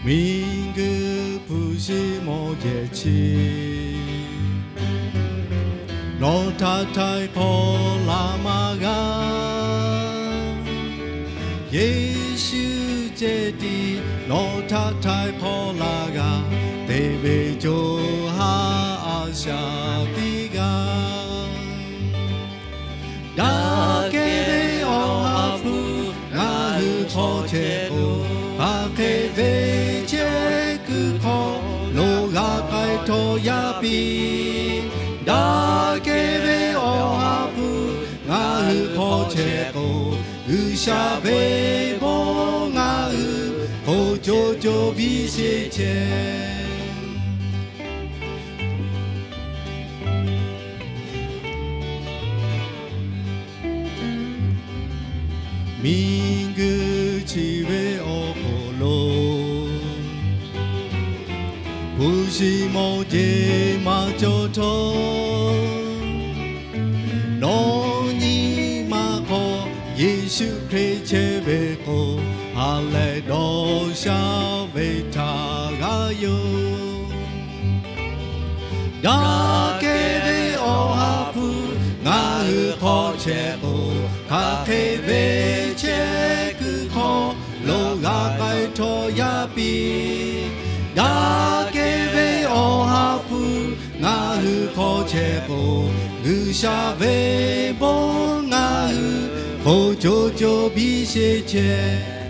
Miˬguiˬ hpu shi mawˬ jehˬ chi, nawˬ htaꞈ htaiˍ hk'awꞈ laˬ maˇ g'a. Yeˍsuˆ ceh tiˉ nawˬ htaꞈ htaiˍ hk'awꞈ laˬ g'a. Te ve co ha a shaꞈ teˇ g'aˇ, daꞈ kehˬ ve Awˬ ha hpu ngaˬ hui hk'aw chehˇ k'o, hk'aˬ hk'e ve chehˇ kuiˬ hk'aw lo g'a k'ai htawˇ yaˇ piˇ. Daꞈ kehˬ ve Awˬ ha hpu ngaˬ hui hk'aw chehˇ k'o, G'uiˬsha ve bon ngaˬ hui hk'oˆ co co biˇ sheˍ chehˇ. Miˬguiˬ chi ve awˬ hk'aw lo, hpu shi mawˬ jehˬ maˇ cawˬ htawˇ, nawˬ nyi ma hk'aw Yeˍsuˆ Hkriꞈ chehˇ ve k'o, ha lehˬ dawˇ sha ve htaꞈ g'a yoˬ. Daꞈ kehˬ ve Awˬ ha hpu ngaˬ hui hk'aw chehˇ k'o, hk'aˬ hk'e ve chehˇ kuiˬ hk'aw lo g'a k'ai htawˇ yaˇ piˇ. Daꞈ kehˬ ve Awˬ ha hpu ngaˬ hui hk'aw chehˇ k'o, G'uiˬsha ve bon ngaˬ hui hk'oˆ co co biˇ sheˍ chehˇ.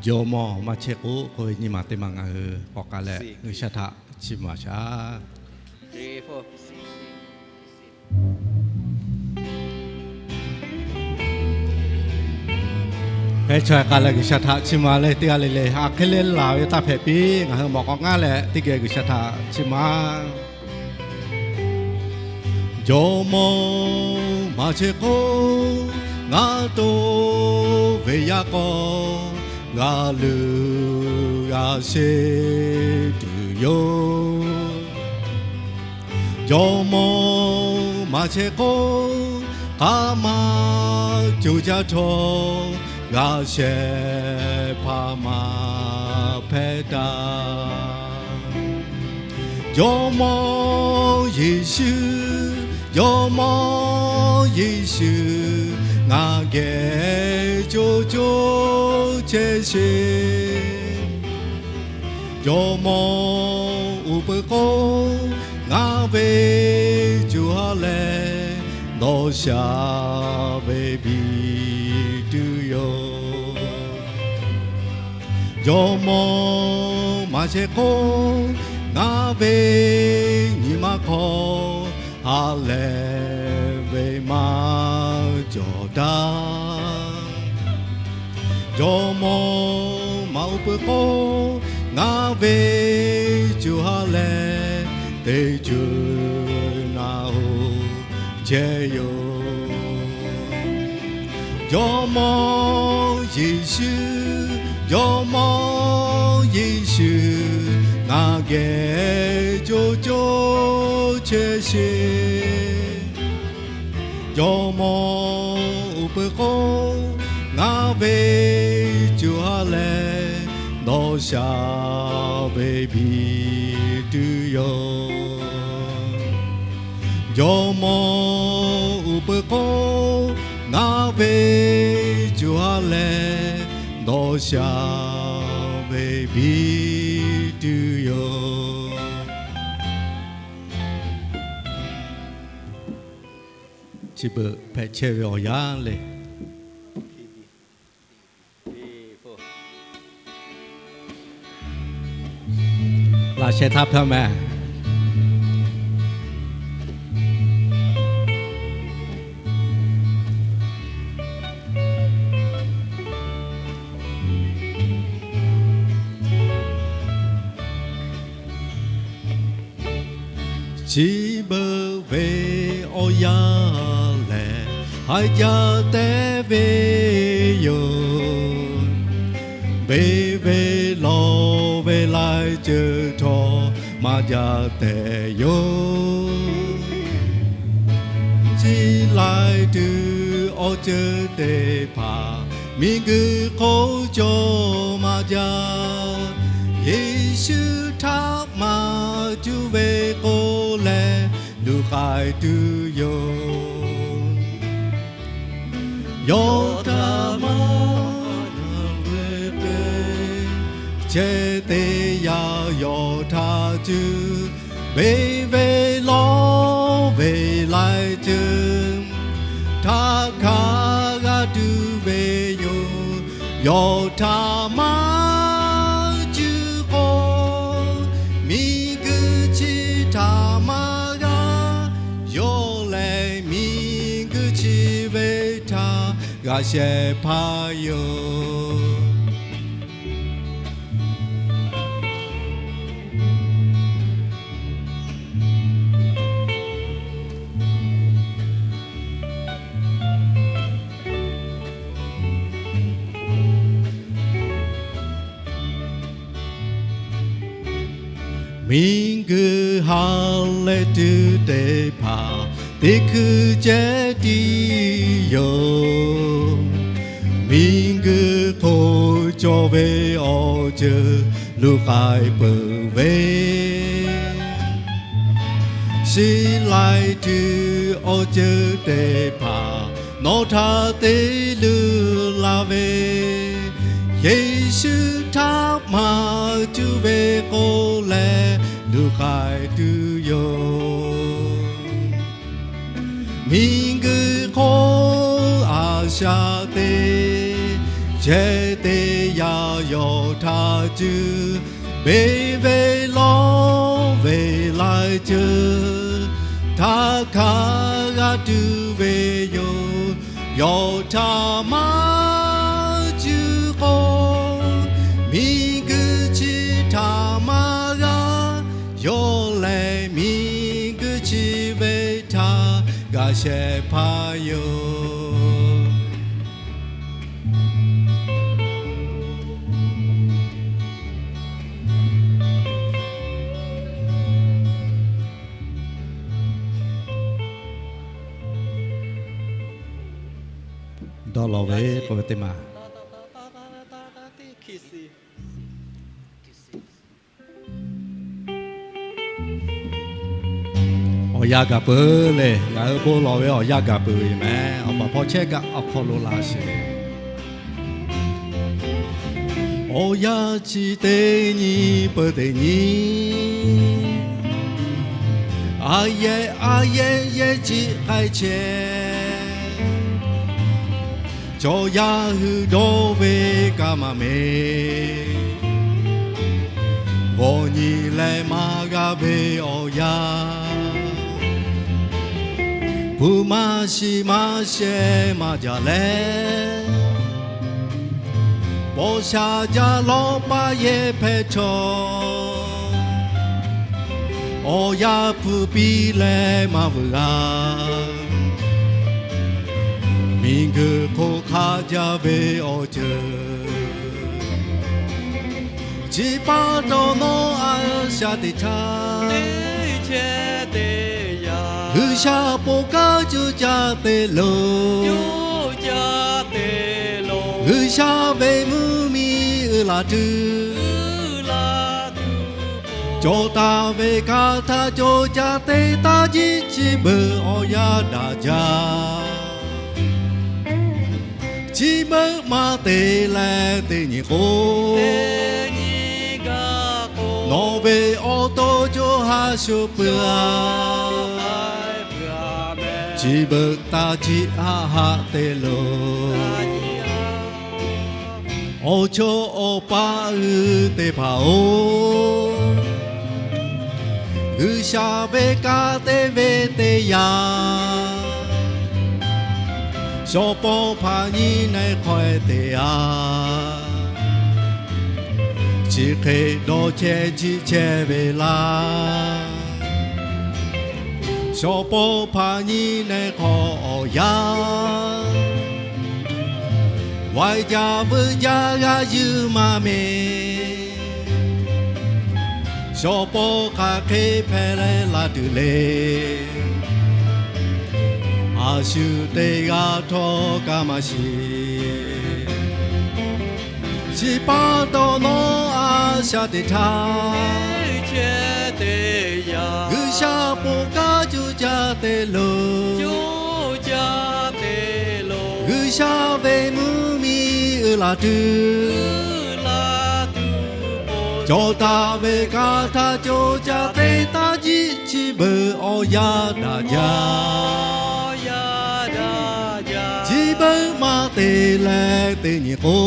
Jawˇmawˇ maˇ chehˇ k'o, k'oˆ ve nyi ma teˇ ma ngaˬ hui k'awꞈ k'ai leh G'uiˬsha htaꞈ chiˇ mvuh shaˍ. Hk'e chaw k'ai leh G'uiˬsha htaꞈ chiˇ mvuh leh teˇ g'aˇ le le aˬ hk'e le laˬ ve taˇ hpehꞈ piˇ. Ngaˬ hui mawꞈ k'aw ngaˉ leh teˇ geh G'uiˬsha htaꞈ chiˇ mvuh. Jawˇmawˇ maˇ chehˇ k'o, ngaˬ toˇ ve yaˇ k'aw g'a luˬ g'a sheˍ tuˬ yoˬ. Jawˇmawˇ maˇ chehˇ k'o, hk'aˬ ma co jaˇ htawˇ g'a shehˍ hpaˍ maˍ hpehꞈ taˍ. Jawˇmawˇ Yeˍsuˆ, Jawˇmawˇ Yeˍsuˆ, ngaˬ geh co co chehˇ sheˍ. Jawˇmawˇ uˉ peunˍ k'o, ngaˬ ve co ha lehˬ dawˇ sha ve biˇ tuˬ yoˬ. Jawˇmawˇ maˇ chehˇ k'o, ngaˬ ve nyi ma hk'aw ha lehˬ ve maˇ cawˬ taˍ. Jawˇmawˇ maˇ uˉ peunˍ k'o, ngaˬ ve co ha lehˬ teˇ ceuˬ naˬ hoꞈ chehˇ yoˬ. Jawˇmawˇ Yeˍsuˆ, Jawˇmawˇ Yeˍsuˆ, ngaˬ geh co co chehˇ sheˍ. Jawˇmawˇ uˉ peunˍ k'o, ngaˬ ve co ha lehˬ dawˇ sha ve biˇ tuˬ yoˬ. Jawˇmawˇ uˉ peunˍ k'o, ngaˬ ve co ha lehˬ dawˇ sha ve biˇ tuˬ yoˬ. Chi beuꞈ hpehꞈ chehˇ ve awˬ yanˇ le. Laꞈ sheh htaˇ hpehˇ mehˍ. Chi beuꞈ ve awˬ yanˇ lehˬ, haiˬ jaˇ tehꞈ ve yoˬ. Beˬ ve lawˬ ve laiˉ ceuˬ htawˇ maˇ jaˇ tehꞈ yoˬ. tuˬ awˬ ceuˬ teˇ hpaˍ, miˬguiˬ hk'oˆ cawˬ maˇ jaˇ. Yeˍsuˆ htaꞈ maˇ cuˇ ve k'o leh, luˬ k'ai tuˬ yoˬ. Yawˇ htaꞈ maˇ ve hk'e, chehˇ teˇ yanˇ yawˇ htaꞈ cuˇ, beˬ ve lawˇ ve laiˉ ceuˬ htaꞈ hk'a g'a tuˬ ve yoˬ. Yawˇ htaꞈ maˇ cuˇ k'o, miˬguiˬ chi htaꞈ maˇ g'a. Yawˇ lehˬ miˬguiˬ chi ve htaꞈ g'a shehˍ hpaˇ yoˬ. Miˬguiˬ ha leh tuˬ teˇ hpaˍ, teˇ hkui ceh tiˉ yoˬ. Miˬguiˬ hk'oˆ cawˬ ve awˬ ceuˬ luˬ k'ai peuˬ ve, shiˍ laiˉ tuˬ awˬ ceuˬ teˇ hpaˍ nawˬ htaꞈ te luˬ laˇ ve, Yeˍsuˆ htaꞈ maˇ cuˇ ve k'o leh, luˬ k'ai tuˬ yoˬ. Miˬguiˬ hk'oˆ a shaꞈ teꞈ chehˇ teˇ yanˇ, yawˇ htaꞈ cuˇ beˬ ve lawˇ ve laiˉ ceuˬ htaꞈ hk'a g'a tuˬ ve yoˬ. Yawˇ htaꞈ maˇ cuˇ k'o, miˬguiˬ chi htaꞈ maˇ g'a. Yawˇ lehˬ miˬguiˬ chi ve htaꞈ g'a shehˍ hpaˇ yoˬ. Dawˇ law ve k'oˆ ve teˇ maˬ. Awˬ yanˇ gaˬ peuˬ lehˬ, ngaˬ hui bon lawˬ ve awˬ yanˇ gaˬ peuˬ ve yoˬ meh. Awˬ baˬ hpawˇ chehˇ gaꞈ awˬ hk'aw lo laˇ sheˍ. Awˬ yanˇ chi teˇ nyi peuˬ teˇ nyi, a yehˬ a yehˬ yehˬ ciˆ k'ai chehˇ. Chaw yaˇ hui dawˇ ve kaꞈ maˇ meh, g'awˬ nyi leh maˇ g'a ve awˬ yanˇ, hpu maˇ shiˍ maˇ shehˍ maˇ jaˇ leh, paw sha jaˇ lawˇ paˇ yehˬ hpehꞈ chaw, awˬ yanˇ hpu piˇ leh maˇ vuiˬ g'a. Miˬguiˬ hk'oˆ hk'a jaˇ ve awˬ ceuˬ, chi pa taw nawˉ a shaꞈ teꞈ htaˇ, G'uiˬsha ponˬ kaˉ coˇ caˇ te loˬ. G'uiˬsha ve mvuhˇ miˬ uiˍ la tuˬ, cawˬ taˍ ve hk'aˇ htaˇ coˇ caˇ te taˇ jiˆ, chi beuꞈ awˬ yanˇ daꞈ jaˇ. Chi beuꞈ maˇ te leh teˇ nyi k'o, nawˬ ve awˬ to co ha shuˍ peuˬ a. Chi beuꞈ taˇ jiˆ haˆ haˆ te loˬ. Awˬ chawˇ awˬ paˆ hui teˇ hpaˍ-oˬ, G'uiˬsha ve kanˇ te ve teˇ yanˇ, shawˍ pawˇ hpaˍ nyi neˇ hk'awꞈ-e teˇ yanˇ, chi hk'e dawˇ chehˇ jiˆ chehˇ ve laˇ. Shawˍ pawˇ hpaˍ nyi neˇ hk'awꞈ awˬ yanˇ, waiˬ jaˇ veuˬ jaˇ g'a yuˬ maˇ meh. Shawˍ pawˇ hk'aˬ hk'e hpehꞈ leh la tuˬ le. A shu teˇ g'aˇ htawˇ kaꞈ maˇ shiˍ. Chi pa taw nawˬ a shaꞈ teꞈ htaˇ, G'uiˬsha ponˬ kaˉ coˇ caˇ te loˬ. G'uiˬsha ve mvuhˇmiˬ uiˍ la tuˬ, cawˬ taˍ ve kaꞈ htaˇ coˇ caˇ te taˇ jiˆ. Chi beuꞈ awˬ yanˇ daꞈ jaˇ, chi beuꞈ maˇ te leh teˇ nyi k'o,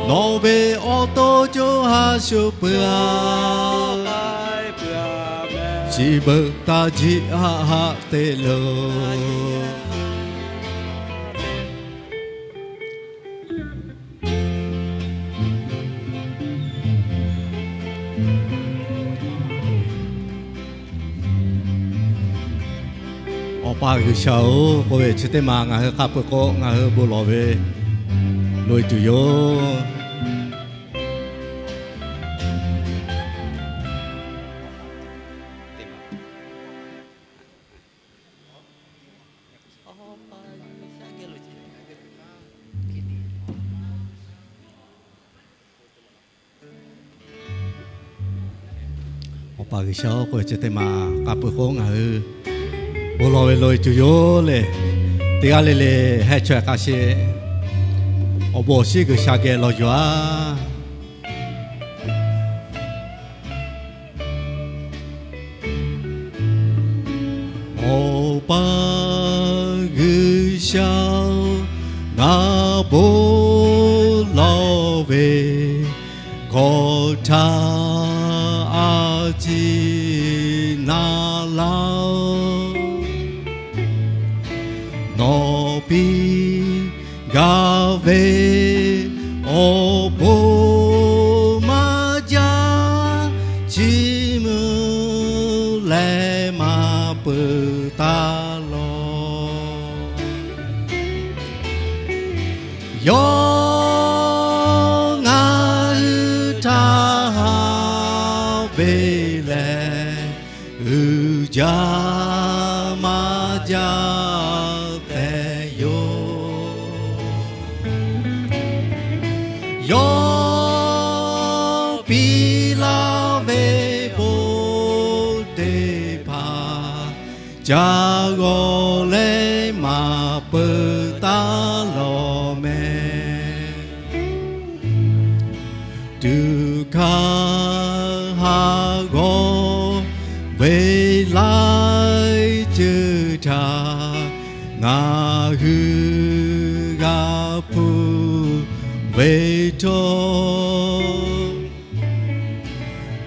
nawˬ ve awˬ to co ha shuˍ peuˬ a. Chi beuꞈ taˇ jiˆ haˆ haˆ te loˬ. Awˬ pa G'uiˬsha-oˬ, k'oˆ ve chi teˇ maˬ ngaˬ hui hk'a peuˬ k'o ngaˬ hui bon lawˬ ve loꞈ e tuˬ yoˬ. Awˬ pa G'uiˬsha-oˬ, k'oˆ ve chi teˇ maˬ hk'a peuˬ k'o ngaˬ hui bon lawˬ ve loꞈ e tuˬ yoˬ le. Teˇ g'aˇ le le heh chaweh hk'a sheˍ awˬ bon awˬ shiˉ G'uiˬsha geh lawˬ yuˬ a. Awˬ pa G'uiˬsha-oˬ, ngaˬ bon lawˬ ve hkawꞈ htaˇ a ciˉ na laˇ-oˬ. Nawˬ piˇ gaˇ ve awˬ bon maˇ jaˇ, chi mvuh leh maˇ peuˬ taˍ lawˬ. Yawˇ ngaˬ hui htaꞈ haꞈ ve lehˬ, uiˍ jaˇ maˇ jaˇ tehꞈ yoˬ. Yawˇ piˇ laˇ ve bon teˇ hpaˍ, ca g'awˬ leh maˇ peuˬ taˍ lawˬ mehˍ. Tuꞈ hkanˇ ha g'awˇ ve laiˉ ceuˬ htaꞈ ngaˬ hui g'a hpuˇ ve htawˇ,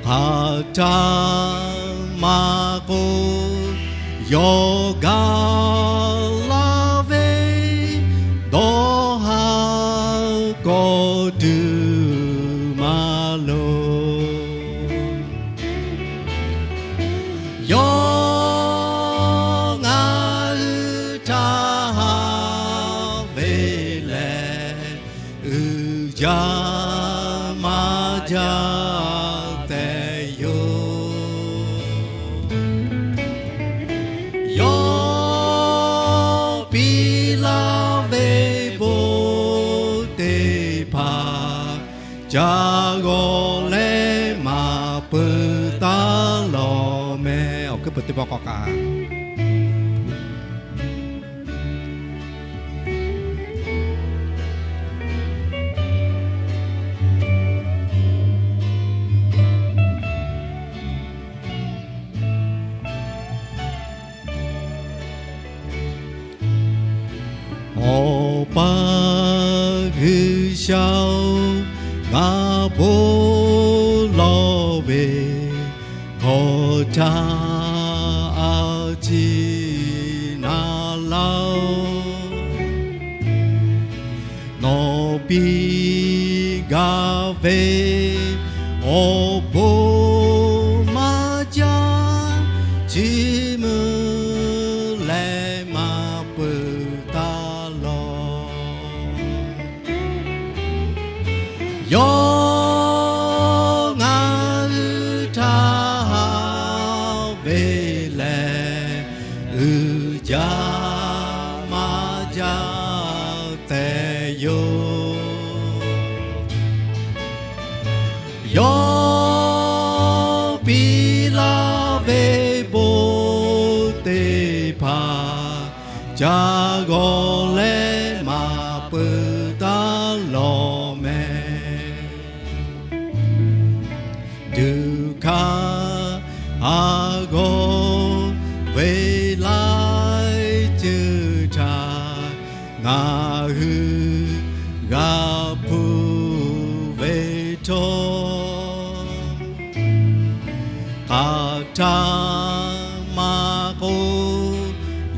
hk'aˬ htaˇ maˇ k'oˆ, yawˇ gaˬ laˇ ve dawˇ haˍ kawˆ tuˬ maˇ loˍ. Yawˇ ngaˬ hui htaꞈ haꞈ ve lehˬ, uiˍ jaˇ maˇ jaˇ tehꞈ yoˬ. Yawˇ piˇ laˇ ve bon teˇ hpaˍ, ca g'awˬ leh maˇ peuˬ taˍ lawˬ mehˍ. Awˬ hkuiˉ peuˬ teˇ pawˆ k'awꞈ k'aꞈ Awˬ pa G'uiˬsha-oˬ, ngaˬ bon lawˬ ve hkawꞈ htaˇ a ciˉ na laˇ-oˬ. Nawˬ piˇ gaˇ ve awˬ bon maˇ jaˇ, chi mvuh leh maˇ peuˬ taˍ lawˬ. Yawˇ ngaˬ hui htaꞈ haꞈ ve lehˬ, laˇ ve bon teˇ hpaˍ, ca g'awˬ leh maˍ peuˬ taˉ lawˬ mehˍ. Tuꞈ hkaˇ ha g'awˇ ve laiˉ ceuˬ htaꞈ ngaˬ hui g'a hpuˇ ve htawˇ, hk'aˬ htaˇ maˇ k'oˆ,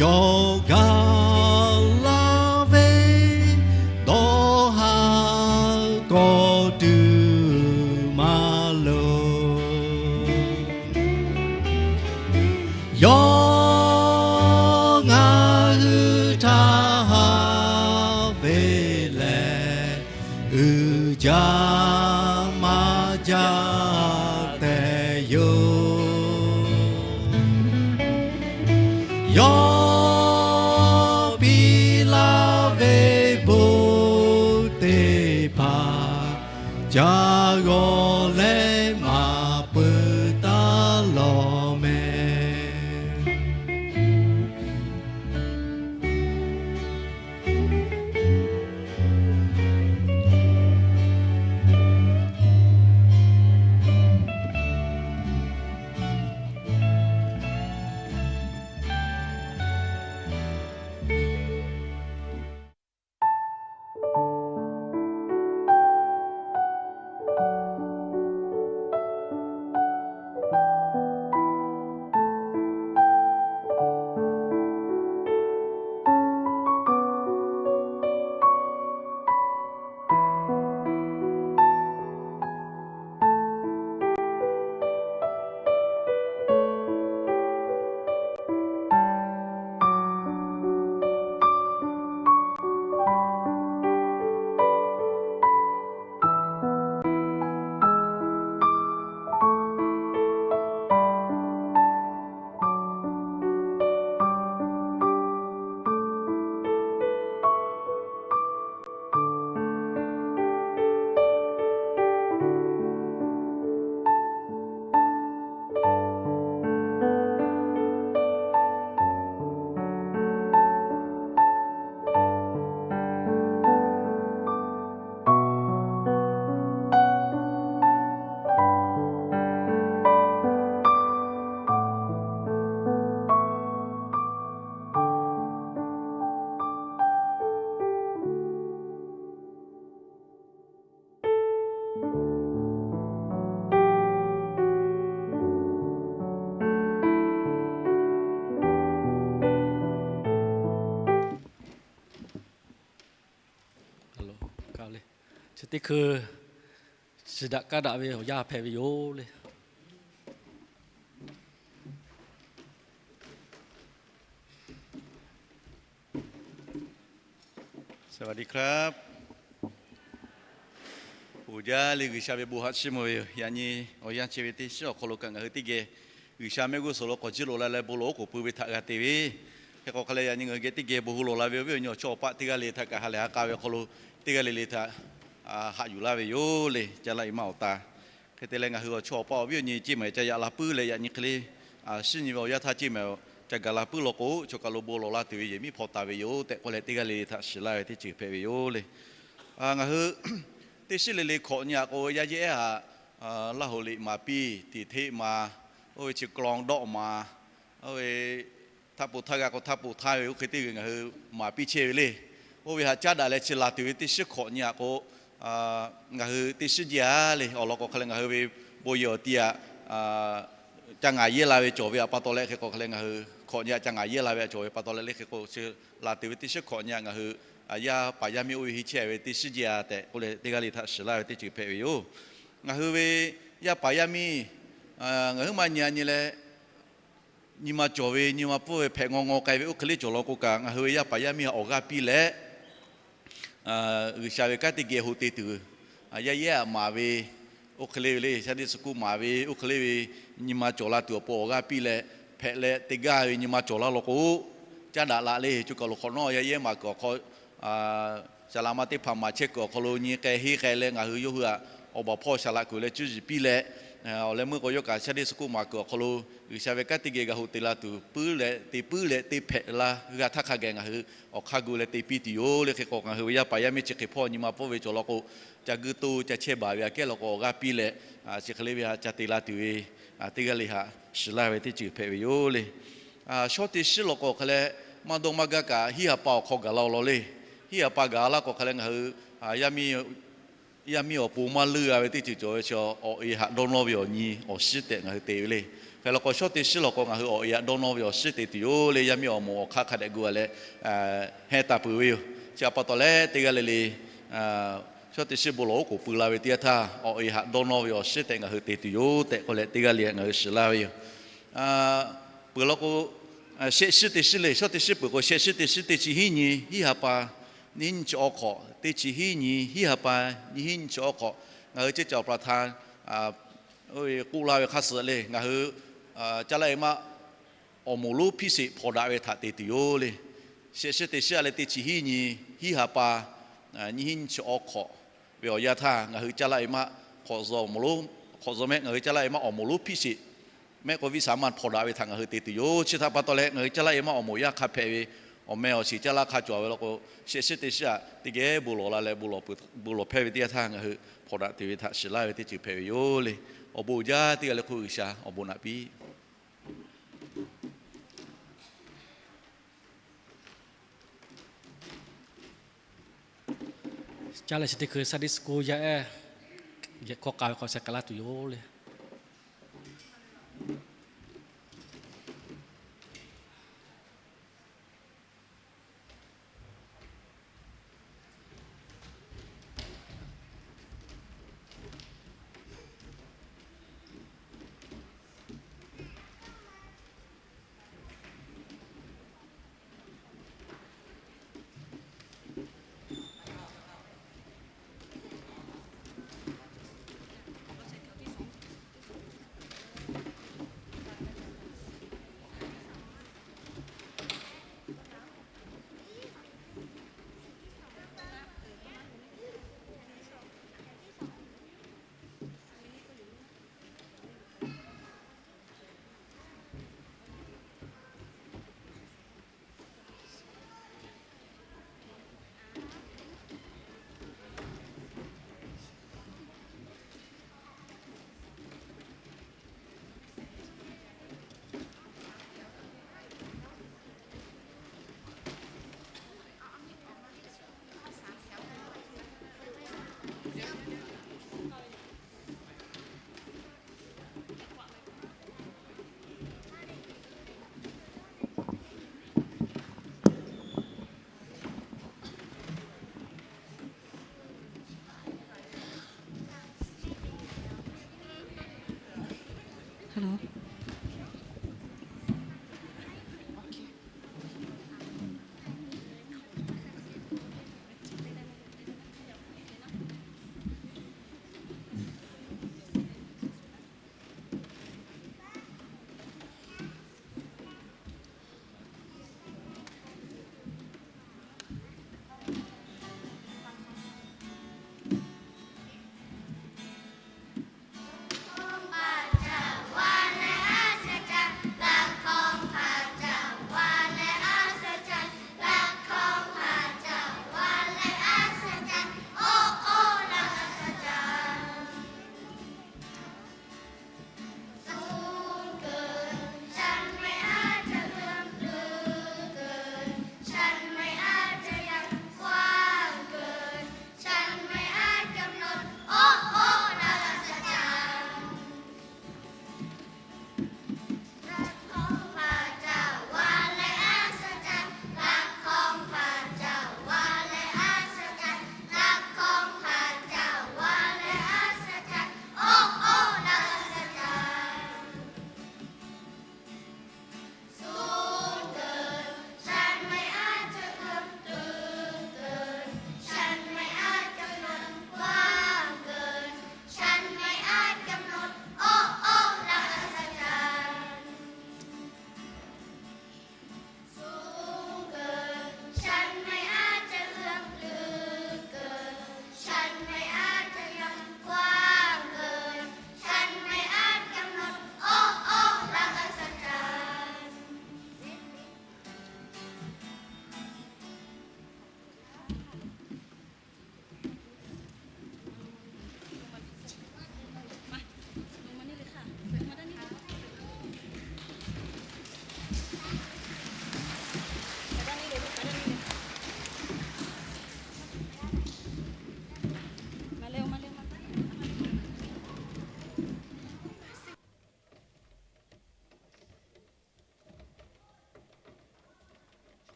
yawˇ gaˬ laˇ ve dawˇ haˍ kawˇ tuˬ maˇ loˍ. Yawˇ ngaˬ hui htaꞈ haꞈ ve lehˬ, uiˍ jaˇ maˇ jaˇ tehꞈ yoˬ. Yawˇ piˇ laˇ ve bon teˇ hpaˍ, ca g'awˬ leh maˍ peuˬ taˉ lawˬ mehˍ. Chi teˇ hkui shiˍ daꞈ kaˇ daꞈ ve awˬ yanˇ hpehꞈ ve yoˬ le. สวัสดีครับ Uiˍ jaˇ le, G'uiˬsha ve bon haꞈ chiˇ mvuh ve yoˬ. Yaꞈ nyi awˬ yanˇ chi ve teˇ shiˉ awˬ hk'aw lo kaꞈ ngaˬ hui teˇ geh G'uiˬsha mehˆ g'uˇ suhˍ lo k'awꞈ jiˇ loꞈ la leh bon lawˬ oˉ k'oˍ pui ve htaꞈ g'a te ve. Hk'e k'o hk'a leh yaꞈ nyi ngaˬ hui geh teˇ geh bon hu lawˬ la ve awˬ viˉ awˬ nyi awˬ chawˇ awˬ paˆ teˇ g'aˇ le le htaꞈ kaꞈ ha lehˬ ha k'a ve awˬ hk'aw lo teˇ g'aˇ le le htaꞈ haꞈ yuˬ laˇ ve yoˬ le. Ca laˇ i maˇ awˬ ta. Hk'e te leh ngaˬ hui awˬ chawˇ awˬ paˆ awˬ viˉ awˬ nyi ceˇ maˬ ca yaꞈ la puiˉ leh yaꞈ nyi hk'e le, a, shinˉ nyi ve awˬ yanˇ htaˇ ceˇ maˬ ca gaˬ la puiˉ law k'o, choˬ kaˬ lo bon lawˬ la tuˬ ve yehˬ miˉ hpaw taˍ ve yoˬ tehꞈ k'oˆ leh teˇ g'aˇ le le htaꞈ shiˍ laˇ ve teˇ ceuˬ hpehꞈ ve yoˬ le. Ngaˬ hui teˇ shiˉ le le hkawꞈ nyi aꞈ k'o yaˇ yehˉ aꞈ, Laˇ hoꞈ liꞈ maˍ piˇ, tiꞈ hteˆ maˍ, oˇ ve chi กลอง dawˆ maˍ, oˇ ve htaˇ poˬ htaˇ g'a k'o htaˇ poˬ htaˇ ve oˇ hk'e teˇ g'uiˬ ngaˬ hui maˍ piˇ chehˇ ve le. Oˇ ve htaꞈ caˉ daꞈ leh chi laˬ tuˬ ve teˇ shiˉ hkawꞈ nyi aꞈ k'o, ngaˬ hui teˇ shiˉ jehˇ a le. Awˬ lawn k'o hk'a leh ngaˬ hui ve bon yehˬ awˬ ti aꞈ ca ngaˍ yehˇ la ve cawˬ ve aꞈ pa taw leh hk'e k'o hk'a leh ngaˬ hui hkawꞈ nyi aꞈ ca ngaˍ yehˇ la ve aꞈ cawˬ ve pa taw leh le hk'e k'o chi laˬ tuˬ ve teˇ shiˉ hkawꞈ nyi aꞈ ngaˬ hui yaˇ paˍ yaˇ miˇ oˇ ve henˇ chehˇ ve teˇ shiˉ jehˇ a tehꞈ k'oˆ leh teˇ g'aˇ le htaꞈ shiˍ laˇ ve teˇ ceuˬ hpehꞈ ve yoˬ. Ngaˬ hui ve yaˇ paˍ yaˇ miˇ ngaˬ hui maˇ nyi a nyi leh, nyi ma cawˬ ve nyi ma pfuhˇ ve hpehꞈ ngaw ngaw k'ai ve oˇ hk'e le cawˬ law k'o kaꞈ, ngaˬ hui ve yaˇ paˍ yaˇ miˇ awˬ g'aˇ piˇ leh, G'uiˬsha ve kanˉ teˇ geh ho te tuˬ, yaˇ yehˉ aꞈ maˍ ve, oˇ hk'e le ve le, Sunday school maˍ ve oˇ hk'e le ve, nyi ma cawˬ la tuˬ awˬ pon awˬ g'aˇ piˇ leh, hpehꞈ leh te gaˇ ve nyi ma cawˬ laˇ law k'o, caˉ daꞈ la le. Coˇ kaˬ lo hk'awꞈ nawˉ yaˇ yehˉ maˍ kuiˬ awˬ hk'aw, saˍ laꞈ ma teˇ hpaˍ maˍ chehˇ kuiˬ awˬ hk'aw lo nyi k'ai henˇ k'ai leh ngaˬ hui yawˇ hui aꞈ awˬ baˬ hpawˇ saˍ laꞈ kuiˬ leh cuˇ yiˍ piˇ leh, Awˬ leh meuˇ k'o, yawˇ kaꞈ Sunday school maˍ kuiˬ awˬ hk'aw lo G'uiˬsha ve kanˉ teˇ geh g'a hoꞈ te la tuˬ, puiˉ leh te puiˉ leh te hpehꞈ la g'a htaˇ hk'a geh ngaˬ hui awˬ hk'aˇ gu leh te piˇ tuˬ yoˬ le. Hk'e k'o, ngaˬ hui ve yaˇ paˍ yaˇ miˇ chi hk'e hpawˇ nyi ma pfuhˇ ve cawˬ law k'o, ca guiˇ toˇ ca chehˇ baˬ ve aꞈ kehˉ law k'o, awˬ g'aˇ piˇ leh, chi hk'e le ve htaꞈ ca te la tuˬ ve teˇ g'aˇ le htaꞈ shiˍ laˇ ve teˇ ceuˬ hpehꞈ ve yoˬ le. Shawˉ teˇ shiˉ law k'o hk'a leh, maˇ dawˇ maˇ gaˇ kaꞈ hiˉ ha pa awˬ hk'aw gaˬ la-o law le. Hiˉ ha pa gaˬ laˇ k'o hk'a leh, ngaˬ hui yaˇ miˇ awˬ pon maˇ leuˇ g'a ve teˇ ceuˬ cawˬ ve chi, awˬ e haꞈ dawˇ nawˇ ve awˬ nyi awˬ shiˉ tehꞈ ngaˬ hui te ve le. Hk'e law k'o, shawˉ teˇ shiˉ law k'o ngaˬ hui awˬ e haꞈ dawˇ nawˇ ve awˬ shiˉ te tuˬ yoˬ le. Yaˇ miˇ awˬ moˍ awˬ hk'aˇ hk'a dehꞈ gu-a leh, heh taˍ peuˬ ve yoˬ. Chi pa taw leh, teˇ g'aˇ le le shawˉ teˇ shiˉ bon lawˬ oˉ k'oˍ pui la ve teˇ yanˇ htaˇ, awˬ e haꞈ dawˇ nawˇ ve awˬ shiˉ tehꞈ ngaˬ hui te tuˬ yoˬ tehꞈ k'oˆ leh, teˇ g'aˇ le ngaˬ hui shiˍ laˇ ve yoˬ. Peuˬ law k'o, shehˆ shiˉ teˇ shiˉ le, shawˉ teˇ shiˉ peuˬ k'o, shehˆ shiˉ teˇ shiˉ teˇ chi hiˉ nyi hiˉ ha pa nyiˇ hinˉ nyiˇ chi awˬ hk'awꞈ, teˇ chi hiˉ nyi hiˉ ha pa nyiˇ hinˉ nyiˇ chi awˬ hk'awꞈ, ngaˬ hui ceˇ caˍ awˬ hpaˍ htaꞈ k'oˆ la ve hk'a suhˍ le, ngaˬ hui caˇ laˇ e maˆ awˬ moˍ lonˉ hpiˇ sheˍ hpawnˬ daꞈ ve htaꞈ te tuˬ yoˬ le. Shehˆ shiˉ teˇ shiˉ a leh teˇ chi hiˉ nyi hiˉ ha pa nyiˇ hinˉ nyiˇ chi awˬ hk'awꞈ ve awˬ yanˇ htaˇ, ngaˬ hui caˇ laˇ e maˆ hk'awꞈ zaw awˬ moˍ lonˉ, hk'awꞈ zaw mehˆ ngaˬ hui caˇ laˇ e maˆ awˬ moˍ lonˉ hpiˇ sheˍ mehˆ k'o viˇ saˍ maˇ hpawnˬ daꞈ ve htaꞈ ngaˬ hui te tuˬ yoˬ. Chi htaꞈ pa taw leh, ngaˬ hui caˇ laˇ e maˆ awˬ moˍ yaˇ hk'a hpehꞈ ve, awˬ meh awˬ shiˍ caˇ laˇ hk'a cawˬ ve law k'o, shehˆ shiˉ teˇ shiˉ a teˇ geh bon lawˬ la leh, bon lawˬ hpehˇ ve teˇ yanˇ htaˇ ngaˬ hui hpawnˬ daꞈ tuˬ ve htaꞈ shiˍ laˇ ve teˇ ceuˬ hpehꞈ ve yoˬ le. Awˬ bon uiˍ jaˇ teˇ g'aˇ le k'o, G'uiˬsha awˬ bon naꞈ piˇ. Caˇ leh chi teˇ hkui Sunday school yaˇ ehˉ yehˬ hkawˇ k'a ve hk'aw sheh k'ai laˇ tuˬ yoˬ le.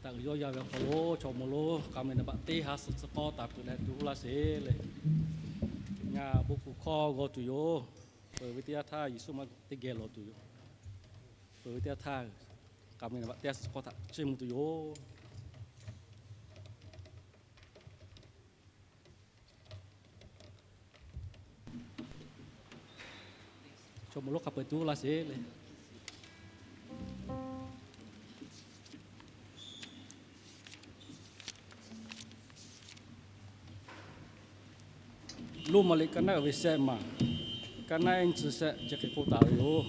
Htaꞈ uiˍ yawˇ yaˇ ve awˬ hk'aw lo chaw moˍ lonˉ k'a mui naˍ baꞈ teˇ ha suhˍ tcuh k'awˇ taˍ peuˬ leh tuˬ laˇ sheˍ le. Ngaˬ bon kuˬ hkawˇ g'aw tuˬ yoˬ. Peuˬ ve teˇ yanˇ htaˇ Yeˍsuˆ maˇ teˇ geh lawˬ tuˬ yoˬ. Peuˬ ve teˇ yanˇ htaˇ k'a mui naˍ baꞈ teˇ ha suhˍ tcuh k'awˇ htaꞈ chiˇ mvuh tuˬ yoˬ. Chaw moˍ lonˉ hk'a peu-eˬ tuˬ laˇ sheˍ le. Roˉmaꞈ liꞈ kaˇ naˆ uiˍ ve shehˆ maˬ, kaˇ naˆ ehˉ nyiˇ chi shehˆ chi hk'e k'oˆ taˍ ve yoˬ.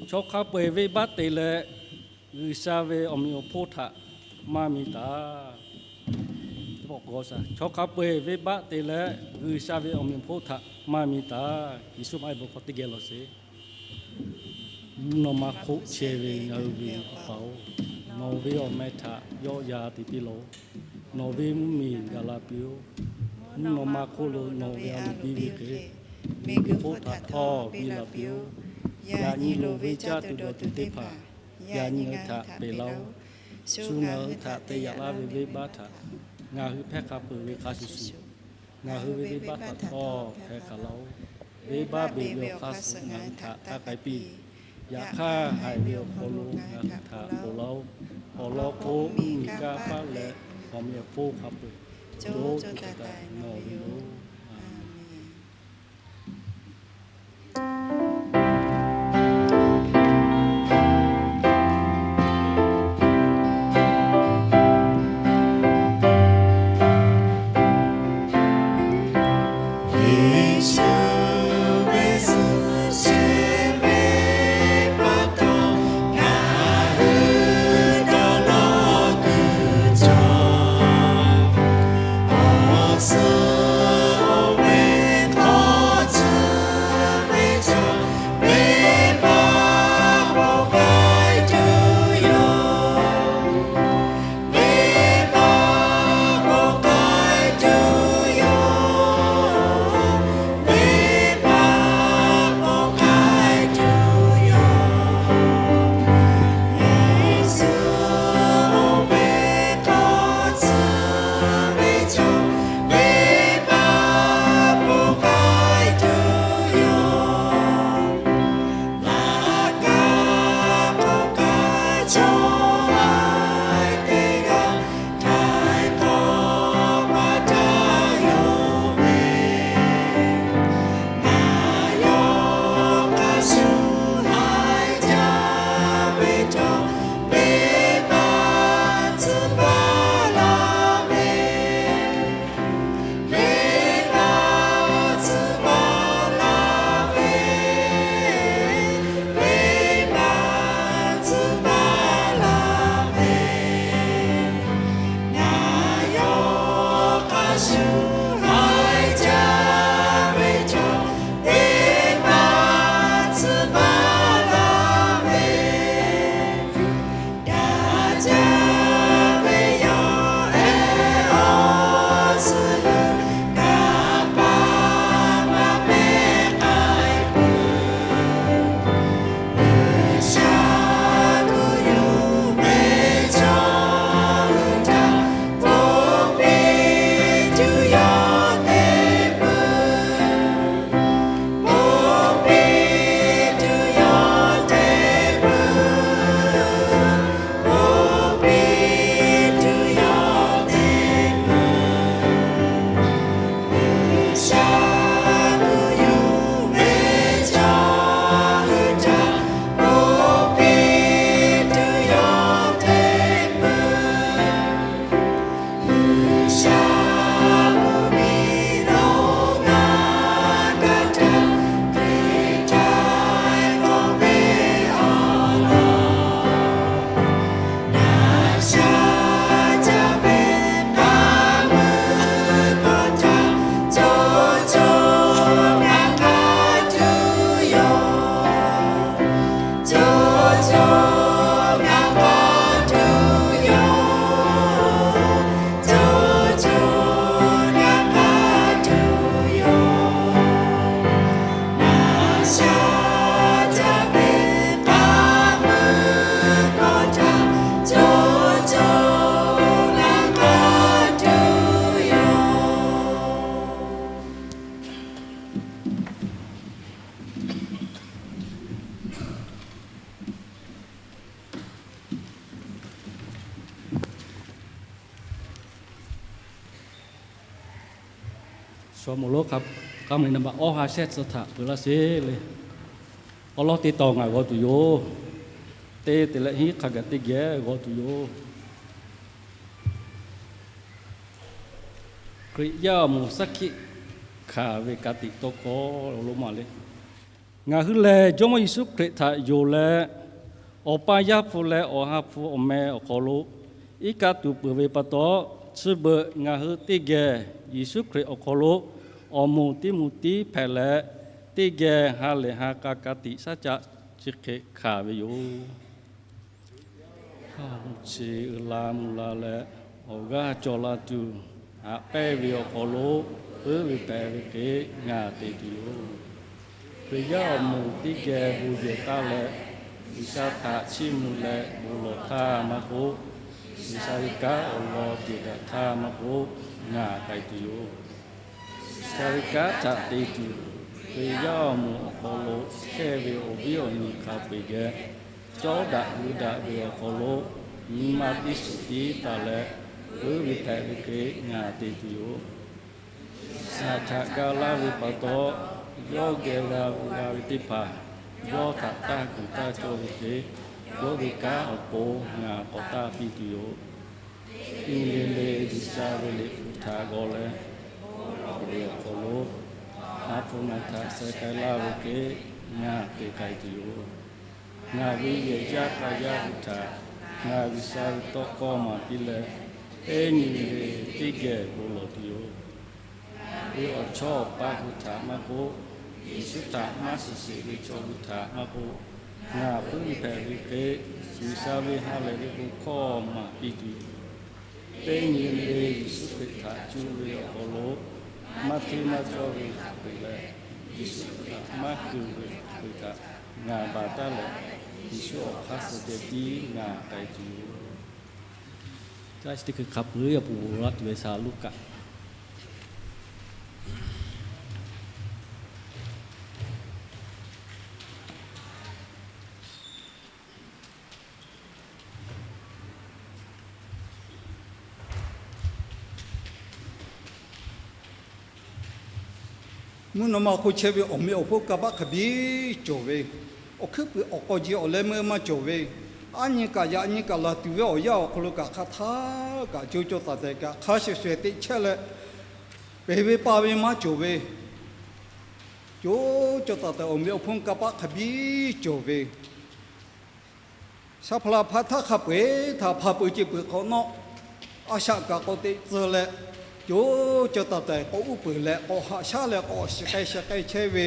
Chaw hk'a peu-eˬ venˇbaˆ te leh G'uiˬsha ve awˬ meꞈ awˬ hponˇ htaꞈ maˇ mi taˍ. Chaw hk'a peu-eˬ venˇbaˆ te leh G'uiˬsha ve awˬ meꞈ awˬ hponˇ htaꞈ maˇ mi taˍ. Yeˍsuˆ maˇ heˆ bon hkawˇ teˇ geh lawˬ sheˍ. Mvuhˇ naw ma hk'oˆ chehˇ ve ngaˬ hui ve Awˬ pa-oˬ, nawˬ ve awˬ meh htaꞈ yawˆ yan te piˇ laˇ-oˆ. Nawˬ ve mvuhˇmiˬ gaˬ la piˇ-oˆ. Mvuhˇ naw ma hk'oˆ lo nawˬ ve a loˍ biˇ ve hk'e, miˬguiˬ hk'oˆ htaꞈ htawˇ biˇ la piˇ-oˆ. Yaꞈ nyi loˍ ve caˇ tuˬ dawˬ tuˬ teˇ hpaˍ yaꞈ nyi ngaˬ hui htaꞈ peꞈ laˇ-oˆ. Shu ngaˬ hui htaꞈ te yaꞈ laˇ ve venˇbaˆ htaꞈ ngaˬ hui hpehˇ hk'a peuˬ ve hk'a shuˍ shuˍ, ngaˬ hui ve venˇbaˆ htaꞈ htawˇ hpehˇ hk'a laˇ-oˆ. Venˇbaˆ beˬ ve awˬ hk'aˇ suh ngaˬ hui htaꞈ taˇ k'ai piˇ. Yaꞈ hk'aˇ, haiˬ ve awˬ hk'aw lo ngaˬ hui htaꞈ ponˬ laˇ-oˆ. Awˬ lawn k'o, mvuhˇmiˬ kanˇ paˆ leh awˬ meꞈ awˬ hponˇ hk'a peu-eˬ co co taiˍ taiˍ nawˬ ve yoˬ. Chaw moˍ lonˉ hk'a mvuh naˍ baꞈ awˇ ha shehˆ tcuh htaꞈ peuˬ laˇ sheˍ le. Awˉ lawˉ teˇ tawn ngaˬ g'aw tuˬ yoˬ. Teˇ te leh hiˉ hk'a gaˬ teˇ geh g'aw tuˬ yoˬ. Hkriꞈ yaˇ awˬ moˍ saˉ hkiˆ hkanˍ ve ka tiꞈ tawˇ hkawˇ lo maˬ le. Ngaˬ hui lehˬ, Jawˇmawˇ Yeˍsuˆ Hkriꞈ htaꞈ yonˍ leh, Awˬ pa Yaˇ hpu leh Awˬ ha hpu awˬ meh awˬ hk'aw lo iˉ kaˆ tuˬ peuˬ ve pa taw, chi beuꞈ ngaˬ hui teˇ geh Yeˍsuˆ Hkriꞈ awˬ hk'aw lo awˬ moˍ teˇ moˍ tiˉ hpehꞈ leh, teˇ geh ha lehˬ ha k'a ka tiꞈ shaˉ caˆ chi hk'e hkanˍ ve yoˬ. Chi uiˍ la mvuh la leh awˬ g'aˇ cawˬ la tuˬ, haꞈ pehnˇ ve awˬ hk'aw lo puiˉ ve hpehꞈ ve hk'e ngaˬ te tuˬ yoˬ. Hkriꞈ yaˇ awˬ moˍ teˇ geh bon yehˬ taˇ leh, G'uiˬsha htaꞈ chiˇ mvuh leh bon lawˬ htaˇ maˇ k'oˆ, G'uiˬsha ve kanˉ awˬ lawn ceuˬ daꞈ htaˇ maˇ k'oˆ, ngaˬ k'ai tuˬ yoˬ. G'uiˬsha ve kanˉ htaꞈ te tuˬ, Hkriꞈ yaˇ awˬ moˍ awˬ hk'aw lo chehˇ ve awˬ viˉ awˬ nyi hk'a peu-eˬ geh, cawˇ daꞈ g'uiˇ daꞈ ve awˬ hk'aw lo nyi ma teˇ suhˍ tiˉ taˍ leh, puiˉ ve hpehꞈ ve hk'e ngaˬ te tuˬ yoˬ. G'uiˬsha htaꞈ ga laˇ ve pa taw, yawˇ geh g'a g'a ve teˇ hpaˍ, yawˇ htaꞈ taˇ kuˬ taˇ cawˇ ve hk'e, yawˇ ve kanˉ awˬ pon ngaˬ k'awꞈ taˇ piˇ tuˬ yoˬ. Teˇ nyi le le G'uiˬsha ve liꞈ hpu htaꞈ g'aw leh, awˬ hk'aw lo a hpu ngaˬ htaꞈ suh k'ai laˇ ve hk'e ngaˬ te k'ai tuˬ yoˬ. Ngaˬ ve yehˬ yaˇ k'a yaˇ hui htaꞈ ngaˬ G'uiˬsha ve tawˇ hkawˇ maˍ piˇ leh, teˇ nyi le le teˇ geh bon lawˬ tuˬ yoˬ. Ngaˬ ve awˬ chawˇ awˬ paˇ hui htaꞈ maˇ k'oˆ, Yeˍsuˆ htaꞈ maˇ shiˍ sheˍ ve chaw hui htaꞈ maˇ k'oˆ, ngaˬ puiˉ ve hpehꞈ ve hk'e G'uiˬsha ve ha lehˬ ve bon hkawˇ maˍ piˇ tuˬ yoˬ. Teˇ nyi le Yeˍsuˆ Hkriꞈ htaꞈ cuˇ ve awˬ hk'aw lo maˇ hteˇ maˇ cawˇ ve hk'a peu-eˬ leh, Yeˍsuˆ Hkriꞈ htaꞈ maˇ kuˬ ve hk'a peu-eˬ htaꞈ ngaˬ baˬ taˉ leh, Yeˍsuˆ awˬ hk'aˇ suh ceh tiˉ ngaˬ k'ai tuˬ yoˬ. Chi teˇ hkui hk'a peu-eˬ awˬ pon g'aw laˇ tuˬ ve Saˍ Luˉkaꞈ Mvuhˇ naw ma hk'oˆ chehˇ ve awˬ meꞈ awˬ hponˇ kanˇ paˆ hk'a biˇ cawˬ ve, awˬ hkuiˉ puiˍ awˬ k'aw ji awˬ leh meuˇ maˇ cawˬ ve, aˉ nyi kaꞈ yaꞈ nyi kaꞈ laˬ tuˬ ve awˬ yanˇ awˬ hk'aw lo kaꞈ hk'a htaˇ kaꞈ co caw taˍ tehˬ kaꞈ hk'a shuˍ shuˍ teꞈ chehˇ leh, pehˬ ve pa ve maˇ cawˬ ve, co caw taˍ tehˬ awˬ meꞈ awˬ hponˇ kanˇ paˆ hk'a biˇ cawˬ ve, shaˍ hpaˍ laˍ hpaˍ htaˇ hk'a peu-eˬ htaꞈ hpa peuˬ ce peuˬ hk'awꞈ nawˉ, a shaꞈ kaꞈ k'awꞈ teꞈ tcuh leh, co caw taˍ tehˬ k'awꞈ uˉ peunˍ leh k'awꞈ haꞈ shaˉ leh k'awꞈ shiˍ k'ai shiˍ k'ai chehˇ ve,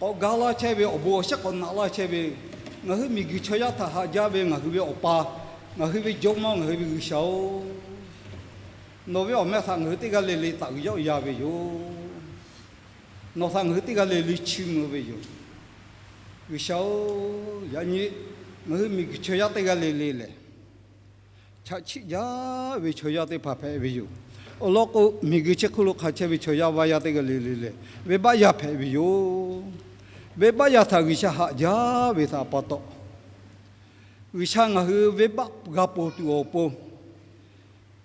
k'awꞈ ga laˇ chehˇ ve, awˬ bon awˬ shiˉ k'awꞈ naꞈ laˇ chehˇ ve, ngaˬ hui miˬguiˬ chaw yaˇ htaꞈ haꞈ jaˇ ve ngaˬ hui ve Awˬ pa, ngaˬ hui ve Jawˇmawˇ ngaˬ hui ve G'uiˬsha-oˬ, nawˬ ve awˬ meh htaꞈ ngaˬ hui teˇ g'aˇ le le taꞈ uiˍ yaˇ uiˍ ya ve yoˬ. Nawˬ htaꞈ ngaˬ hui teˇ g'aˇ le le chiˇ mvuh ve yoˬ. G'uiˬsha-oˬ, yaꞈ nyi ngaˬ hui miˬguiˬ chaw yaˇ teˇ g'aˇ le le lehˬ, chaꞈ chiˆ jaˇ ve chaw yaˇ teˇ hpaˍ hpehꞈ ve yoˬ. Awˬ lawn k'o, miˬguiˬ chi hk'oˆ lo hk'a chehˇ ve chaw yaˇ vaˇ yaˇ teˇ g'aˇ le le lehˬ, venˇbaˆ yaˇ hpehꞈ ve yoˬ. Venˇbaˆ yaˇ htaꞈ G'uiˬsha haꞈ jaˇ ve htaꞈ pa taw, G'uiˬsha ngaˬ hui venˇbaˆ g'a ponˬ tuˬ awˬ pon,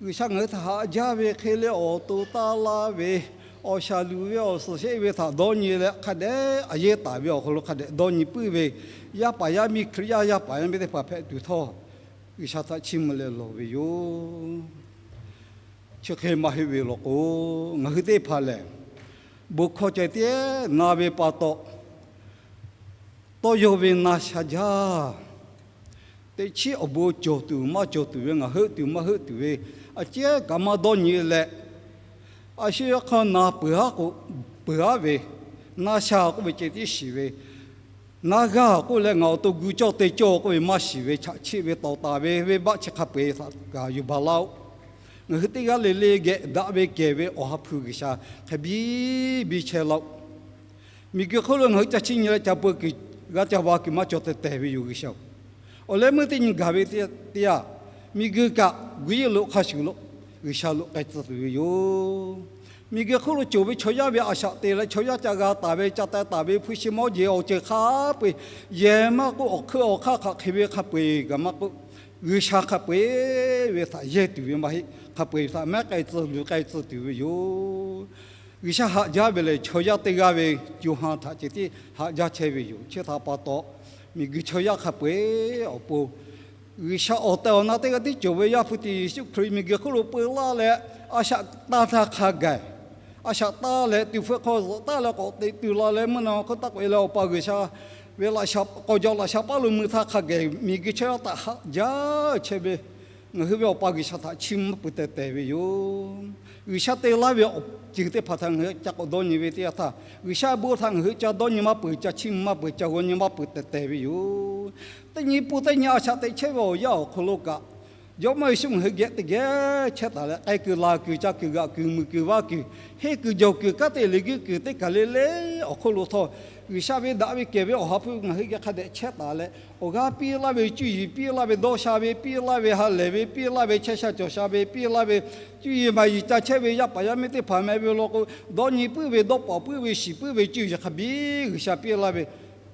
G'uiˬsha ngaˬ hui htaꞈ haꞈ jaˇ ve hk'e leh awˬ to taˇ laˇ ve, awˬ shaˍ luˬ ve awˬ suhˍ sheˆ ve htaꞈ dawˇ nyi leh hk'a dehꞈ a yehˇ taˍ ve awˬ hk'aw lo hk'a dehꞈ dawˇ nyi puiˉ ve, yaˇ paˍ yaˇ miˇ Hkriꞈ yaˇ yaˇ paˍ yaˇ miˇ teˇ hpaˍ hpehꞈ tuˬ htawˇ, G'uiˬsha htaꞈ chiˇ mvuh leh lawˬ ve yoˬ. Chi hk'e maˇ heˆ ve law k'o, ngaˬ hui teˇ hpaˍ lehˬ, bon hkawˇ ceh tiˉ na ve pa taw, tawˇ yaw ve na sha jaˇ. Teꞈ chiˉ awˬ bon cawˬ tuˬ maˇ cawˬ tuˬ ve, ngaˬ heuˆ tuˬ maˇ heuˆ tuˬ ve, a ciˉ kaꞈ maˇ dawˇ nyi leh, a shu yawˇ hk'aˇ na peuˬ aˉ k'o, peuˬ aˉ ve, na sha k'oˆ ve ceh tiˉ shiˍ ve, na g'aˇ k'oˆ leh ngaˬ awˬ to gu cawˇ te cawˇ k'oˆ ve maˇ shiˍ ve, chaꞈ chiˆ ve tawˍ taˍ ve, venˇbaˆ chi hk'a peu-eˬ htaꞈ kaꞈ yuˬ baˬ laˇ-oˆ. Ngaˬ hui teˇ g'aˇ le le geh daꞈ ve kehˬ ve Awˬ ha hpu G'uiˬsha hk'a biˇ biˇ chehˇ laˇ-oˆ. Miˬguiˬ hk'oˆ lo ngaˬ hui ca chiˇ nyi leh ca peu kuiˬ g'a ca va kuiˬ maˇ cawˬ tehˬ tehˬ ve yoˬ G'uiˬsha-oˬ. Awˬ leh meuˇ teˇ nyi gaˬ ve teˇ yanˇ, miˬguiˬ kaꞈ guiˇ yeˇ lo hk'a shuˍ lo G'uiˬsha lo k'ai tcuh tuˬ ve yoˬ. Miˬguiˬ hk'oˆ lo cawˬ ve chaw yaˇ ve a shaꞈ te leh chaw yaˇ ca g'a taˍ ve, ca teh taˍ ve, hpu shi mawˇ jeˬ awˬ ceuˬ hk'a peu-eˬ yehˬ maˇ k'oˆ, awˬ hkui awˬ hk'aˇ hk'aˬ hk'e ve hk'a peu-eˬ kaꞈ maˇ k'oˆ, G'uiˬsha hk'a peu-eˬ ve htaꞈ yehˇ tuˬ ve maˇ heˆ. Hk'a peu-eˬ htaꞈ mehˉ k'ai tcuh luˬ k'ai tcuh tuˬ ve yoˬ. G'uiˬsha haꞈ jaˇ ve lehˬ, chaw yaˇ teˇ g'aˇ ve co ha htaꞈ ceh tiˉ haꞈ jaˇ chehˇ ve yoˬ. Chi htaꞈ pa taw, miˬguiˬ chaw yaˇ hk'a peu-eˬ awˬ pon G'uiˬsha awˬ tehˬ awˬ na teˇ g'aˇ tiˉ cawˬ ve Yaˇ hpu tiꞈ Yeˍsuˆ Hkriꞈ miˬguiˬ hk'oˆ lo peu laˇ leh, a shaꞈ tanˇ htaˇ hk'a gaˬ, a shaꞈ tanˇ leh tuˬ hpfuhˆ hk'aw zuhꞈ taˉ leh k'awꞈ teꞈ tuˬ la leh mvuhˇ naw hk'oˆ taˇ k'oꞈ e leh, Awˬ pa G'uiˬsha ve laꞈ sha k'awꞈ jaw laꞈ sha paˉ lo mui htaˇ hk'a gaˬ miˬguiˬ chaw yaˇ htaꞈ haꞈ jaˇ chehˇ ve, ngaˬ hui ve Awˬ pa G'uiˬsha htaꞈ chiˇ mvuh maˇ peuˬ tehˬ tehˬ ve yoˬ. G'uiˬsha te laˇ ve awˬ ceuˬ teˇ hpaˍ htaꞈ ngaˬ hui ca k'awꞈ dawˇ nyi ve teˇ yanˇ htaˇ, G'uiˬsha bon htaꞈ ngaˬ hui ca dawˇ nyi maˇ peuˬ, ca chiˇ mvuh maˇ peuˬ, ca g'aw nyi maˇ peuˬ tehˬ tehˬ ve yoˬ. Teˇ nyi pun teˇ nyi a shaꞈ teꞈ chehˇ ve awˬ yanˇ awˬ hk'aw lo kaꞈ, Jawˇmawˇ Yeˍsuˆ ngaˬ hui geh teˇ geh chehˇ taˍ leh, k'ai kuiˬ laˬ kuiˬ ca kuiˬ g'aꞈ kuiˬ muiˬ kuiˬ vaˇ kuiˬ henˇ kuiˬ jawˬ kuiˬ kanˉ te le guiˇ kuiˬ teˇ kaˬ le le awˬ hk'oˆ lo htawˇ, G'uiˬsha ve daꞈ ve kehˬ ve Awˬ ha hpu ngaˬ hui geh hk'a dehꞈ chehˇ taˍ leh, awˬ g'aˇ piˇ laˇ ve, cuˇ yiˍ piˇ laˇ ve, dawˇ sha ve piˇ laˇ ve, ha lehˬ ve piˇ laˇ ve, chehˇ sha cawˬ sha ve piˇ laˇ ve, cuˇ yiˍ maˍ yiˍ ca chehˇ ve yaˇ paˍ yaˇ miˇ teˇ hpaˍ meh ve law k'o, dawˇ nyi puiˉ ve, dawˇ pawnˍ puiˉ ve, shiˍ puiˉ ve, cuˇ yiˍ hk'a biˇ G'uiˬsha piˇ laˇ ve,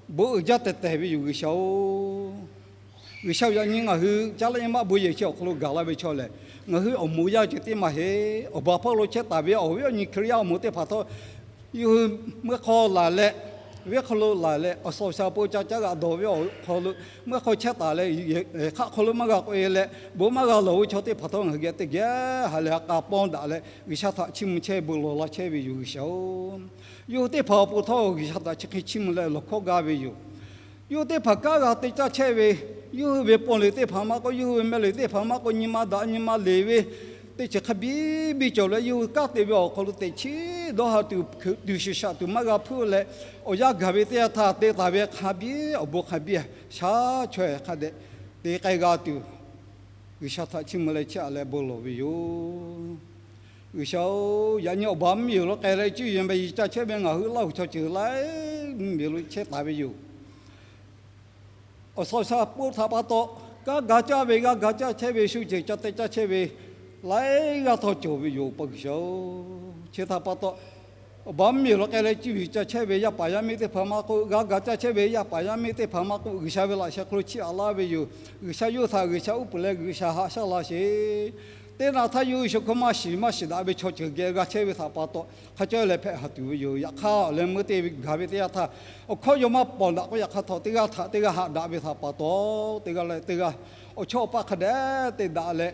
bon uiˍ jaˇ tehˬ tehˬ ve yoˬ G'uiˬsha-oˬ. G'uiˬsha yaꞈ nyi ngaˬ hui caˉ leh maˇ bon yehˬ chi awˬ hk'aw lo gaˬ la ve chaw lehˬ, ngaˬ hui awˬ moˍ yaˇ ceuˬ teˇ maˇ heˆ. Awˬ baˬ hpawˇ lo chehˇ taˍ ve awˬ viˉ awˬ nyi Hkriꞈ yaˇ awˬ moˍ teˇ hpaˍ htawˇ, yawˇ hui meuˇ hk'aw laˬ leh, venˇ hk'aw lo laˬ leh, awˬ suhˍ awˬ shaˍ awˬ pon ca caˉ g'aꞈ dawˬ ve awˬ hk'aw lo meuˇ hk'aw chehˇ taˍ leh, hk'aˆ hk'aw lo maˇ g'a k'oꞈ e leh, bon maˇ g'a lawˬ ve chaw teˇ hpaˍ htawˇ ngaˬ hui geh teˇ geh ha lehˬ ha k'a pawnˇ daꞈ leh, G'uiˬsha htaꞈ chiˇ mvuh chehˇ bon lawˬ laˇ chehˇ ve yoˬ G'uiˬsha-oˬ. Yawˇ hui teˇ hpaˍ awˬ pon htawˇ G'uiˬsha htaꞈ chi hk'e chiˇ mvuh leh lawˬ hkawˇ gaˇ ve yoˬ. Yawˇ hui teˇ hpaˍ kanˉ g'a te caˇ chehˇ ve, yawˇ hui ve paw leuˬ teˇ hpaˍ maˇ k'oˆ, yawˇ hui ve meh leuˬ teˇ hpaˍ maˇ k'oˆ, nyi ma daꞈ nyi ma leˬ ve teˇ ceuˬ hk'a biˇ biˇ cawˬ leh, yawˇ hui kanˉ te ve awˬ hk'aw lo teꞈ chiˉ dawˇ ha tuˬ, tuˬ shuˍ shaꞈ tuˬ maˇ g'a hpuˇ leh, awˬ yanˇ gaˬ ve teˇ yanˇ htaˇ te taˍ ve hk'a biˇ awˬ bon hk'a biˇ shaˉ chaweh hk'a dehꞈ te k'ai g'a tuˬ, G'uiˬsha htaꞈ chiˇ mvuh leh chiˇ aꞈ leh bon lawˬ ve yoˬ. G'uiˬsha-oˬ, yaꞈ nyi awˬ baˬ mvuhˇ miˬ lo k'ai leh cuˇ yiˍ meh yiˍ ca chehˇ ve ngaˬ hui Laˇ huˍ chaw ceuˬ laiˉ mvuhˇ miˬ lo chehˇ taˍ ve yoˬ. Awˬ suhˍ awˬ shaˍ pon htaꞈ pa taw, kanˉ ga caˇ ve g'a ga caˇ chehˇ ve, shu ceuˬ ca te caˇ chehˇ ve laiˉ g'aˇ htawˇ cawˬ ve yoˬ, Awˬ pa G'uiˬsha-oˬ. Chi htaꞈ pa taw, awˬ baˬ mvuhˇ miˬ lo k'ai leh cuˇ yiˍ ca chehˇ ve yaˇ paˍ yaˇ miˇ teˇ hpaˍ maˇ k'oˆ, g'a ga caˇ chehˇ ve yaˇ paˍ yaˇ miˇ teˇ hpaˍ maˇ k'oˆ, G'uiˬsha ve laꞈ sheh hk'aw lo chiˇ aꞈ laˇ ve yoˬ. G'uiˬsha yawˇ hui htaꞈ G'uiˬsha uˉ peunˍ leh G'uiˬsha haꞈ shaˉ laˇ sheˍ. Teˇ naꞈ htaˇ yawˇ hui shu hkawˇ maˇ shiˍ maˇ shiˍ daꞈ ve chaw ceuˬ geh g'a chehˇ ve htaꞈ pa taw, hk'a caw leh hpehꞈ haˍ tuˬ ve yoˬ. Yaꞈ hk'aˇ, awˬ leh meuˇ teˇ gaˬ ve teˇ yanˇ htaˇ, awˬ hkawˇ yaw maˇ pawnˍ daꞈ k'o, yaꞈ hk'aˇ htawˇ teˇ g'aˇ htaꞈ teˇ g'aˇ haꞈ daꞈ ve htaꞈ pa taw, teˇ g'aˇ leh teˇ g'aˇ awˬ chawˇ awˬ paˇ hk'a dehꞈ te daꞈ leh,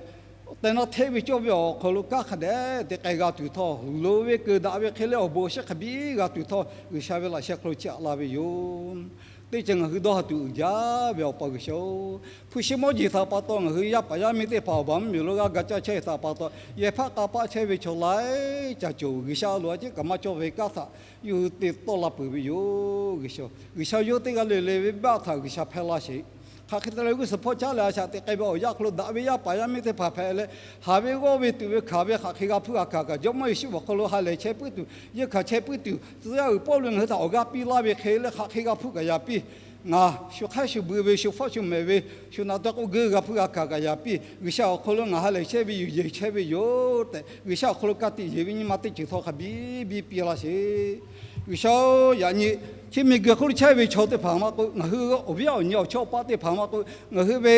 tehˬ na hteˇ ve cawˇ ve awˬ hk'aw lo kanˉ hk'a dehꞈ te k'ai g'a tuˬ htawˇ, loˍ ve keuˬ daꞈ ve hk'e leh awˬ bon awˬ shinˉ hk'a biˇ g'a tuˬ htawˇ, G'uiˬsha ve laꞈ sheh hk'aw lo chiˇ aꞈ laˇ ve yoˬ. Teˇ ceuˬ ngaˬ hui dawˇ ha tuˬ uiˍ jaˇ ve Awˬ pa G'uiˬsha-oˬ, hpu shi mawˇ jeˬ htaꞈ pa taw ngaˬ hui yaˇ paˍ yaˇ miˇ teˇ hpaˍ awˬ baˬ mvuhˇ miˬ lo g'a ga caˇ chehˇ ve htaꞈ pa taw, yehˬ hpaˆ k'a paˆ chehˇ ve chaw laiˉ ca cawˬ. G'uiˬsha a loˍ a ciˉ kaꞈ maˇ cawˇ ve kanˉ htaꞈ yawˇ hui te tawˆ la peuˬ ve yoˬ. G'uiˬsha, G'uiˬsha yawˇ teˇ g'aˇ le le ve baˆ htaꞈ G'uiˬsha hpehˇ laˇ sheˍ. Hk'aˬ hk'e te leh g'uˇ suhˍ hpawˇ caˉ leh a shaꞈ teꞈ k'ai ve awˬ yanˇ hk'aw lo daꞈ ve yaˇ paˍ yaˇ miˇ teˇ hpaˍ hpehꞈ leh, haˍ ve g'awˇ ve tuꞈ ve hkanˍ ve hk'aˬ hk'e g'a hpuˇ g'a hkanˍ kaꞈ, Jawˇmawˇ Yeˍsuˆ awˬ hk'aw lo ha lehˬ chehˇ puiˉ tuˬ, yeunˇ hkanˍ chehˇ puiˉ tuˬ, tcuh yaˇ uiˍ Pawˇluꞈ ngaˬ hui htaꞈ awˬ g'aˇ piˇ laˇ ve hk'e leh hk'aˬ hk'e g'a hpuˇ kaꞈ yaꞈ piˇ. Ngaˬ shu hk'aiˉ shu bui ve, shu hpawˇ shu mehˍ ve, shu naꞈ tawˇ k'oˆ geuˇ g'a hpuˇ g'a hkanˍ kaꞈ yaꞈ piˇ. G'uiˬsha awˬ hk'aw lo ngaˬ ha lehˬ chehˇ ve yoˬ, yeˬ chehˇ ve yoˬ tehꞈ, G'uiˬsha awˬ hk'aw lo ka tiꞈ yeˬ ve nyi ma teˇ ceuˬ htawˇ hk'a biˇ biˇ piˇ laˇ sheˍ. G'uiˬsha-oˬ, yaꞈ nyi chi miˬguiˬ hk'oˆ lo chehˇ ve chaw teˇ hpaˍ maˇ k'oˆ, ngaˬ hui awˬ viˉ awˬ nyi awˬ chawˇ awˬ paˆ teˇ hpaˍ maˇ k'oˆ, ngaˬ hui ve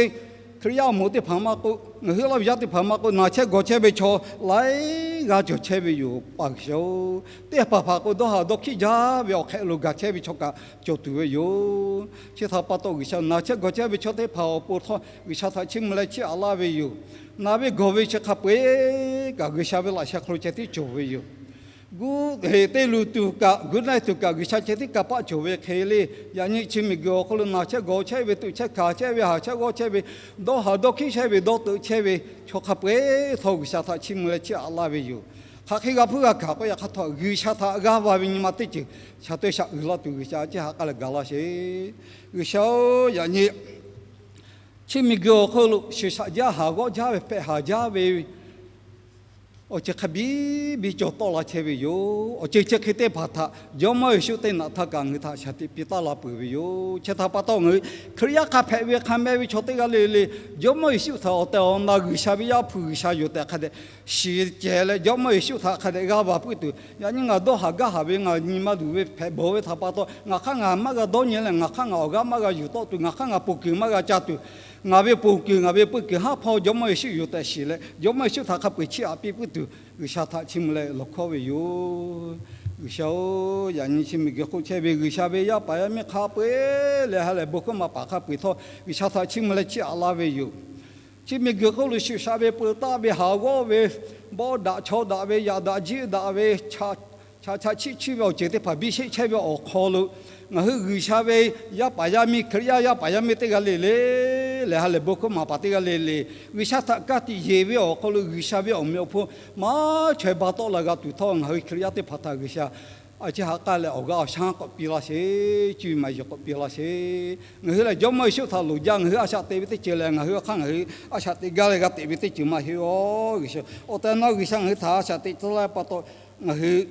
Hkriꞈ yaˇ awˬ moˍ teˇ hpaˍ maˇ k'oˆ, ngaˬ hui Laˇ huˍ yaˇ teˇ hpaˍ maˇ k'oˆ, na chehˇ gawˬ chehˇ ve chaw laiˉ g'aˇ cawˬ chehˇ ve yoˬ, Awˬ pa G'uiˬsha-oˬ. Teˇ hpaˍ hpaˍ k'o, dawˇ haˍ dawˇ hkiˆ jaˇ ve awˬ hk'ehꞈ lo gaˬ chehˇ ve chaw kaꞈ cawˬ tuˬ ve yoˬ. Chi htaꞈ pa taw, G'uiˬsha na chehˇ gawˬ chehˇ ve chaw teˇ hpaˍ awˬ pon htawˇ, G'uiˬsha htaꞈ chiˇ mvuh leh chiˇ aꞈ laˇ ve yoˬ. Na ve gawˬ ve chi hk'a peu-eˬ kaꞈ G'uiˬsha ve laꞈ sheh hk'aw lo ceh tiˉ cawˬ ve yoˬ. Guˇ heˍ te luˬ tuˬ kaꞈ, guˇ na tuˬ kaꞈ G'uiˬsha ceh tiˉ kanˇ paˆ cawˬ ve hk'e le. Yaꞈ nyi chi miˬguiˬ awˬ hk'aw lo na chehˇ gawˬ chehˇ ve, tuꞈ chehˇ hkanˍ chehˇ ve, haˍ chehˇ g'awˇ chehˇ ve, dawˇ haˍ dawˇ hkiˆ chehˇ ve, dawˇ teuꞈ chehˇ ve chaw hk'a peu-eˬ htawˇ, G'uiˬsha htaꞈ chiˇ mvuh leh chiˇ aꞈ laˇ ve yoˬ. Hk'aˬ hk'e g'a hpuˇ g'a hkanˍ k'o, yaꞈ hk'aˇ htawˇ G'uiˬsha htaꞈ g'aˇ va ve nyi ma teˇ ceuˬ shaˍ teuˇ shaꞈ uiˍ la tuˬ, G'uiˬsha a ciˉ ha k'aˇ leh gaˬ laˇ sheˍ. G'uiˬsha-oˬ, yaꞈ nyi chi miˬguiˬ awˬ hk'aw lo shuˍ shaꞈ jaˇ, haˍ g'awˇ jaˇ ve, hpehꞈ haˍ jaˇ ve awˬ ceuˬ hk'a biˇ biˇ cawˬ tawˆ la chehˇ ve yoˬ. Awˬ ceuˬ chi hk'e teˇ hpaˍ htaꞈ Jawˇmawˇ Yeˍsuˆ teˇ naꞈ htaˇ kaꞈ ngaˬ hui htaꞈ shaˍ tiꞈ piˇ taˉ la peuˬ ve yoˬ. Chi htaꞈ pa taw, ngaˬ hui Hkriꞈ yaˇ hk'a hpehꞈ ve hk'a meh ve chaw teˇ g'aˇ le le, Jawˇmawˇ Yeˍsuˆ htaꞈ awˬ tehˬ awˬ na G'uiˬsha ve Yaˇ hpu G'uiˬsha yoˬ tehꞈ hk'a dehꞈ shiˍ cehˬ leh, Jawˇmawˇ Yeˍsuˆ htaꞈ hk'a dehꞈ g'aˇ va puiˉ tuˬ, yaꞈ nyi ngaˬ dawˇ haˍ gaˇ haˍ ve, ngaˬ nyi ma luˬ ve hpehꞈ bawˬ ve htaꞈ pa taw, ngaˬ hk'aˇ ngaˬ maˇ g'a dawˇ nyi leh ngaˬ hk'aˇ ngaˬ awˬ g'aˇ maˇ g'a yuˬ tawˆ tuˬ, ngaˬ hk'aˇ ngaˬ ponˬ kuiˬ maˇ g'a ca tuˬ, Ngaˬ ve ponˬ kuiˬ, ngaˬ ve peuˇ kuiˬ haˉ hpawˇ Jawˇmawˇ Yeˍsuˆ yoˬ tehꞈ shiˍ leh, Jawˇmawˇ Yeˍsuˆ htaꞈ hk'a peu-eˬ chiˇ aꞈ piˇ puiˉ tuˬ G'uiˬsha htaꞈ chiˇ mvuh leh lawˬ hkawˇ ve yoˬ. G'uiˬsha-oˬ, yaꞈ nyi chi miˬguiˬ hk'oˆ chehˇ ve G'uiˬsha ve yaˇ paˍ yaˇ miˇ hk'a peu-eˬ leh ha lehˬ bon hkuˇ maˍ paˍ hk'a peu-eˬ htawˇ, G'uiˬsha htaꞈ chiˇ mvuh leh chiˇ aꞈ laˇ ve yoˬ. Chi miˬguiˬ hk'oˆ lo shuˍ shaꞈ ve, peu taˆ ve, haˍ g'awˇ ve, bawˆ daꞈ chaw daꞈ ve, yaꞈ daꞈ jiˆ daꞈ ve, chaꞈ chaꞈ chiˆ chiˆ ve awˬ ceuˬ teˇ hpaˍ biˇ sheˆ chehˇ ve awˬ hk'aw lo, ngaˬ hui G'uiˬsha ve yaˇ paˍ yaˇ miˇ, Hkriꞈ yaˇ yaˇ paˍ yaˇ miˇ teˇ g'aˇ le le leh ha lehˬ bon hkuˇ maˍ paˍ teˇ g'aˇ le le, G'uiˬsha htaꞈ ka tiꞈ yeˬ ve awˬ hk'aw lo G'uiˬsha ve awˬ meꞈ awˬ hponˇ maˇ chaweh ba tawˆ la g'a tuˬ htawˇ, ngaˬ hui Hkriꞈ yaˇ teˇ hpaˍ htaꞈ G'uiˬsha a ciˉ ha k'aˇ leh awˬ g'aˇ awˬ shaˉ k'awꞈ piˇ laˇ sheˍ. Cuˇ yiˍ maˍ yiˍ k'awꞈ piˇ laˇ sheˍ. Ngaˬ hui lehˬ Jawˇmawˇ Yeˍsuˆ htaꞈ loˍ jaˇ, ngaˬ hui a shaꞈ teꞈ ve teˇ ceuˬ lehˬ, ngaˬ hui awˬ hk'aˇ ngaˬ hui a shaꞈ teꞈ gaˇ leh g'a teꞈ ve teˇ ceuˬ maˇ heˆ-oˬ. G'uiˬsha, awˬ tehˬ nawˉ G'uiˬsha ngaˬ hui htaꞈ a shaꞈ teꞈ tcuh laˇ pa taw, ngaˬ hui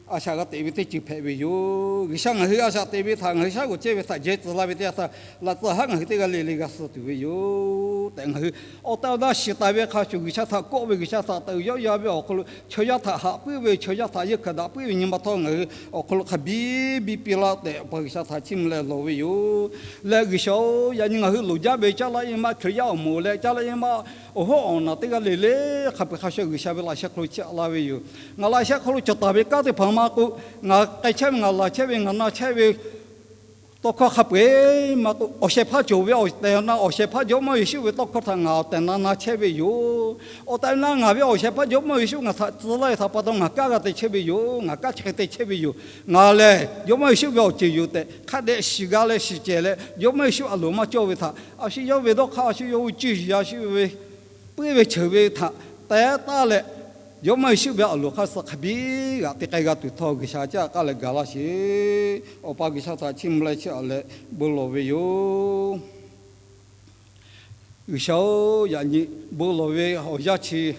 a shaꞈ g'a teꞈ ve teˇ ceuˬ hpehꞈ ve yoˬ. G'uiˬsha ngaˬ hui a shaꞈ teꞈ ve htaꞈ ngaˬ hui shaˉ g'awˬ chehˇ ve htaꞈ jehˇ tcuh laˇ ve teˇ yanˇ htaˇ, laꞈ tcuh haˉ ngaˬ hui teˇ g'aˇ le le g'a suh tuˬ ve yoˬ tehꞈ, ngaˬ hui awˬ tehˬ awˬ na shiˍ taˍ ve hk'a shuˍ, G'uiˬsha htaꞈ kawˆ ve, G'uiˬsha htaꞈ teuꞈ yawˆ yan ve awˬ hk'aw lo chaw yaˇ htaꞈ haꞈ puiˉ ve, chaw yaˇ htaꞈ yeunˇ hkanˍ daꞈ puiˉ ve nyi ma htawˇ, ngaˬ hui awˬ hk'aw lo hk'a biˇ biˇ piˇ laˇ tehꞈ Awˬ pa G'uiˬsha htaꞈ chiˇ mvuh leh lawˬ ve yoˬ. Leh G'uiˬsha-oˬ, yaꞈ nyi ngaˬ hui loˍ jaˇ ve caˇ laˇ yaˇ maˇ Hkriꞈ yaˇ awˬ moˍ leh caˇ laˇ yaˇ maˇ awˬ hoˉ awˬ naˬ teˇ g'aˇ le le hk'a peu-eˬ hk'a shuˍ G'uiˬsha ve laꞈ sheh hk'aw lo chiˇ aꞈ laˇ ve yoˬ. Ngaˬ laꞈ sheh hk'aw lo cawˬ taˍ ve kanˉ teˇ hpaˍ maˇ k'oˆ, ngaˬ k'ai chehˇ ve, ngaˬ laˬ chehˇ ve, ngaˬ na chehˇ ve tawˇ hkawˇ hk'a peu-eˬ maˇ k'oˆ, awˬ shehˍ hpaˇ cawˬ ve awˬ tehˬ awˬ na, awˬ shehˍ hpaˇ Jawˇmawˇ Yeˍsuˆ ve tawˇ hkawˇ htaꞈ ngaˬ awˬ tehˬ na na chehˇ ve yoˬ. Awˬ tehˬ na ngaˬ ve awˬ shehˍ hpaˇ Jawˇmawˇ Yeˍsuˆ ngaˬ htaꞈ tcuh laˇ ve htaꞈ pa taw ngaˬ kaˇ g'a te chehˇ ve yoˬ. Ngaˬ kaˇ chi hk'e te chehˇ ve yoˬ. Ngaˬ lehˬ Jawˇmawˇ Yeˍsuˆ ve awˬ ceuˬ yoˬ tehꞈ hk'a dehꞈ shiˍ g'a leh shiˍ cehˬ leh, Jawˇmawˇ Yeˍsuˆ a loˍ maˇ cawˇ ve htaꞈ a shu yawˇ ve dawˇ hk'aˇ, a shu yawˇ ve cuˇ yiˍ, a shu ve puiˉ ve cheuˬ ve htaꞈ teh taˇ leh, Jawˇmawˇ Yeˍsuˆ ve a loˍ hk'aˇ suh hk'a biˇ g'aꞈ te k'ai g'a tuˬ htawˇ, G'uiˬsha caˇ k'aˇ leh gaˬ laˇ sheˍ. Awˬ pa G'uiˬsha htaꞈ chiˇ mvuh leh chiˇ aꞈ leh bon lawˬ ve yoˬ. G'uiˬsha-oˬ, yaꞈ nyi bon lawˬ ve awˬ yanˇ chi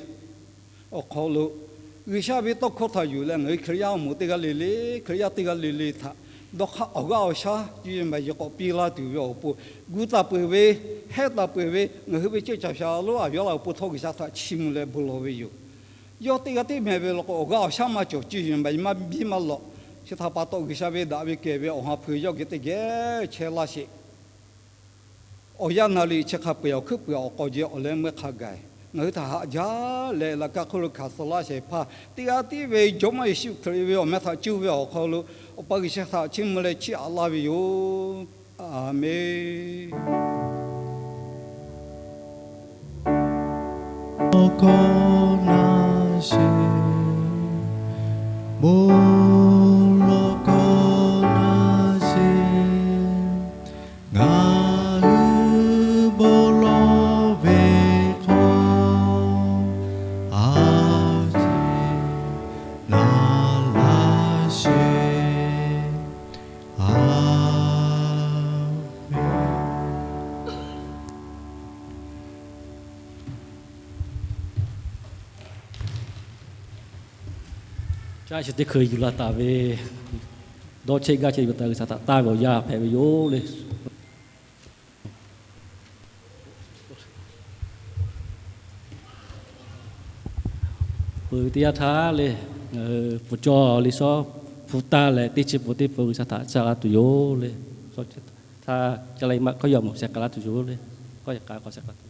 awˬ hk'aw lo, G'uiˬsha ve tawˇ hkawˇ htaꞈ yuˬ leh ngaˬ hui Hkriꞈ yaˇ awˬ moˍ teˇ g'aˇ le le, Hkriꞈ yaˇ teˇ g'aˇ le le htaꞈ dawˇ hk'aˇ awˬ g'aˇ awˬ shaˉ cuˇ yiˍ maˍ yiˍ k'awꞈ piˇ laˇ tuˬ ve awˬ pon, gu taˍ peuˬ ve, hehˆ taˍ peuˬ ve, ngaˬ hui ve ceuˇ caˬ sha lo a yaw la awˬ pon htawˇ G'uiˬsha htaꞈ chiˇ mvuh leh bon lawˬ ve yoˬ. Yawˇ teˇ g'aˇ tiˉ meh ve law k'o, awˬ g'aˇ awˬ shaˉ maˇ cawˬ, cuˇ yiˍ maˍ yiˍ maˇ biˇ maˇ lawꞈ. Chi htaꞈ pa taw G'uiˬsha ve daꞈ ve kehˬ ve awˬ ha hpu yawˇ geh teˇ geh chehˇ laˇ sheˍ. Awˬ yanˇ naˍ riˍ chi hk'a peu-eˬ awˬ hkuiˉ puiˍ awˬ k'aw jeh awˬ leh meuˇ hk'a gaˬ, ngaˬ hui htaꞈ haꞈ jaˇ leh laꞈ ka hk'oˆ lo hkanˍ suh laˇ shehˍ hpaˇ teˇ g'aˇ tiˉ ve Jawˇmawˇ Yeˍsuˆ Hkriꞈ ve awˬ meh htaꞈ cuˇ ve awˬ hk'aw lo, Awˬ pa G'uiˬsha htaꞈ chiˇ mvuh leh chiˇ aꞈ laˇ ve yoˬ. Aˍmenˍ. Awˬ hkawˇ na sheˍ, bon lawˬ hkawˇ na sheˍ, ngaˬ hui bon lawˬ ve hk'aw a ciˉ na laˇ sheˍ. Aˍmenˍ. Caˇ chi teˇ hkui yuˬ la taˍ ve dawˇ chehˇ gaˇ chehˇ yuˬ taˍ G'uiˬsha htaꞈ taˇ ve awˬ yanˇ hpehꞈ ve yoˬ le. Peuˬ ve teˇ yanˇ htaˇ le, ngaˬ hui pfuhˍ cawˇ le shawˉ hpu taˇ leh teˇ chi peuˬ teˇ peuˬ G'uiˬsha htaꞈ ca g'a tuˬ yoˬ le. Htaˇ ca le maˇ hkawˇ yaꞈ mawˬ sheh k'a laˇ tuˬ yoˬ le. Hkawˇ yaꞈ k'a k'awꞈ sheh k'a tuˬ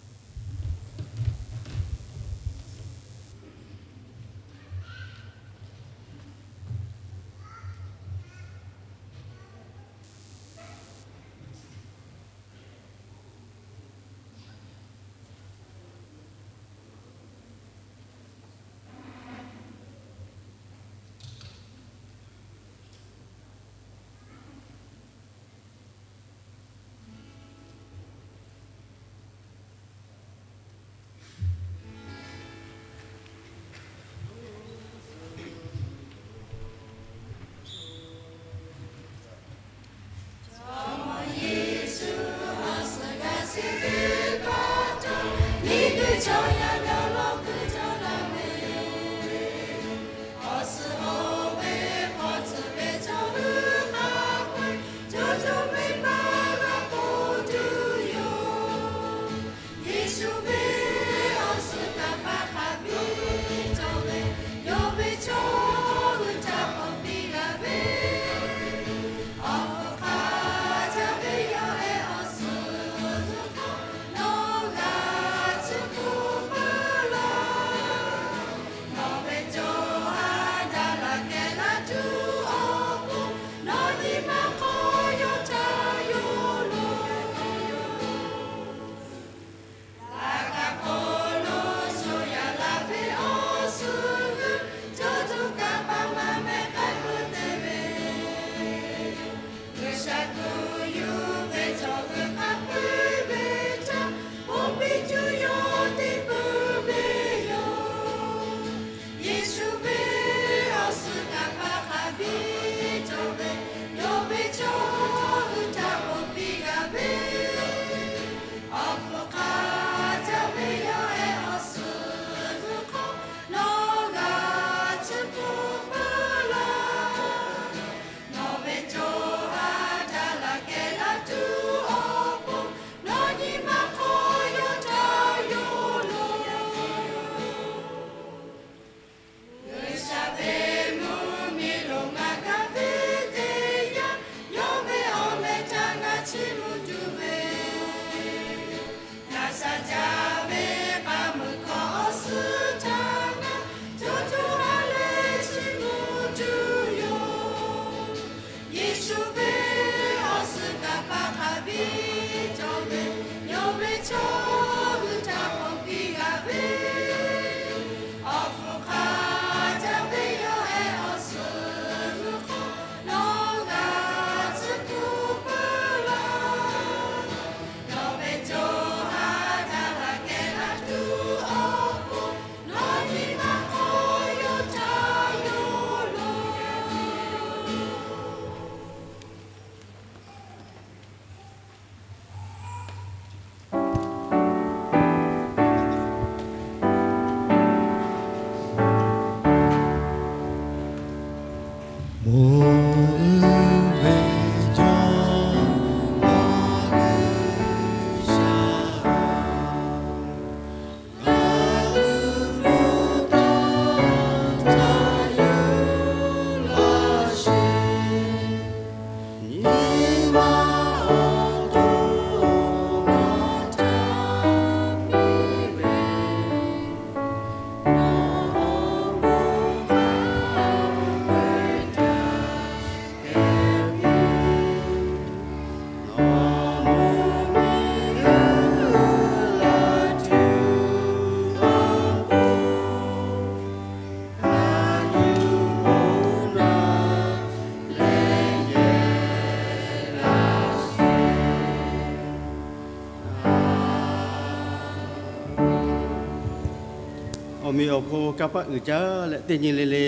Awˬ meꞈ awˬ hponˇ kanˇ paˆ uiˍ jaˇ leh teˇ nyi le le,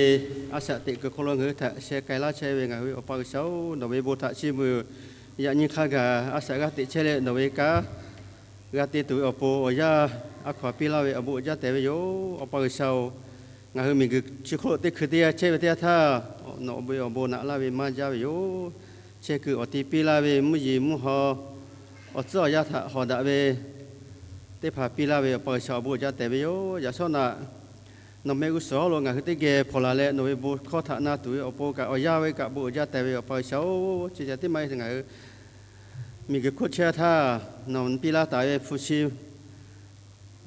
a shaꞈ teꞈ kuiˬ hk'aw lo ngaˬ hui htaꞈ sheh k'ai laˇ chehˇ ve ngaˬ hui ve Awˬ pa G'uiˬsha-oˬ, nawˬ ve bon htaꞈ chiˇ mvuh. Yaꞈ nyi hk'a gaˬ a shaꞈ g'aˇ teꞈ chehˇ leh nawˬ ve kanˉ g'a te tuˬ ve awˬ pon awˬ yanˇ a hkaw-anˬ piˇ laˇ ve awˬ bon uiˍ jaˇ tehꞈ ve yoˬ. Awˬ pa G'uiˬsha-oˬ, ngaˬ hui miˬguiˬ chi hk'oˆ lo teˇ hkui teˇ yanˇ chehˇ ve teˇ yanˇ htaˇ, nawˬ ve awˬ bon naꞈ laˇ ve maˇ jaˇ ve yoˬ. Chehˇ kuiˬ awˬ ti piˇ laˇ ve mvuhˇ yeˬ mvuhˇ haw, awˬ tcuhˉ awˬ yanˇ htaꞈ hawˍ daꞈ ve teˇ hpaˍ piˇ laˇ ve Awˬ pa G'uiˬsha awˬ bon uiˍ jaˇ tehꞈ ve yoˬ. Yaꞈ shawˉ naꞈ nawˬ meh g'uˇ suhˍ hawˉ lo ngaˬ hui teˇ geh hpawnˬ laˬ leh nawˬ ve bon hkawˇ htaꞈ na tuˬ ve awˬ pon kaꞈ awˬ yanˇ ve kaꞈ bon uiˍ jaˇ tehꞈ ve Awˬ pa G'uiˬsha-oˬ, chi ca teˇ maˇ heˆ ngaˬ hui miˬguiˬ hk'oˆ chehˇ htaˇ nawˬ piˇ laˇ taˍ ve hpu shi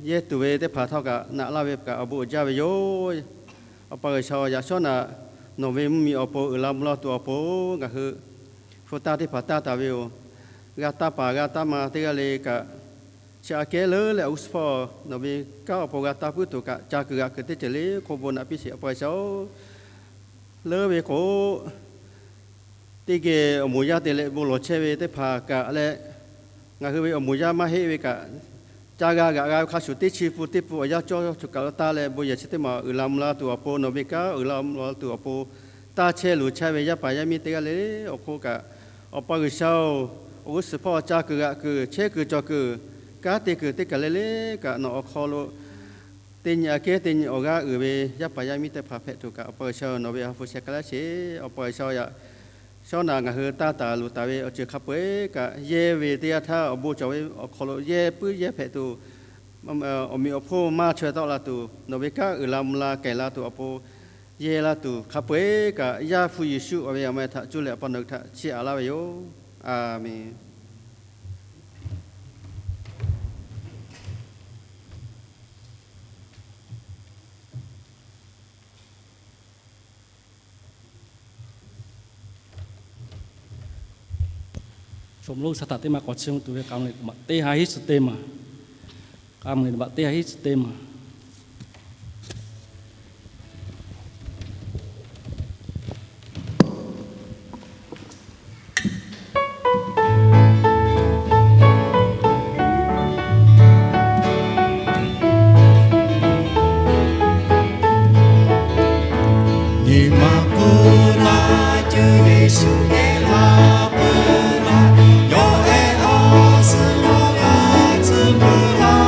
yehˇ tuˬ ve teˇ hpaˍ htawˇ kaꞈ naꞈ laˇ ve kaꞈ awˬ bon uiˍ jaˇ ve yoˬ. Awˬ pa G'uiˬsha-oˬ, yaꞈ shawˉ naꞈ nawˬ ve mvuhˇmiˬ awˬ pon uiˍ la mvuh la tuˬ awˬ pon ngaˬ hui hpu tanˇ teˇ hpaˍ tanˇ taˍ ve yoˬ. G'a tanˇ paˍ g'a tanˇ ma teˇ g'aˇ le kaꞈ, chi aꞈ kehˉ leuˉ leh awˬ g'uˇ suhˍ hpawˇ nawˬ ve kanˉ awˬ pon g'a tanˇ puiˉ tuˬ kaꞈ ca kuiˬ g'aꞈ kuiˬ teˇ ceuˬ le hk'oˆ bon naꞈ piˇ sheˍ Awˬ pa G'uiˬsha-oˬ. Leuˉ ve k'o, teˇ geh awˬ moˍ yaˇ te leh bon lawˬ chehˇ ve teˇ hpaˍ kaꞈ leh, ngaˬ hui ve awˬ moˍ yaˇ maˇ heˆ ve kaꞈ, ca g'a g'aꞈ g'a ve hk'a shuˍ teˇ chi pun teˇ pun awˬ yanˇ cawˇ choˬ kaꞈ lo taˇ leh bon yehˬ chi teˇ maˬ uiˍ la mvuh la tuˬ awˬ pon nawˬ ve kanˉ uiˍ la mvuh la tuˬ awˬ pon, taˇ chehˇ luˬ chehˇ ve yaˇ paˍ yaˇ miˇ teˇ g'aˇ le le awˬ hk'oˆ kaꞈ, Awˬ pa G'uiˬsha-oˬ, awˬ g'uˇ suhˍ hpawˇ ca kuiˬ g'aꞈ kuiˬ chehˇ kuiˬ cawˬ kuiˬ, kanˉ te kuiˬ teˇ kaˬ le le kaꞈ nawˬ awˬ hk'aw lo teˇ nyi aꞈ kehˉ teˇ nyi awˬ g'aˇ uiˍ ve yaˇ paˍ yaˇ miˇ teˇ hpaˍ hpehꞈ tuˬ kaꞈ Awˬ pa G'uiˬsha-oˬ, nawˬ ve ha hpu sheh k'ai laˇ sheˍ. Awˬ pa G'uiˬsha-oˬ, yaꞈ shawˉ naꞈ ngaˬ hui tanˇ taˍ luˬ taˍ ve awˬ ceuˬ hk'a peu-eˬ kaꞈ, yehˇ ve teˇ yanˇ htaˇ awˬ bon cawˬ ve awˬ hk'aw lo yehˇ puiˉ yehˇ hpehꞈ tuˬ, awˬ meꞈ awˬ hponˇ maˇ chaweh tawˆ la tuˬ, nawˬ ve kanˉ uiˍ la mvuh la kehˬ la tuˬ awˬ pon yehˇ laˇ tuˬ hk'a peu-eˬ kaꞈ, Yaˇ hpu Yeˍsuˆ awˬ ve awˬ meh htaꞈ cuˇ leh Awˬ pa nawˬ hui htaꞈ chiˇ aꞈ laˇ ve yoˬ. A menˍ. Chaw mvuh lonˉ shaˉ htaꞈ teˇ maˇ k'awꞈ chiˇ mvuh tuˬ ve k'am le, teˇ ha hiˉ chi teˇ maˬ. K'am le, teˇ ha hiˉ chi teˇ maˬ. Nyi ma peuˬ laˇ, Jawˇ Yeˍsuˆ geh laˇ peuˬ laˇ, yawˇ ehˉ awˬ suhˍ yawˇ g'a tcuhˉ peuˬ laˇ.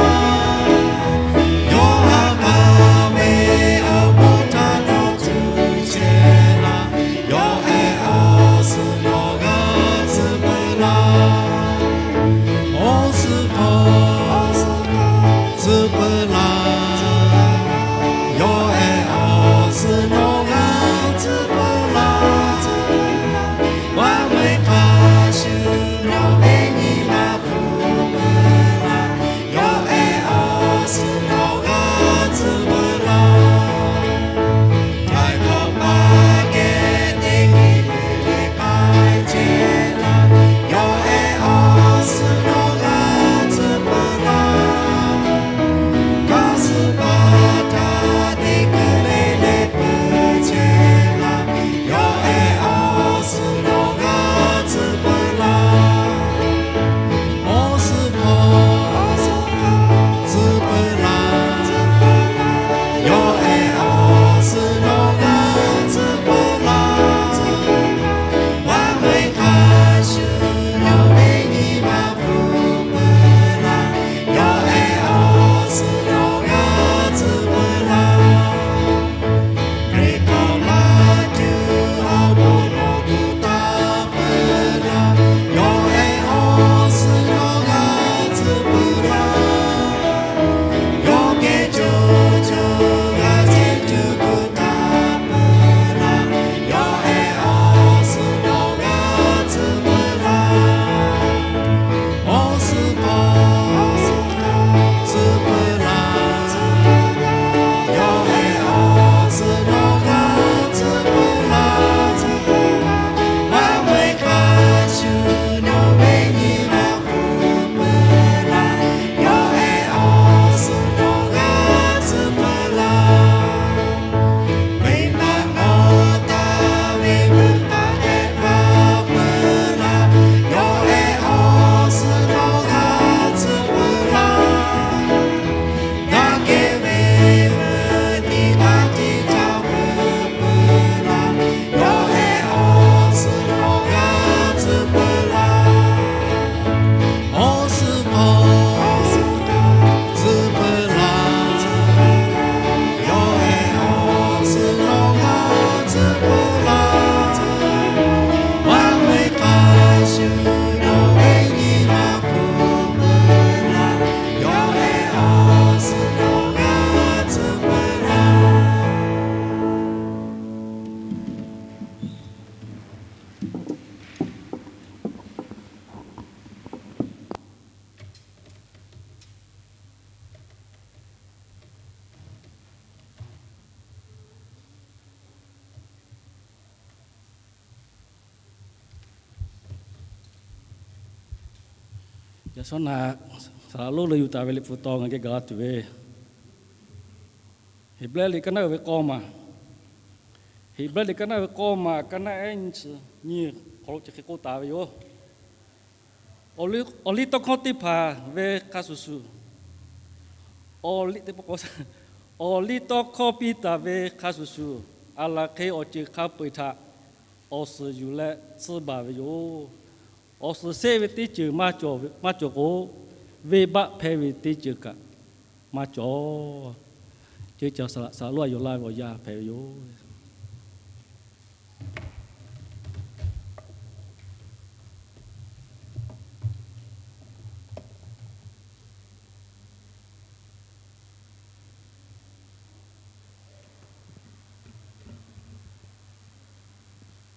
Sawˉ naꞈ saˍ laꞈ lonˉ leh yuˬ taˍ ve liꞈ hpu taw ngaˬ geh gaˬ la tuˬ ve, Heˍbrehˇ liꞈ kaˉ naˉ uiˍ ve k'awˇ maˬ, Heˍbrehˇ liꞈ kaˉ naˉ uiˍ ve k'awˇ maˬ kaˉ naˉ ehˉ nyiˇ chi nyiˇ hk'aw lo chi hk'e k'oˆ taˍ ve yoˬ. Awˬ liˇ tawˇ hkawˇ teˇ hpaˍ ve hk'a shuˍ shuˍ, awˬ liˇ tawˇ hkawˇ piˇ taˍ ve hk'a shuˍ shuˍ, aˬ laˬ hk'e awˬ ceuˬ hk'a peu-eˬ htaꞈ awˬ suhˍ yuˬ leh tsuhˇ baˬ ve yoˬ. Awˬ suhˍ shehˆ ve teˇ ceuˬ maˇ cawˬ k'o, venˇbaˆ hpehˇ ve teˇ ceuˬ kaꞈ maˇ cawˬ. Ceuˬ caˬ saˍ laꞈ lonˉ a yawˬ laˇ ve awˬ yanˇ hpehꞈ ve yoˬ.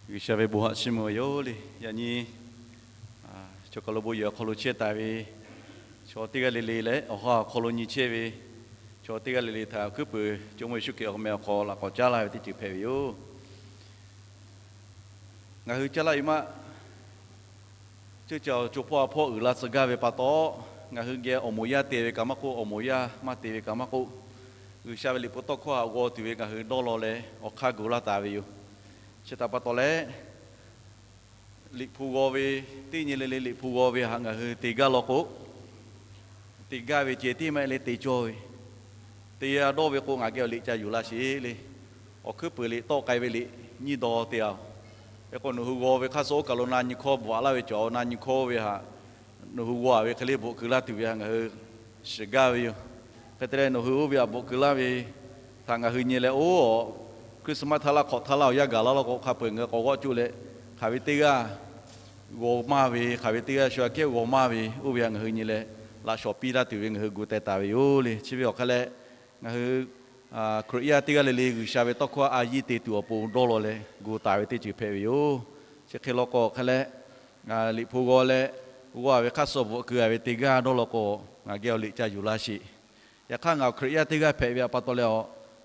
G'uiˬsha ve bon haꞈ chiˇ mvuh ve yoˬ le. Yaꞈ nyi chaw kaˬ lo bon yehˬ awˬ hk'aw lo chehˇ taˍ ve chaw teˇ g'aˇ le le leh, awˬ ha awˬ hk'aw lo nyi chehˇ ve chaw teˇ g'aˇ le le htaꞈ awˬ hkuiˉ puiˍ Jawˇmawˇ Yeˍsuˆ Hkriꞈ awˬ meh awˬ hk'aw laꞈ k'awꞈ caˉ laˇ ve teˇ ceuˬ hpehꞈ ve yoˬ. Ngaˬ hui caˇ laˇ ve maˇ ceuˬ caˬ awˬ co hpawˇ a hpawˇ uiˍ la tcuh gaˇ ve pa taw, ngaˬ hui geh awˬ moˍ yaˇ te ve kaꞈ maˇ k'oˆ, awˬ moˍ yaˇ maˇ te ve kaꞈ maˇ k'oˆ, G'uiˬsha ve liꞈ hpu tawˇ hkawˇ htaꞈ g'aw tuˬ ve ngaˬ hui dawˇ law leh awˬ hk'aˇ gu laˇ taˍ ve yoˬ. Chi htaꞈ pa taw leh, liꞈ hpu g'aw ve, teˇ nyi le le liꞈ hpu g'aw ve htaꞈ ngaˬ hui te gaˇ law k'o, te gaˇ ve ceh tiˉ maˇ heˆ leh te cawˇ ve, te g'a dawˇ ve k'o ngaˬ geh awˬ liꞈ ca yuˬ laˇ sheˍ le. Awˬ hkuiˉ puiˍ liꞈ tawˆ k'ai ve liꞈ nyiˇ daw te a. Hk'e k'o nawˬ hui g'aw ve hk'aˇ suh oˇ kaˬ lo na nyi hkawˇ bvuhꞈ laˇ ve cawˬ, na nyi hkawˇ oˇ ve htaꞈ nawˬ hui g'aw a ve hk'e le bvuhꞈ keu laˇ tuˬ ve htaꞈ ngaˬ hui shiˍ gaˇ ve yoˬ. Hk'e te leh nawˬ hui oˇ ve htaꞈ bvuhꞈ keu laˇ ve htaꞈ ngaˬ hui nyi leh, oˇ, Christmas htaˇ laˇ hk'awꞈ htaˇ laˇ awˬ yanˇ gaˬ laˇ law k'o, hk'a peu-eˬ ngaˬ hui k'awꞈ g'awˆ coˇ leh, hk'aˬ ve teˇ g'aˇ g'aw maˇ ve, hk'aˬ ve teˇ g'aˇ shu aꞈ kehˉ g'aw maˇ ve, oˇ ve htaꞈ ngaˬ hui nyi leh, laꞈ shawˍ piˇ laˇ tuˬ ve ngaˬ hui gu teh taˍ ve yoˬ le. Chi ve awˬ hk'aˇ leh, ngaˬ hui Hkriꞈ yaˇ teˇ g'aˇ le le G'uiˬsha ve tawˇ hkawˇ a yiˇ te tuˬ awˬ pon dawˇ law leh gu taˍ ve teˇ ceuˬ hpehꞈ ve yoˬ. Chi hk'e law k'o hk'aˇ leh, liꞈ hpu g'aw leh g'aw a ve hk'aˇ suh bvuhꞈ keu a ve teˇ g'aˇ dawˇ law k'o, ngaˬ geh awˬ liꞈ ca yuˬ laˇ sheˍ. Yaꞈ hk'aˇ ngaˬ Hkriꞈ yaˇ teˇ g'aˇ hpehꞈ ve htaꞈ pa taw leh,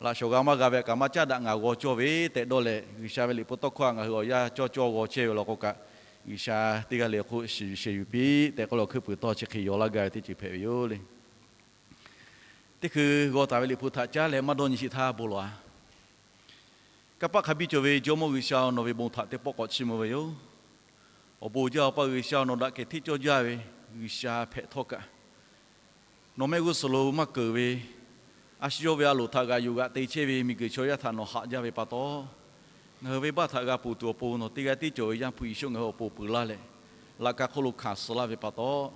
laꞈ shawˍ g'a maˇ g'a ve kaꞈ maˇ caˉ daꞈ ngaˬ g'aw cawˇ ve tehꞈ dawˇ leh, G'uiˬsha ve liꞈ hpu tawˇ hkawˇ htaꞈ ngaˬ hui awˬ yanˇ cawˇ cawˇ g'aw chehˇ ve law k'o kaꞈ, G'uiˬsha teˇ g'aˇ le hk'oˆ shiˍ yuˬ sheˍ yuˬ piˇ tehꞈ k'oˆ leh awˬ hkuiˉ puiˍ tawˇ chi hk'e yaw laˇ gaˇ ve teˇ ceuˬ hpehꞈ ve yoˬ le. Teˇ hkui g'aw taˍ ve liꞈ hpu htaꞈ caˉ leh maˇ dawˇ nyi sheˍ htaˇ bon lawˬ a. Kanˇ paˆ hk'a biˇ cawˬ ve Jawˇmawˇ G'uiˬsha-oˬ, nawˬ ve bon htaꞈ teˇ pawˆ k'awꞈ chiˇ mvuh ve yoˬ. Awˬ bon jaˇ Awˬ pa G'uiˬsha-oˬ, nawˬ daꞈ kehˬ hteˇ cawˇ jaˇ ve G'uiˬsha hpehꞈ htawˇ kaꞈ, nawˬ mehˆ g'uˇ suhˍ lo maˇ keunˍ ve, a shu yawˇ ve a loˍ htaꞈ g'aꞈ yuˬ g'aꞈ te chehˇ ve miˬguiˬ chaw yaˇ htaꞈ nawˬ haꞈ jaˇ ve pa taw, ngaˬ hui venˇbaˆ htaꞈ g'a ponˬ tuˬ awˬ pon nawˬ teˇ g'aˇ tiˉ cawˬ ve Yaˇ hpu Yeˍsuˆ ngaˬ hui awˬ pon peuˬ laˇ leh, laꞈ ka hk'oˆ lo hkanˍ suh laˇ ve pa taw,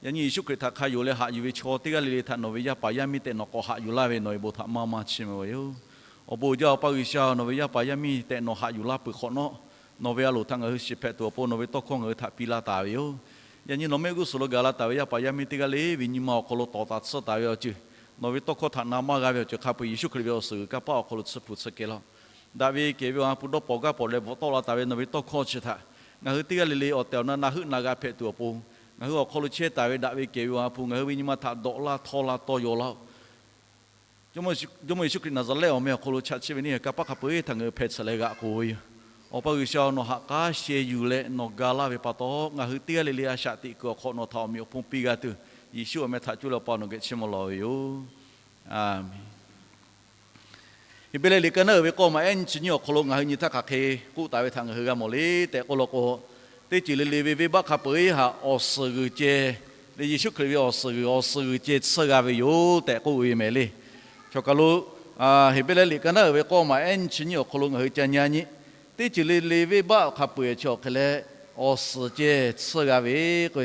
yaꞈ nyi Yeˍsuˆ Hkriꞈ htaꞈ hk'a yonˍ leh haꞈ yuˬ ve chaw teˇ g'aˇ le le htaꞈ nawˬ ve yaˇ paˍ yaˇ miˇ tehꞈ nawˬ k'awꞈ haꞈ yuˬ laˇ ve nawˬ ve bon htaꞈ maˇ maˇ chiˇ mvuh ve yoˬ. Awˬ bon jaˇ Awˬ pa G'uiˬsha, nawˬ ve yaˇ paˍ yaˇ miˇ tehꞈ nawˬ haꞈ yuˬ laˇ peuˬ hk'awꞈ nawˉ, nawˬ ve a loˍ htaꞈ ngaˬ hui shiˍ hpehꞈ tuˬ awˬ pon nawˬ ve tawˇ hkawˇ ngaˬ hui htaꞈ piˇ laˇ taˍ ve yoˬ. Yaꞈ nyi nawˬ mehˆ g'uˇ suhˍ lo gaˬ la taˍ ve yaˇ paˍ yaˇ miˇ teˇ g'aˇ le ve nyi ma awˬ hk'aw lo tawˍ taˍ tsuhˇ taˍ ve awˬ ceuˬ, nawˬ ve tawˇ hkawˇ htaꞈ na maˇ g'a ve awˬ ceuˬ hk'a peu-eˬ Yeˍsuˆ Hkriꞈ ve awˬ suhˍ g'uiˬ kanˇ paˆ awˬ hk'aw lo tsuhˇ hpu tsuhˇ kehˬ laˇ-oˆ. Daꞈ ve kehˬ ve awˬ ha hpu dawˇ pawnˍ gaˇ pawnˍ leh bvuhꞈ tawˆ la taˍ ve nawˬ ve tawˇ hkawˇ chi htaꞈ ngaˬ hui teˇ g'aˇ le le awˬ tehˬ awˬ na na heuˆ na g'a hpehꞈ tuˬ awˬ pon, ngaˬ hui awˬ hk'aw lo chehˇ taˍ ve daꞈ ve kehˬ ve awˬ ha hpu ngaˬ hui ve nyi ma htaꞈ dawꞈ laˇ htawˇ laˇ tawˇ yaw laˇ-oˆ. Jawˇmawˇ Yeˍsuˆ Hkriꞈ Naˍzaˍrehˆ awˬ meh awˬ hk'aw lo chaꞈ chiˇ ve neˇ haiˬ kanˇ paˆ hk'a peu-eˬ htaꞈ ngaˬ hui hpeh tsuhꞈ leh g'aꞈ k'oˬ ve yoˬ. Awˬ pa G'uiˬsha, nawˬ ha k'aˉ sheh yuˬ leh nawˬ ga laˇ ve pa taw, ngaˬ hui teˇ g'aˇ le le a shaꞈ teꞈ kuiˬ awˬ hk'aw nawˬ htaꞈ awˬ meꞈ awˬ hponˇ piˇ g'a tuˬ, Yeˍsuˆ awˬ meh htaꞈ cuˇ leh Awˬ pa nawˬ geh chiˇ mvuh lawˬ ve yoˬ. A menˍ. Heˍbrehˇ liꞈ kaˉ naˉ uiˍ ve k'awˇ maˬ ehˉ nyiˇ chi nyiˇ awˬ hk'aw lo ngaˬ hui nyi htaˇ hk'aˬ hk'e k'oˆ taˍ ve htaꞈ ngaˬ hui g'a mawˬ le tehꞈ k'oˆ law k'o, teˇ ceuˬ le le ve venˇbaˆ hk'a peu-eˬ htaꞈ awˬ suhˍ g'uiˬ ceh, le Yeˍsuˆ Hkriꞈ ve awˬ suhˍ g'uiˬ, awˬ suhˍ g'uiˬ ceh tsuhˇ g'a ve yoˬ tehꞈ k'oˆ ve mehˍ le. Chaw kaˬ lo Heˍbrehˇ liꞈ kaˉ naˉ uiˍ ve k'awˇ maˬ ehˉ nyiˇ chi nyiˇ awˬ hk'aw lo ngaˬ hui ca nyi a nyi, teˇ ceuˬ le le venˇbaˆ hk'a peu-eˬ chi awˬ hk'e leh awˬ suhˍ ceh tsuhˇ g'a ve k'o,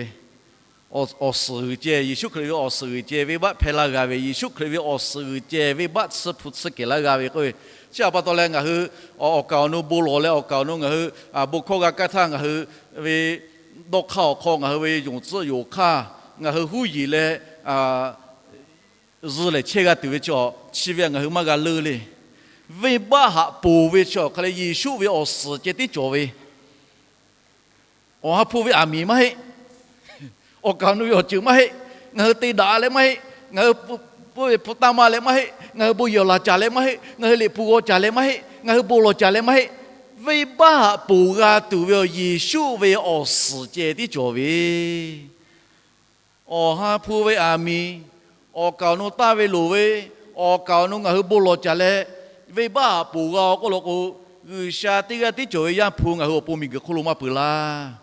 awˬ suhˍ g'uiˬ ceh, Yeˍsuˆ Hkriꞈ ve awˬ suhˍ g'uiˬ ceh venˇbaˆ hpehˇ laˇ g'a ve, Yeˍsuˆ Hkriꞈ ve awˬ suhˍ g'uiˬ ceh venˇbaˆ tsuhˇ hpu tsuhˇ kehˬ laˇ g'a ve k'o, chi htaꞈ pa taw leh ngaˬ hui awˬ kaˍ awˬ nu bon lawˬ leh awˬ kaˍ awˬ nu ngaˬ hui bon hkawˇ g'a kaˇ htaˇ ngaˬ hui ve dawˇ hk'aˇ awˬ hk'aw ngaˬ hui ve yonˍ tcuhˆ yonˍ hk'aˇ ngaˬ hui huˉ yeˬ leh zuh lehˬ chehˇ g'a tuˬ ve chi, chi ve ngaˬ hui maˇ g'a leuˆ le. Venˇbaˆ haꞈ ponˬ ve chi awˬ hk'a leh Yeˍsuˆ ve awˬ suhˍ ceh tiˉ cawˬ ve. Awˬ ha hpu ve aˬ miˍ maˇ heˆ. Awˬ kaˍ awˬ nu ve awˬ ceuˬ maˇ heˆ. Ngaˬ hui te daꞈ leh maˇ heˆ. Ngaˬ hui pfuhˇ ve hpu tanˇ maˇ leh maˇ heˆ. Ngaˬ hui bon yehˬ awˬ laˬ caˍ leh maˇ heˆ. Ngaˬ hui liꞈ hpu g'aw caˍ leh maˇ heˆ. Ngaˬ hui bon lawˬ caˍ leh maˇ heˆ. Venˇbaˆ haꞈ ponˬ g'a tuˬ ve awˬ Yeˍsuˆ ve awˬ suhˍ ceh tiˉ cawˬ ve. Awˬ ha hpu ve aˬ miˍ, awˬ kaˍ awˬ nu taˇ ve loˍ ve, awˬ kaˍ awˬ nu ngaˬ hui bon lawˬ caˍ leh, venˇbaˆ haꞈ ponˬ g'a-o k'oˆ law k'o, G'uiˬsha teˇ g'aˇ tiˉ cawˬ ve Yaˇ hpu ngaˬ hui awˬ pon miˬguiˬ hk'oˆ lo maˇ peuˬ laˇ.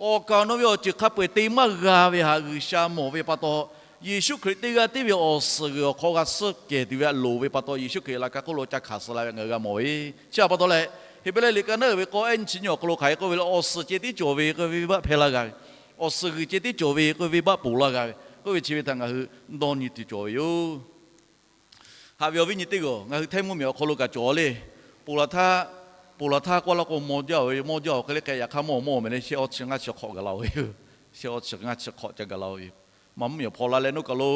Awˬ kaˍ awˬ nu ve awˬ ceuˬ hk'a peu-eˬ te maˇ g'a ve htaꞈ G'uiˬsha mawˬ ve pa taw, Yeˍsuˆ Hkriꞈ teˇ g'aˇ tiˉ ve awˬ suhˍ g'uiˬ awˬ hk'aw g'a suhˉ kehˬ tuˬ ve htaꞈ loˍ ve pa taw, Yeˍsuˆ Hkriꞈ laꞈ ka hk'oˆ lo ca hkanˍ suh la ve ngaˬ hui g'a mawˬ ve. Chi htaꞈ pa taw leh, Heˍbrehˇ liꞈ ka naˉ uiˍ ve k'awˇ ehˉ nyiˇ chi nyiˇ awˬ hk'aw lo hk'aˬ hk'e k'oˆ ve le, awˬ suhˍ ceh tiˉ cawˬ ve k'oˆ ve venˇbaˆ hpehˇ laˇ g'a ve, awˬ suhˍ g'uiˬ ceh tiˉ cawˬ ve k'oˆ ve venˇbaˆ ponˬ laˇ g'a ve, k'oˆ ve chi ve htaꞈ ngaˬ hui dawˇ nyi tuˬ cawˬ ve yoˬ. Haꞈ ve awˬ viˉ nyi teˇ g'aˇ, ngaˬ hui htehˇ mvuhˇmiˬ awˬ hk'aw lo kaꞈ cawˬ le. Ponˬ laˬ htaˇ, ponˬ laˬ htaˇ k'oˆ laˇ k'o, mawˇ jaˇ-oˬ ve, mawˇ jaˇ-oˬ hk'e le k'ai, yaꞈ hk'aˇ mawˇ mawˇ meh le, shehˆ awˇ chi ngaˇ chi hk'awꞈ gaˬ la-o ve, shehˆ awˇ chi ngaˇ chi hk'awꞈ ca gaˬ la-o ve, maꞈ mvuhˇmiˬ awˬ hpaw la leh nawˉ kaˬ lo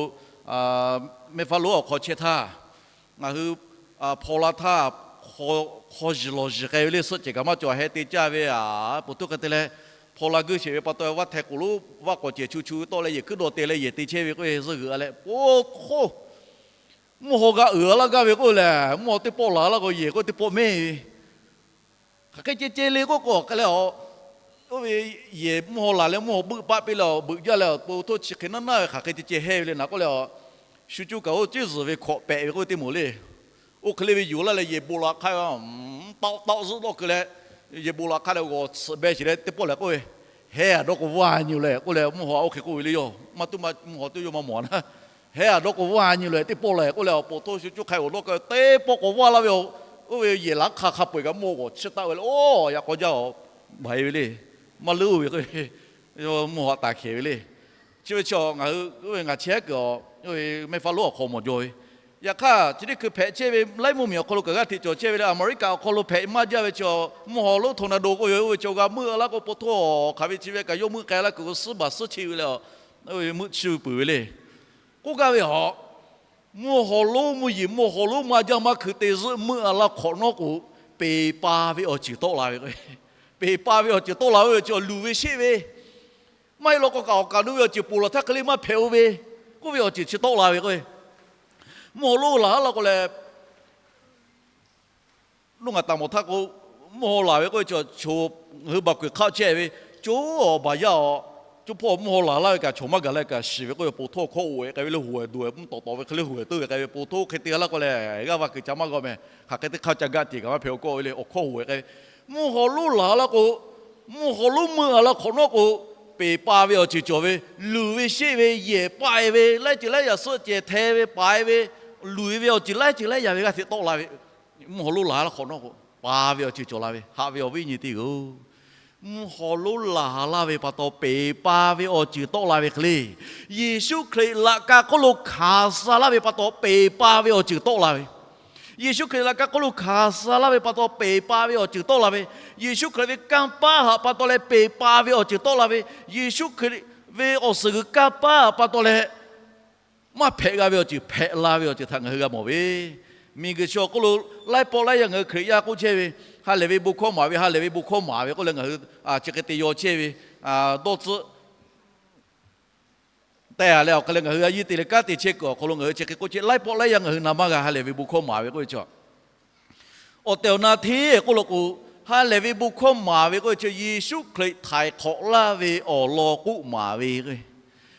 Mehˇ faˉ lonˉ awˬ hk'aw chehˇ htaˇ, ngaˬ hui hpaw la htaˇ, hk'aw zuhˬ lawˬ zuhˬ k'ai ve le, suhˆ cehˬ kaꞈ maˇ cawˬ, heh te caˇ ve aꞈ, poˬ htoˇ hk'e te leh, hpaw la guˇ sheˍ ve pa taw, vaˇ hteh k'oˍ lonˉ vaˇ k'awꞈ cehˬ chu chu tawˆ leh, yehˬ hkuiˉ dawˬ te leh yehˬ te chehˇ ve k'oˆ ve zuhˆ g'uiˬ a leh, poˬ hk'oˆ mvuhˇ haw g'a uiˍ laˇ gaˇ ve k'oˆ lehˬ, mvuhˇ haw teˇ pawˆ laˬ laˇ k'o, yehˬ k'oˆ teˇ pawˆ mehˇ ve. Hk'aˬ hk'e ceh ceh le k'oˆ k'o, hk'e leh a, oˇ ve yehˬ mvuhˇ haw laˬ leh mvuhˇ haw beuˆ paˆ piˇ leh a, beuꞈ jaˇ leh a, poˬ htoˇ chi hk'e naˉ naˉ ve hk'aˬ hk'e ceh ceh heh ve le naˬ k'oˆ leh a, shu cuˇ kaꞈ oˇ cuˉ zuhˬ ve hkawꞈ pehꞈ ve k'oˆ ve teˇ moˍ le. Oˇ hk'e le ve yuˬ laˇ leh yehˬ bon laˬ hk'aˇ, tawˆ tawˆ zuhˆ dawˇ keu leh, yehˬ bon laˬ hk'aˇ leh g'awˬ tsuhꞈ beh sheˍ leh teˇ pawˆ lehˬ k'oˆ ve, hehˉ aꞈ dawˇ k'o vaˇ nyi leh k'oˆ leh, mvuhˇ haw oˇ hk'e k'oˆ ve le, yawˇ maˇ tuˉ maˇ mvuhˇ haw teˇ yawˇ maˇ mawˬ a naˉ. Hehˉ aꞈ dawˇ k'o vaˇ nyi leh teˇ pawˆ lehˬ k'oˆ leh, a poˬ htoˇ shu cuˇ hk'ai g'awˬ dawˇ keu teˇ pawˆ k'awꞈ vaˇ laˇ ve, oˇ ve yehˬ laˬ hk'aˇ hk'a peu-eˬ kaꞈ mvuhˇ haw g'awˬ chiˇ taˆ ve le. Oˇ, yaꞈ k'aw jaˇ-oˬ, baiˬ ve le. Maˇ leuˉ-oˬ ve k'o, mvuhˇ haw taˍ hkehˍ ve le. Chi ve chi ngaˬ hui oˇ ve ngaˬ chehˇ kuiˬ a, oˇ ve Mehˇ faˉ lonˉ awˬ hk'aw mawˬ jaw ve. Yaꞈ hk'aˇ chi teˇ hkui hpehꞈ chehˇ ve laiˉ mvuhˇmiˬ awˬ hk'aw lo kaꞈ g'aˇ hteꞈ cawˬ chehˇ ve le. Aˍmeˍriˆkaꞈ awˬ hk'aw lo hpehꞈ maˇ jaˇ ve chi, mvuhˇ haw lonˉ tornado k'oˆ ve, oˇ ve chi g'a meuˆ laˇ k'o, poˬ htoˇ hk'aˬ ve chi ve kaꞈ yawˇ meuˆ k'ai laˇ kuiˬ k'o, suhˉ baˬ suhˉ chehˇ ve le. Oˇ ve meuˆ chiˇ peuˬ ve le. K'oˆ gaˇ ve a, mvuhˇ haw lonˉ mvuhˇ yeˬ mvuhˇ haw lonˉ maˇ jaˇ maˇ hkui te zuhˆ meuˆ a laˇ hk'awꞈ nawˉ k'o, peˍ pa ve awˬ ceuˬ tawˆ la ve k'o, peˍ pa ve awˬ ceuˬ tawˆ la ve chi luˬ ve sheˆ ve, maˇ heˆ law k'o kaꞈ awˬ kaˍ awˬ nu ve awˬ ceuˬ ponˬ laˬ htaˇ hk'e le maˇ hpehꞈ-o ve, k'oˆ ve awˬ ceuˬ chi tawˆ la ve k'o, mvuhˇ haw lonˉ laˬ laˇ k'o leh, nuˇ ngaˬ taˍ mawˬ htaˇ k'o, mvuhˇ haw laˬ ve k'oˆ ve chi, chaw ngaˬ hui baˬ kuiˬ hk'aˆ chehˇ ve, co awˬ baˬ yaˇ a, co hpawˇ mvuhˇ haw laˬ laˇ ve kaꞈ chaw maˇ gaˬ leh kaꞈ shiˍ ve k'oˆ ve, poˬ htoˇ hkawˇ hoꞈ-e k'ai ve le, hoꞈ-e doˬ-e mvuhˇ tawˍ tawˍ ve hk'e le hoꞈ-e teuˇ ve k'ai ve, poˬ htoˇ hk'e te laˇ k'o lehˬ, g'aˇ va kuiˬ ca maˇ g'a meh, hk'aˬ hk'e teˇ hk'aˇ ca gaˆ teꞈ kaꞈ maˇ hpehꞈ-o k'oˆ ve le, awˬ hkawˇ hoꞈ-e k'ai ve, mvuhˇ haw lonˉ laˬ laˇ k'o, mvuhˇ haw lonˉ meuˆ a laˇ hk'awꞈ nawˉ k'o, peˍ pa ve awˬ ceuˬ cawˬ ve, luˬ ve sheˆ ve, yehˬ paˆ-e ve, laiˉ ceuˬ laiˉ yaꞈ suhˆ cehˬ hteh ve paˍ-e ve, luˬ-e ve awˬ ceuˬ laiˉ ceuˬ laiˉ yaꞈ ve g'aˇ hteꞈ tawˆ la ve, mvuhˇ haw lonˉ laˬ laˇ hk'awꞈ nawˉ k'o, pa ve awˬ ceuˬ cawˬ la ve, haꞈ ve awˬ viˉ nyi teˇ g'aˇ-oˬ. Mvuhˇ haw lonˉ laˬ laˇ ve pa taw peˍ pa ve awˬ ceuˬ tawˆ la ve hk'e le. Yeˍsuˆ Hkriꞈ laꞈ ka hk'oˆ lo hkanˍ suh laˇ ve pa taw peˍ pa ve awˬ ceuˬ tawˆ la ve. Yeˍsuˆ Hkriꞈ laꞈ ka hk'oˆ lo hkanˍ suh laˇ ve pa taw peˍ pa ve awˬ ceuˬ tawˆ la ve. Yeˍsuˆ Hkriꞈ ve kanˇ paˆ htaꞈ pa taw leh peˍ pa ve awˬ ceuˬ tawˆ la ve. Yeˍsuˆ Hkriꞈ ve awˬ suhˍ g'uiˬ kanˇ paˆ htaꞈ pa taw leh maˇ hpehꞈ g'a ve awˬ ceuˬ hpehꞈ la ve awˬ ceuˬ htaꞈ ngaˬ hui g'a mawˬ ve. Miˬguiˬ chi awˬ hk'oˆ lo laiˉ pawˆ laiˉ yaˇ ngaˬ hui Hkriꞈ yaˇ k'oˆ chehˇ ve, ha lehˬ ve bon hkawˇ maˍ ve, ha lehˬ ve bon hkawˇ maˍ ve k'oˆ leh ngaˬ hui chi hk'e te yaw chehˇ ve, dawˇ tcuhˆ tehꞈ a leh awˬ hk'e leh ngaˬ hui a yiˇ te leh kanˉ te chehˇ kuiˬ awˬ hk'aw lo ngaˬ hui chi hk'e k'oˆ chehˇ, laiˉ pawˆ laiˉ yaˇ ngaˬ hui na maˇ g'a ha lehˬ ve bon hkawˇ maˍ ve k'oˆ ve chi. Awˬ tehˬ awˬ na hteˇ k'oˆ law k'o, ha lehˬ ve bon hkawˇ maˍ ve k'oˆ ve chi Yeˍsuˆ Hkriꞈ htaiˍ hk'awꞈ laˇ ve awˬ lawn k'oˆ maˍ ve.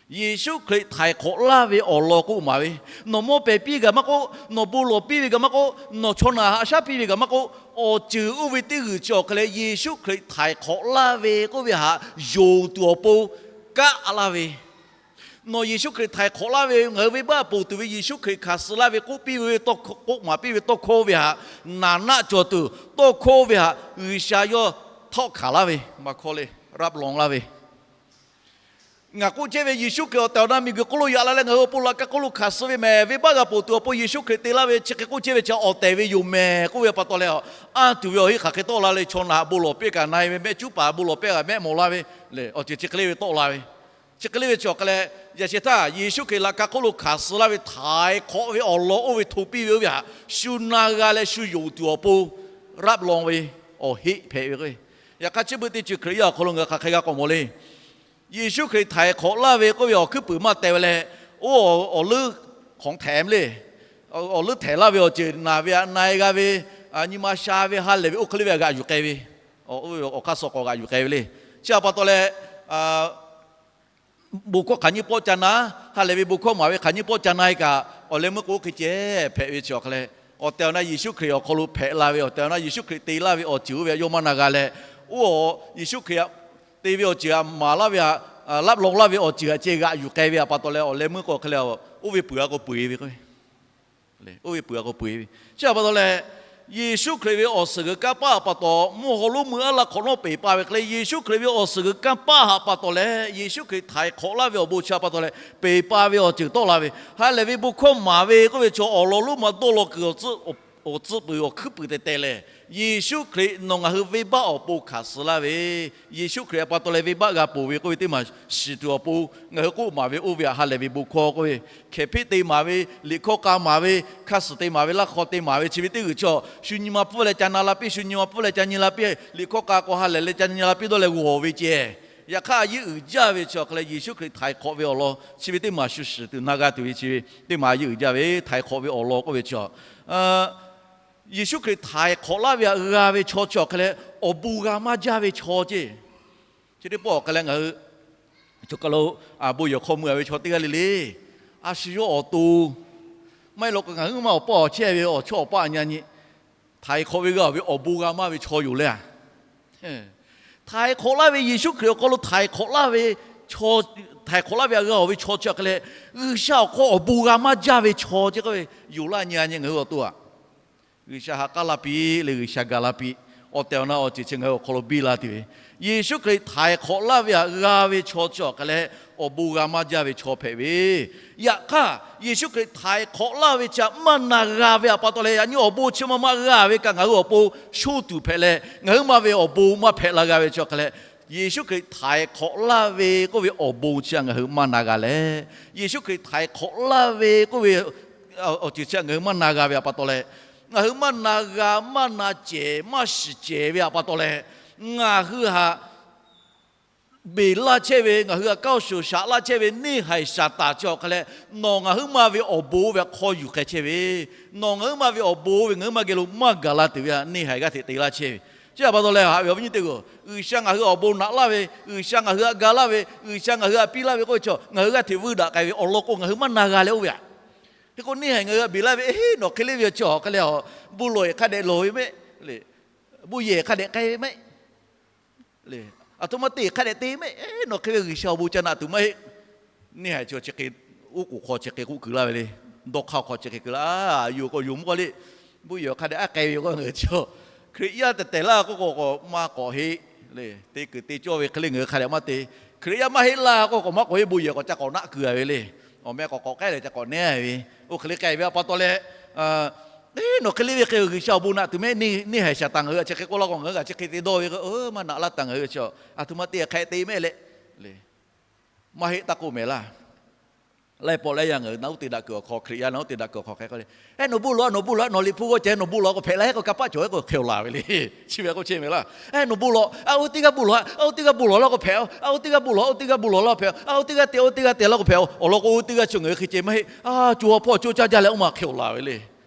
Yeˍsuˆ Hkriꞈ htaiˍ hk'awꞈ laˇ ve awˬ lawn k'oˆ maˍ ve. Nawˬ mawˇ pehˍ piˇ ve kaꞈ maˇ k'oˆ, nawˬ bon lawˬ piˇ ve kaꞈ maˇ k'oˆ, nawˬ chaw naˬ haꞈ shaˉ piˇ ve kaꞈ maˇ k'oˆ, awˬ ceuˬ oˇ ve teˇ g'uiˬ chi awˬ hk'e leh Yeˍsuˆ Hkriꞈ htaiˍ hk'awꞈ laˇ ve k'oˆ ve htaꞈ yonˍ tuˬ awˬ pon kaˆ laˇ ve. Nawˬ Yeˍsuˆ Hkriꞈ htaiˍ hk'awꞈ laˇ ve, ngaˬ hui venˇbaˆ ponˬ tuˬ ve Yeˍsuˆ Hkriꞈ hkanˍ suh laˇ ve k'oˆ piˇ ve tawˇ hkawˇ, k'oˆ maˍ piˇ ve tawˇ hkawˇ ve htaꞈ naˍ naˆ cawˬ tuˬ, tawˇ hkawˇ ve htaꞈ G'uiˬsha yawˇ htawˆ hkanˍ laˇ ve, maˇ hkawˇ le, raˆ lawn laˇ ve. Ngaˬ k'oˆ chehˇ ve Yeˍsuˆ Hkriꞈ awˬ tehˬ awˬ na miˬguiˬ hk'oˆ lo yaꞈ la leh ngaˬ hui awˬ pon laꞈ ka hk'oˆ lo hkanˍ suh ve mehˍ. Venˇbaˆ g'a ponˬ tuˬ awˬ pon Yeˍsuˆ Hkriꞈ te laˇ ve chi hk'e k'oˆ chehˇ ve chi awˬ tehˬ ve yoˬ mehˍ k'oˆ ve pa taw leh, anˇ tuˬ ve awˬ heˆ hk'aˬ hk'e tawˆ la le, chaw naˬ haꞈ bon lawˬ piˇ kaꞈ na-e ve, mehˆ cuˉ paˍ bon lawˬ piˇ kaꞈ mehˆ mawˬ la ve le, awˬ ceuˬ chi hk'e le ve tawˆ la ve. Chi hk'e le ve chi awˬ hk'e leh, yaꞈ sheh htaˇ Yeˍsuˆ Hkriꞈ laꞈ ka hk'oˆ lo hkanˍ suh laˇ ve htaiˍ hk'awꞈ ve awˬ lawn oˇ ve hto piˇ ve oˇ ve htaꞈ shu na g'a leh shu yonˍ tuˬ awˬ pon raˆ lawn ve awˬ heˆ hpehꞈ ve k'o, yaꞈ hk'aˇ chi beuꞈ teˇ ceuˬ Hkriꞈ yaˇ awˬ hk'aw lo ngaˬ hui hk'aˬ hk'e g'a k'awꞈ mawˬ le. Yeˍsuˆ Hkriꞈ htaiˍ hk'awꞈ laˇ ve k'oˆ ve awˬ hkuiˉ puiˍ maˇ teh ve leh, oˇ awˬ leuˉ hk'awꞈ htehꞈ le. Awˬ leuˉ htehꞈ laˇ ve awˬ ceuˬ naˬ ve htaꞈ na-e g'a ve, nyi ma sha ve, ha lehˬ ve oˇ hk'e le ve htaꞈ g'aꞈ yuˬ k'ai ve, awˬ hk'aˇ suh k'awꞈ g'aꞈ yuˬ k'ai ve le. Chi htaꞈ pa taw leh, bon hkawˇ hk'aˬ nyiˇ pawˆ ca na, ha lehˬ ve bon hkawˇ maˍ ve hk'aˬ nyiˇ pawˆ ca na e kaꞈ, awˬ leh meuˇ k'o oˇ hk'e ceh hpehꞈ ve chi awˬ hk'a leh, awˬ tehˬ awˬ na Yeˍsuˆ Hkriꞈ awˬ hk'aw lo hpehꞈ la ve, awˬ tehˬ awˬ na Yeˍsuˆ Hkriꞈ te laˇ ve awˬ ceuˬ oˇ ve htaꞈ yawˇ maˇ na g'a leh, oˇ Yeˍsuˆ Hkriꞈ te ve awˬ ceuˬ htaꞈ maˍ laˇ ve htaꞈ, laˆ law laˇ ve awˬ ceuˬ htaꞈ ceh g'aꞈ yuˬ k'ai ve htaꞈ pa taw leh, awˬ leh meuˇ k'o hk'e leh, oˇ ve peuˬ a k'o peu-eˬ ve k'o oˇ ve peuˬ a k'o peu-eˬ ve. Chi htaꞈ pa taw leh, Yeˍsuˆ Hkriꞈ ve awˬ suhˍ g'uiˬ kanˇ paˆ htaꞈ pa taw, mvuhˇ haw lonˉ meuˇ aˉ laˇ hk'awꞈ nawˉ peˬ pa ve hk'e leh, Yeˍsuˆ Hkriꞈ ve awˬ suhˍ g'uiˬ kanˇ paˆ htaꞈ pa taw leh, Yeˍsuˆ Hkriꞈ htaiˍ hk'awꞈ laˇ ve awˬ bon chi htaꞈ pa taw leh, peˬ pa ve awˬ ceuˬ tawˆ la ve, ha lehˬ ve bon hkawˇ maˍ ve k'oˆ ve chaw awˬ lawn lonˉ ma dawˇ law kuiˬ awˬ tcuhˉ peuˬ awˬ hkui puiˍ tehˬ tehˬ lehˬ, Yeˍsuˆ Hkriꞈ nawˬ ngaˬ hui venˇbaˆ awˬ pon hkanˍ suh laˇ ve, Yeˍsuˆ Hkriꞈ htaꞈ pa taw leh venˇbaˆ g'a ponˬ ve k'oˆ ve teˇ maˬ shiˍ tuˬ awˬ pon ngaˬ hui k'oˆ maˍ ve oˇ ve htaꞈ ha lehˬ ve bon hkawˇ k'oˆ ve, hkehˍ hpeˆ te maˍ ve, liꞈ hkawˇ k'a maˍ ve, hk'a suhˍ te maˍ ve, laˇ hk'aw te maˍ ve, chi ve teˇ g'uiˬ chaw shu nyi ma pfuhˇ leh ca na la piˇ, shu nyi ma pfuhˇ leh ca nyi la piˇ, liꞈ hkawˇ k'a k'o ha lehˬ leh ca nyi la piˇ dawˇ leh g'awˬ ve ceh. Yaꞈ hk'aˇ a yeˇ uiˍ jaˇ ve chi awˬ hk'a leh, Yeˍsuˆ Hkriꞈ htaiˍ hk'awꞈ ve awˬ lawn chi ve teˇ maˬ shu shiˍ tuˬ na g'a tuˬ ve chi ve teˇ maˬ a yeˇ uiˍ jaˇ ve, htaiˍ hk'awꞈ ve awˬ lawn k'oˆ ve chi Yeˍsuˆ Hkriꞈ htaiˍ hk'awꞈ laˇ ve htaꞈ g'a ve chaw chi awˬ hk'a leh, awˬ bon g'a maˇ jaˇ ve chaw ceˇ. Chi teˇ pawˆ awˬ hk'a leh ngaˬ hui chaw ka lo bon yehˬ hk'aw mui a ve chaw teˇ g'aˇ le le, a shu yawˇ awˬ to maˇ heˆ law k'o, ngaˬ hui maˇ awˬ paˇ awˬ chehˇ ve awˬ chawˇ awˬ paˆ a nyi a nyi, htaiˍ hk'awꞈ ve g'a ve awˬ bon g'a maˇ ve chaw yoˬ le. Htaiˍ hk'awꞈ laˇ ve, Yeˍsuˆ Hkriꞈ awˬ hk'aw lo htaiˍ hk'awꞈ laˇ ve chaw, htaiˍ hk'awꞈ laˇ ve htaꞈ g'a-oˬ ve chaw chi awˬ hk'a leh, G'uiˬsha awˬ hk'aw awˬ bon g'a maˇ jaˇ ve chaw ceˇ k'oˆ ve yoˬ laˇ nyi a nyi ngaˬ hui awˬ to aꞈ. G'uiˬsha ha k'aˉ la piˇ leh G'uiˬsha ga la piˇ, awˬ tehˬ awˬ na awˬ ceuˬ chi ngaˬ hui awˬ hk'aw lo biˇ la tuˬ ve, Yeˍsuˆ Hkriꞈ htaiˍ hk'awꞈ laˇ ve htaꞈ g'a ve chaw chi awˬ hk'a leh, awˬ bon g'a maˇ jaˇ ve chaw hpehꞈ ve. Yaꞈ hk'aˇ, Yeˍsuˆ Hkriꞈ htaiˍ hk'awꞈ laˇ ve chi htaꞈ maˇ na g'a ve htaꞈ pa taw leh, yaꞈ nyi awˬ bon chi ma ma g'a ve kaꞈ ngaˬ hui awˬ pon shoˇ tuˬ hpehꞈ leh, ngaˬ hui maˇ ve awˬ bon maˇ hpehꞈ la g'a ve chi awˬ hk'a leh, Yeˍsuˆ Hkriꞈ htaiˍ hk'awꞈ laˇ ve k'oˆ ve awˬ bon chi htaꞈ ngaˬ hui maˇ na g'a leh, Yeˍsuˆ Hkriꞈ htaiˍ hk'awꞈ laˇ ve k'oˆ ve awˬ ceuˬ chi htaꞈ ngaˬ hui maˇ na g'a ve htaꞈ pa taw leh, ngaˬ hui maˇ na g'a, maˇ na cehˬ, maˇ shiˍ cehˬ ve htaꞈ pa taw leh, ngaˬ hui htaꞈ beˬ laˇ chehˇ ve, ngaˬ hui htaꞈ kaoˇ shoˍ shaꞈ laˇ chehˇ ve neˇ haiˬ Saˍtanˍ chi awˬ hk'a leh, nawˬ ngaˬ huiˉ ma ve awˬ bon oˇ ve htaꞈ hk'aw yuˬ hk'e chehˇ ve, nawˬ ngaˬ huiˉ ma ve awˬ bon oˇ ve ngaˬ huiˉ ma geh lo maˇ gaˬ la tuˬ ve htaꞈ neˇ haiˬ g'aˇ hteꞈ te laˇ chehˇ ve. Chi htaꞈ pa taw leh, haꞈ ve awˬ viˉ nyi teˇ g'aˇ, G'uiˬsha ngaˬ hui awˬ bon naꞈ laˇ ve, G'uiˬsha ngaˬ hui htaꞈ ga laˇ ve, G'uiˬsha ngaˬ hui htaꞈ piˇ laˇ ve k'oˆ ve chi, ngaˬ hui g'aˇ hteꞈ vuiˇ daꞈ k'ai ve awˬ lawn k'o, ngaˬ hui maˇ na g'a leh oˇ ve htaꞈ. Hk'e k'o, neˇ haiˬ ngaˬ hui htaꞈ beˬ laˇ ve, Eˇ, nawˬ hk'e le ve chi awˬ hk'a leh, bon lawˬ-eˬ hk'a dehꞈ lawˬ ve mehˆ le, bon yehˬ hk'a dehꞈ k'ai ve mehˆ le, aˬ htoꞈ ma te hk'a dehꞈ te mehˆ, nawˬ hk'e ve G'uiˬsha awˬ bon ca naꞈ tuˬ maˇ heˆ. Neˇ haiˬ chi chi hk'e, oˉ k'oˍ hk'aw chi hk'e k'oˆ kuiˬ laˇ ve le. Dawˇ hk'aˇ hk'aw chi hk'e kuiˬ laˇ, yoˬ k'o yoˬ mvuhˇ k'aw le. Bon yehˬ hk'a dehꞈ aˉ k'ai ve k'o, ngaˬ hui chi Hkriꞈ yaˇ tehˬ tehˬ laˇ k'oˆ k'o, k'awꞈ maˇ k'awꞈ heˆ le. Te kuiˬ te cawˇ ve hk'e le ngaˬ hui hk'a dehꞈ maˇ te. Hkriꞈ yaˇ maˇ heˆ laˇ k'oˆ k'o, maˇ k'awꞈ heˆ, bon yehˬ k'awꞈ ca k'awꞈ naˆ kuiˬ a ve le. Awˬ meh k'awꞈ k'awꞈ k'ehˉ leh ca k'awꞈ nehˉ ve, oˇ hk'e le k'ai ve htaꞈ pa taw leh, Eˇ, nawˬ hk'e le ve hk'e G'uiˬsha awˬ bon naꞈ tuˬ mehˆ, neˇ haiˬ Saˍtanˍ ngaˬ hui htaꞈ chi hk'e k'oˆ laˇ k'o, ngaˬ hui htaꞈ chi hk'e te dawˇ ve k'o, maˇ naꞈ laˇ taˍ ngaˬ hui chi, aˬ htoꞈ ma te hk'a te mehˆ leh, maˇ heˆ taˇ k'oˆ mehˍ laˇ. Laiˉ pawˆ laiˉ yaˇ ngaˬ hui naꞈ uˉ te daꞈ kuiˬ awˬ hk'aw, Hkriꞈ yaˇ naꞈ uˉ te daꞈ kuiˬ awˬ hk'aw hk'e k'oˆ le, Eˇ, nawˬ bon lawˬ, nawˬ bon lawˬ, nawˬ liꞈ hpu g'aw ceh nawˬ bon lawˬ k'o hpehꞈ la heˆ k'o, kanˇ paˆ cawˬ heˆ k'o hk'e-oˬ laˬ ve le. Chi ve k'o chehˇ mehˍ laˇ. Eˇ, nawˬ bon lawˬ, a oˇ teˇ g'aˇ bon lawˬ, a oˇ teˇ g'aˇ bon lawˬ laˇ k'o hpehꞈ, a oˇ teˇ g'aˇ bon lawˬ, a oˇ teˇ g'aˇ bon lawˬ laˇ hpehꞈ, a oˇ teˇ g'aˇ te, oˇ teˇ g'aˇ te laˇ k'o hpehꞈ, awˬ lawn k'o oˇ teˇ g'aˇ chi ngaˬ hui hk'e ceh maˇ heˆ. A, co ha hpawˇ coˇ caˇ jaˇ leh oˇ ma hk'e-oˬ laˬ ve le.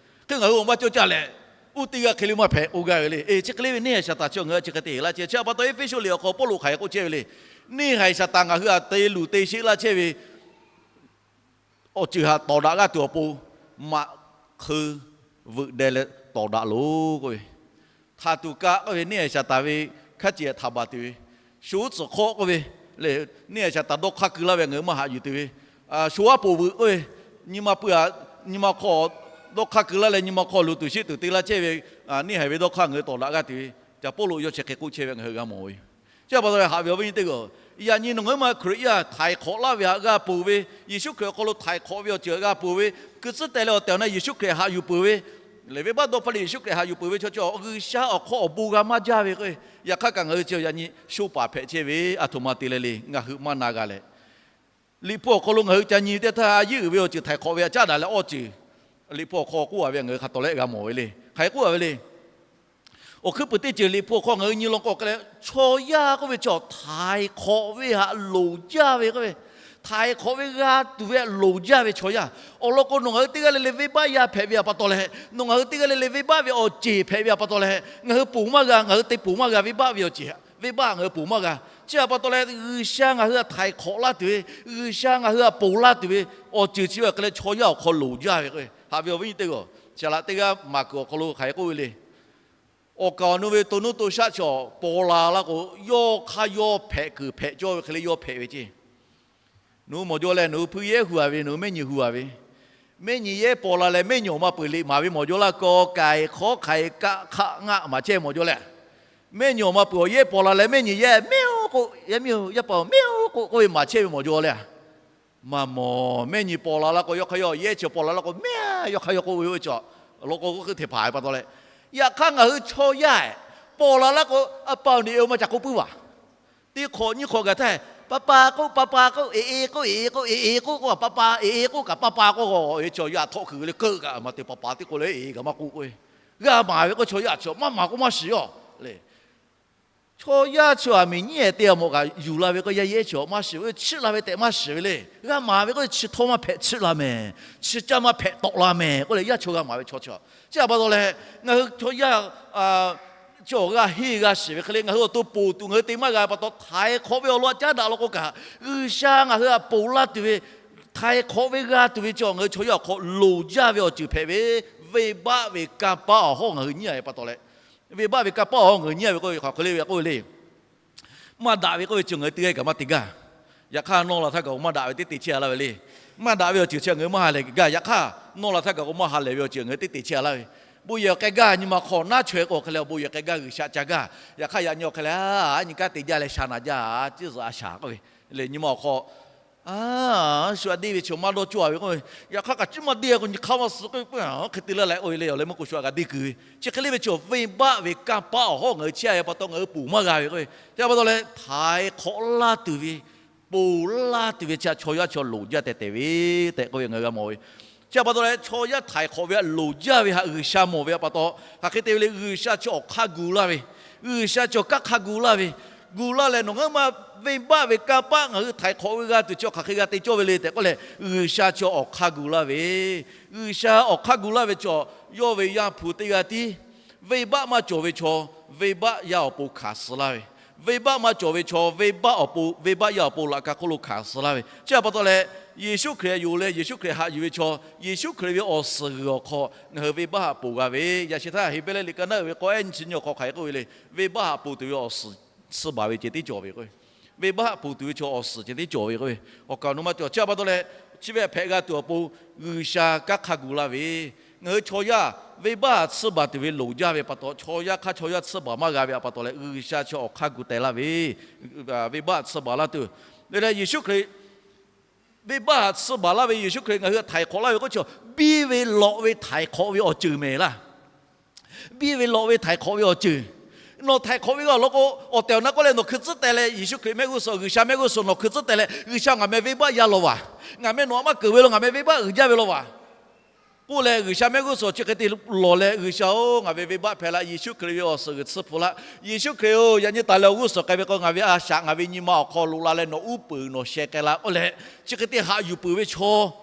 Hk'e ngaˬ hui awˬ maˇ coˇ caˇ leh, oˇ teˇ g'aˇ hk'e le maˇ hpehꞈ k'oˆ gaˇ ve le. Eˬ, chi hk'e le ve neˇ haiˬ Saˍtanˍ chi ngaˬ hui htaꞈ chi hk'e te laˇ chehˇ. Chi htaꞈ pa taw Eˇfeˇsuꞈ liꞈ awˬ hk'aw Pawˇluꞈ hk'aˬ hk'e k'oˆ chehˇ ve le. Neˇ haiˬ Saˍtanˍ ngaˬ hui htaꞈ te luˬ te sheˆ laˇ chehˇ ve awˬ ceuˬ htaꞈ tawˍ daꞈ g'aˇ tuˬ awˬ pon, maꞈ hk'eu veuꞈ deh leh tawˍ daꞈ loˬ k'oˆ ve, htaꞈ tuˬ kaꞈ k'oˆ ve neˇ haiˬ Saˍtanˍ ve hkaˉ ceˬ htaꞈ baˬ tuˬ ve, sho uˉ tcuhˍ hk'awˆ k'oˆ ve le, neˇ haiˬ Saˍtanˍ dawˇ hk'aˇ keu laˇ ve ngaˬ hui maˇ haꞈ yuˬ tuˬ ve, sho aˉ poˍ veuꞈ k'oˆ ve, nyi ma pui-a, nyi ma hk'aw dawˇ hk'aˇ keu laˇ leh nyi ma hk'aw luˬ tuˬ sheˆ tuˬ te laˇ chehˇ ve, neˇ haiˬ ve dawˇ hk'aˇ ngaˬ hui tawˍ daꞈ g'aˇ tuˬ ve, ca Pawˇluꞈ yawˇ chi hk'e k'oˆ chehˇ ve ngaˬ hui g'a mawˬ ve yoˬ. Chi pa taw leh haꞈ ve awˬ viˉ nyi teˇ g'aˇ, yaꞈ nyi nawˬ ngaˬ hui ma Hkriꞈ yaˇ htaiˍ hk'awꞈ laˇ ve htaꞈ g'a peuˬ ve, Yeˍsuˆ Hkriꞈ awˬ hk'aw lo htaiˍ hk'awꞈ ve awˬ ceuˬ htaꞈ g'a peuˬ ve, hkui tcuhˉ teh leh awˬ tehˬ awˬ na Yeˍsuˆ Hkriꞈ haꞈ yuˬ peuˬ ve, lehˬ venˇbaˆ dawˇ hpaˇ leh Yeˍsuˆ Hkriꞈ haꞈ yuˬ peuˬ ve chaw chi G'uiˬsha awˬ hk'aw awˬ bon g'a maˇ jaˇ ve k'o, yaꞈ hk'aˇ kaꞈ ngaˬ hui chi yaꞈ nyi sho paˍ hpehꞈ chehˇ ve, aˬ htoꞈ ma te leh le ngaˬ hui maˇ na g'a leh, Liꞈ hpu awˬ hk'aw lo ngaˬ hui ca nyi teˇ htaˇ, a yeˇ uiˍ ve awˬ ceuˬ htaiˍ hk'awꞈ ve htaꞈ caˉ daꞈ leh awˬ ceuˬ Liꞈ hpu awˬ hk'aw k'oˆ a ve ngaˬ hui hk'a tawˍ leh g'a mawˬ ve le. Hk'aˬ hk'e k'oˆ a ve le. Awˬ hkuiˉ puiˍ teˇ ceuˬ Liꞈ hpu awˬ hk'aw ngaˬ hui nyi law k'o hk'e leh, chaw yaˇ k'oˆ ve chi htaiˍ hk'awꞈ ve htaꞈ loˍ jaˇ ve k'oˆ ve, htaiˍ hk'awꞈ ve g'a tuˬ ve htaꞈ loˍ jaˇ ve chaw yaˇ. Awˬ lawn k'o, nawˬ ngaˬ hui teˇ g'aˇ le le venˇbaˆ yaˇ hpehꞈ ve htaꞈ pa taw leh, nawˬ ngaˬ hui teˇ g'aˇ le le venˇbaˆ ve awˬ ceˬ hpehꞈ ve htaꞈ pa taw leh, ngaˬ hui ponˬ maˇ g'a, ngaˬ hui te ponˬ maˇ g'a, venˇbaˆ ve awˬ ceˬ, venˇbaˆ ngaˬ hui ponˬ maˇ g'a. Chi htaꞈ pa taw leh G'uiˬsha ngaˬ hui htaꞈ htaiˍ hk'awꞈ laˇ tuˬ ve, G'uiˬsha ngaˬ hui htaꞈ ponˬ laˇ tuˬ ve awˬ ceuˬ chi ve awˬ hk'e leh chaw yaˇ awˬ hk'aw loˍ jaˇ ve k'o, haꞈ ve awˬ viˉ nyi teˇ g'aˇ, Saˍ laꞈ teˇ g'aˇ maˍ kuiˬ awˬ hk'aw lo hk'aˬ hk'e k'oˆ ve le. Awˬ kaˍ awˬ nu ve to nuˇ to shaˆ chaw paw la laˇ k'o, yawˇ hk'aˇ yawˇ hpehꞈ kuiˬ hpehꞈ cawˇ ve hk'e le yawˇ hpehꞈ ve ceˇ. Nawˬ hui mawˬ jaw leh nawˬ hui hpuiˇ yehˇ hu a ve, nawˬ hui mehˆ nyi hu a ve, mehˆ nyi yehˇ paw la leh mehˆ nyi awˬ ma peuˬ liꞈ maˍ ve mawˬ jaw laˇ, kaw kaiˍ hk'awˉ hk'aiˍ kaˆ hk'aˆ ngaˆ maˍ chehˇ mawˬ jaw leh, mehˆ nyi awˬ ma peuˬ awˬ yehˇ paw la leh mehˆ nyi yehˇ mehˆ-oˬ k'o, yehˇ mehˆ-oˬ, yaˇ paˍ-oˬ, mehˆ-oˬ k'o k'oˆ ve maˍ chehˇ ve mawˬ jaw leh, maˇ mawˬ. Mehˆ nyi paw la laˇ k'o, yawˇ hk'aˇ yawˇ yehˇ chi paw la laˇ k'o, mehˆ, yawˇ hk'aˇ yawˇ k'oˆ ve oˇ ve chaw, law k'o k'oˆ hk'e hteꞈ hpaˍ ve pa taw leh, yaꞈ hk'aˇ ngaˬ hui chaw yaˇ paw la laˇ k'o, a pa awˬ niꞈ-oˬ maˇ ca k'oˆ puiˉ vaˬ. Teˇ hk'awꞈ nyiˇ hk'awꞈ gaˬ htaˇ, pa pa k'oˆ, pa pa k'oˆ, eˍ eˍ k'oˆ, eˍ eˍ k'oˆ, eˍ eˍ k'oˆ k'o, pa pa eˍ eˍ k'oˆ kaꞈ pa pa k'oˆ k'o, chaw yaˇ htawˆ hkui ve le, keuˆ kaꞈ maˇ te, pa pa teˇ k'oˆ leh eˍ eˍ kaꞈ maˇ k'oˆ k'oˆ ve, g'a maˍ ve k'o chaw yaˇ chi maˇ maˍ k'o maˇ shiˍ-oˬ le. Chaw yaˇ chi aˬ miˍ nyiˉ ehˍ te a mawˬ kaꞈ yuˬ la ve k'o, yaˇ yehˇ chi maˇ shiˍ ve, chiˆ la ve tehꞈ maˇ shiˍ ve le. G'a maˍ ve k'o, chi htawˇ maˇ hpehꞈ chiˆ la mehˍ, chi caˇ maˇ hpehꞈ tawˆ la mehˍ k'oˆ leh, yaˇ chaw g'a maˍ ve chaw chi. Chi htaꞈ pa taw leh, ngaˬ hui chaw yaˇ chi awˬ g'a henˇ g'a shiˍ ve hk'e le, ngaˬ hui awˬ to ponˬ tuˬ ngaˬ hui te maˇ g'a ve pa taw, htaiˍ hk'awꞈ ve awˬ lawn aꞈ caˉ daꞈ law k'o kaꞈ, G'uiˬsha ngaˬ hui htaꞈ ponˬ laˇ tuˬ ve, htaiˍ hk'awꞈ ve g'a tuˬ ve chi ngaˬ hui chaw yaˇ awˬ hk'aw loˍ jaˇ ve awˬ ceuˬ hpehꞈ ve, venˇbaˆ ve kanˇ paˆ awˬ hawˉ ngaˬ hui nyiˉ a ve pa taw leh, venˇbaˆ ve kanˇ paˆ awˬ hawˉ ngaˬ hui nyiˉ a ve k'oˆ ve hk'aˬ hk'e le ve k'oˆ ve le. Maˇ daꞈ ve k'oˆ ve chi ngaˬ hui teˇ g'aˇ kaꞈ maˇ te gaˇ. Yaꞈ hk'aˇ nawˇ la htaˇ kaꞈ k'o maˇ daꞈ ve teˇ te chehˇ a laˇ ve le. Maˇ daꞈ ve awˬ ceuˬ chi ngaˬ hui maˇ ha lehˬ gaˇ. Yaꞈ hk'aˇ nawˇ la htaˇ kaꞈ k'o maˇ ha lehˬ ve awˬ ceuˬ ngaˬ hui teˇ te chehˇ a laˇ ve. Bon yehˬ awˬ k'ai gaˇ, nyi ma awˬ hk'aw naˉ chaweh k'o hk'e leh, bon yehˬ k'ai gaˇ G'uiˬsha ca gaˇ. Yaꞈ hk'aˇ yaꞈ nyi awˬ hk'e leh, a nyi kanˉ te jaˇ leh sha naˍ jaˇ, ciˉ zuhꞈ a shaˍ k'oˆ ve le. Nyi ma awˬ hk'aw a shu a deˇ ve chaw maˇ dawˇ cawˇ a ve k'oˆ ve, yaꞈ hk'aˇ kaꞈ ciˉ maˇ deˇ k'o nyi hk'aˇ maˇ suh k'oˆ ve, hk'e te laˇ leh k'oˆ ve le. Awˬ leh meuˇ k'o shu a g'a deˇ kuiˬ ve chi hk'e le ve chaw, venˇbaˆ ve kanˇ paˆ awˬ hawˉ ngaˬ hui chehˇ a ve pa taw ngaˬ hui ponˬ maˇ g'a ve k'oˆ ve. Chi pa taw leh htaiˍ hk'awꞈ laˇ tuˬ ve, ponˬ laˇ tuˬ ve chi htaꞈ chaw yaˇ chaw loˍ jaˇ tehꞈ tehꞈ ve tehꞈ k'oˆ ve ngaˬ hui g'a mawˬ ve. Chi htaꞈ pa taw leh chaw yaˇ htaiˍ hk'awꞈ ve htaꞈ loˍ jaˇ ve htaꞈ G'uiˬsha mawˬ ve pa taw, hk'aˬ hk'e te ve le, G'uiˬsha chi awˬ hk'aˇ gu laˇ ve, G'uiˬsha chi awˬ kanˇ hk'aˇ gu laˇ ve, gu laˇ leh nawˬ ngaˬ hui maˇ venˇbaˆ ve kanˇ paˆ ngaˬ hui htaiˍ hk'awꞈ ve g'a tuˬ chi awˬ hk'aˬ hk'e g'a te cawˇ ve le tehꞈ k'oˆ leh, G'uiˬsha chi awˬ hk'aˇ gu laˇ ve, G'uiˬsha awˬ hk'aˇ gu laˇ ve chaw, yawˇ ve Yaˇ hpu teˇ g'aˇ tiˉ, venˇbaˆ maˇ cawˬ ve chaw, venˇbaˆ yaˇ awˬ pon hkanˍ suh laˇ ve, venˇbaˆ maˇ cawˬ ve chaw, venˇbaˆ awˬ pon, venˇbaˆ yaˇ awˬ pon laꞈ ka hk'oˆ lo hkanˍ suh laˇ ve. Chi htaꞈ pa taw leh, Yeˍsuˆ Hkriꞈ htaꞈ yonˍ leh Yeˍsuˆ Hkriꞈ haꞈ yuˬ ve chaw, Yeˍsuˆ Hkriꞈ ve awˬ suhˍ g'uiˬ awˬ hk'aw ngaˬ hui venˇbaˆ htaꞈ ponˬ g'a ve. Yaꞈ sheh htaˇ Heˍbrehˇ liꞈ ka naˉ uiˍ ve k'awˇ ehˉ nyi chi nyi awˬ hk'aw hk'aˬ hk'e k'oˆ ve le, venˇbaˆ htaꞈ ponˬ tuˬ ve awˬ suhˍ tsuhˇ baˬ ve ceh tiˉ cawˬ ve k'o, venˇbaˆ htaꞈ ponˬ tuˬ ve chaw awˬ suhˍ ceh tiˉ cawˬ ve k'o, awˬ kaˍ awˬ nu maˇ cawˬ. Chi htaꞈ pa taw leh, chi ve htaꞈ hpehꞈ g'a tuˬ awˬ pon G'uiˬsha kanˉ hk'aˇ gu laˇ ve, ngaˬ hui chaw yaˇ venˇbaˆ htaꞈ tsuhˇ baˬ tuˬ ve loˍ jaˇ ve pa taw, chaw yaˇ hk'aˇ chaw yaˇ tsuhˇ baˬ maˇ g'a ve htaꞈ pa taw leh, G'uiˬsha chi awˬ hk'aˇ gu teh laˇ ve, venˇbaˆ htaꞈ tsuhˇ baˬ laˇ tuˬ. Leh Yeˍsuˆ Hkriꞈ venˇbaˆ htaꞈ tsuhˇ baˬ laˇ ve Yeˍsuˆ Hkriꞈ ngaˬ hui htaꞈ htaiˍ hk'awꞈ laˇ ve k'oˆ chi, biˇ ve lawꞈ ve htaiˍ hk'awꞈ ve awˬ ceuˬ mehˍ laˇ. Biˇ ve lawꞈ ve htaiˍ hk'awꞈ ve awˬ ceuˬ. Nawˬ htaiˍ hk'awꞈ ve g'a lawˬ k'o, awˬ tehˬ awˬ na k'oˆ leh nawˬ hkui tcuhˉ teh leh, Yeˍsuˆ Hkriꞈ mehˆ g'uˇ suhˍ, G'uiˬsha mehˆ g'uˇ suhˍ nawˬ hkui tcuhˉ teh leh, G'uiˬsha ngaˬ meh venˇbaˆ yaˇ law vaˬ, ngaˬ meh nawˬ htaꞈ maˇ keunˍ ve law, ngaˬ meh venˇbaˆ uiˍ jaˇ ve law vaˬ k'oˆ leh, G'uiˬsha mehˆ g'uˇ suhˍ chi hk'e te lawˬ leh, G'uiˬsha-oˬ, ngaˬ ve venˇbaˆ hpehꞈ la, Yeˍsuˆ Hkriꞈ ve awˬ suhˍ g'uiˬ tsuhˇ hpu laˇ. Yeˍsuˆ Hkriꞈ-oˬ, yaꞈ nyi taˍ leh awˬ g'uˇ suhˍ k'ai ve k'o, ngaˬ ve a shaꞈ ngaˬ ve nyi ma awˬ hk'aw lo la leh nawˬ uˉ peunˍ nawˬ sheh k'ai la k'oˆ leh, chi hk'e te haꞈ yuˬ peuˬ ve chaw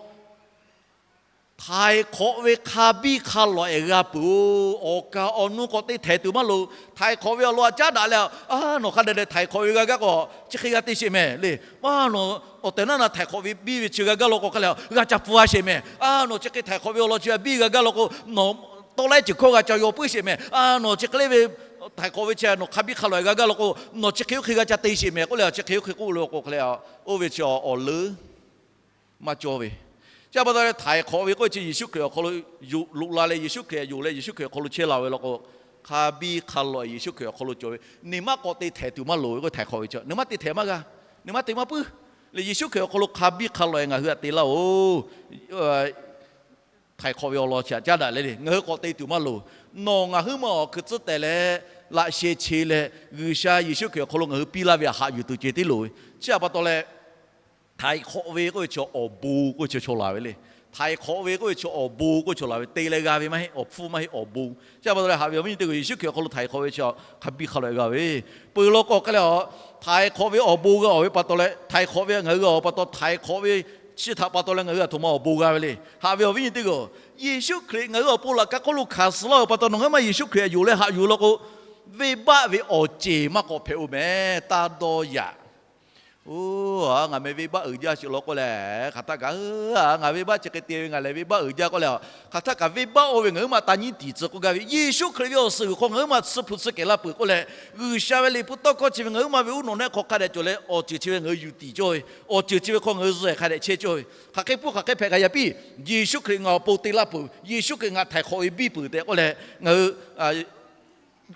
htaiˍ hk'awꞈ ve hk'a biˇ hk'a lawꞈ-ehˍ g'a peuˬ-oˬ. Awˬ kaˍ awˬ nu k'awꞈ te htehꞈ tuˬ maˇ loˍ. Htaiˍ hk'awꞈ ve awˬ lawn htaꞈ caˉ daꞈ leh, a, nawˬ hk'a dehꞈ dehꞈ htaiˍ hk'awꞈ ve g'a gaˇ k'o, chi hk'e g'a te sheˍ mehˍ le. A, nawˬ awˬ tehˬ awˬ na htaiˍ hk'awꞈ ve biˇ ve chi g'a gaˇ law k'o, hk'a leh g'a ca pfuhˇ-a sheˍ mehˍ. A, nawˬ chi hk'e htaiˍ hk'awꞈ ve awˬ lawn chi biˇ g'a gaˇ law k'o, nawˬ tawˇ laiˉ ceuˬ hkawˇ g'a ca yaw puiˉ sheˍ mehˍ. A, nawˬ chi hk'e le ve htaiˍ hk'awꞈ ve chi nawˬ hk'a biˇ hk'a lawꞈ-ehˍ g'a gaˇ law k'o, nawˬ chi hk'e oˇ hk'e g'a ca te sheˍ mehˍ k'oˆ leh, chi hk'e oˇ hk'e k'oˆ lo k'o, hk'a leh oˇ ve chi awˬ leuˉ maˇ cawˇ ve. Chi pa taw leh htaiˍ hk'awꞈ ve k'oˆ ve chi Yeˍsuˆ Hkriꞈ awˬ hk'aw lo loꞈ la leh, Yeˍsuˆ Hkriꞈ yonˍ leh Yeˍsuˆ Hkriꞈ awˬ hk'aw lo chehˇ la ve law k'o, hk'a biˇ hk'a lawꞈ-ehˍ Yeˍsuˆ Hkriꞈ awˬ hk'aw lo cawˬ ve. Nehˬ maˇ k'awꞈ te htehꞈ tuˬ maˇ loˍ ve k'o, htaiˍ hk'awꞈ ve chi nehˬ maˇ te htehꞈ maˇ g'a, nehˬ maˇ te maˇ puiˉ. Leh Yeˍsuˆ Hkriꞈ awˬ hk'aw lo hk'a biˇ hk'a lawꞈ-ehˍ ngaˬ hui htaꞈ te laˇ-oˬ. Htaiˍ hk'awꞈ ve awˬ lawn chi htaꞈ caˉ daꞈ leh le, ngaˬ hui k'awꞈ te tuˬ maˇ loˍ. Nawˬ ngaˬ huiˉ ma awˬ hkui tcuhˉ teh leh, laꞈ sheh che leh, G'uiˬsha Yeˍsuˆ Hkriꞈ awˬ hk'aw lo ngaˬ hui piˇ laˇ ve htaꞈ haꞈ yuˬ tuˬ ceh tiˉ loˍ ve. Chi htaꞈ pa taw leh, htaiˍ hk'awꞈ ve k'oˆ ve chi awˬ bon k'oˆ ve chi chaw laˬ ve le. Htaiˍ hk'awꞈ ve k'oˆ ve chi awˬ bon k'oˆ ve chaw laˬ ve, te leh g'a ve maˇ heˆ, awˬ hpfuhˇ maˇ heˆ, awˬ bon. Chi htaꞈ pa taw leh, haꞈ ve awˬ viˉ nyi teˇ g'aˇ Yeˍsuˆ Hkriꞈ awˬ hk'aw lo htaiˍ hk'awꞈ ve chi hk'a biˇ hk'a lawꞈ-ehˍ g'a ve, peuˬ law k'o hk'a leh a, htaiˍ hk'awꞈ ve awˬ bon g'a-oˬ ve pa taw leh, htaiˍ hk'awꞈ ve ngaˬ hui g'a-oˬ pa taw, htaiˍ hk'awꞈ ve chi htaꞈ pa taw leh ngaˬ hui a htoꞈ ma awˬ bon g'a ve le. Haꞈ ve awˬ viˉ nyi teˇ g'aˇ, Yeˍsuˆ Hkriꞈ ngaˬ hui awˬ pon laꞈ ka hk'oˆ lo hkanˍ suh laˇ-oˬ pa taw, nawˬ ngaˬ huiˉ ma Yeˍsuˆ Hkriꞈ htaꞈ yonˍ leh haꞈ yuˬ law k'o, Venˇbaˆ ve awˬ ceˬ maˇ k'awꞈ hpehꞈ-oˬ mehˍ, taˇ dawˇ yaꞈ. Oˇ, ngaˬ meh venˇbaˆ uiˍ jaˇ sheˍ law k'oˆ leh, hk'aˬ htaˆ kaꞈ, ngaˬ venˇbaˆ chi hk'e te ve, ngaˬ lehˬ venˇbaˆ uiˍ jaˇ k'oˆ leh, hk'aˬ htaˆ kaꞈ venˇbaˆ oˇ ve ngaˬ huiˉ ma taˇ nyiˉ tiˍ tcuh k'oˆ gaˇ ve, Yeˍsuˆ Hkriꞈ ve awˬ suhˍ g'uiˬ hk'aw ngaˬ huiˉ ma tsuhˇ hpu tsuhˇ kehˬ laˇ peuˬ k'oˆ leh, G'uiˬsha ve liꞈ hpu tawˇ hkawˇ chi ve ngaˬ huiˉ ma ve uˉ nawˬ nehˆ hk'aw hk'a dehꞈ cawˬ leh awˬ ceuˬ chi ve ngaˬ hui yuˬ tiˍ cawˇ ve, awˬ ceuˬ chi ve hk'aw ngaˬ hui zuhꞈ hk'a dehꞈ chehˇ cawˇ ve, hk'aˬ hk'e puˇ hk'aˬ hk'e hpehꞈ kaꞈ yaꞈ piˇ, Yeˍsuˆ Hkriꞈ ngaˬ awˬ pon te laˇ peuˬ, Yeˍsuˆ Hkriꞈ ngaˬ htaiˍ hk'awꞈ ve biˇ peuˬ tehꞈ k'oˆ leh, ngaˬ hui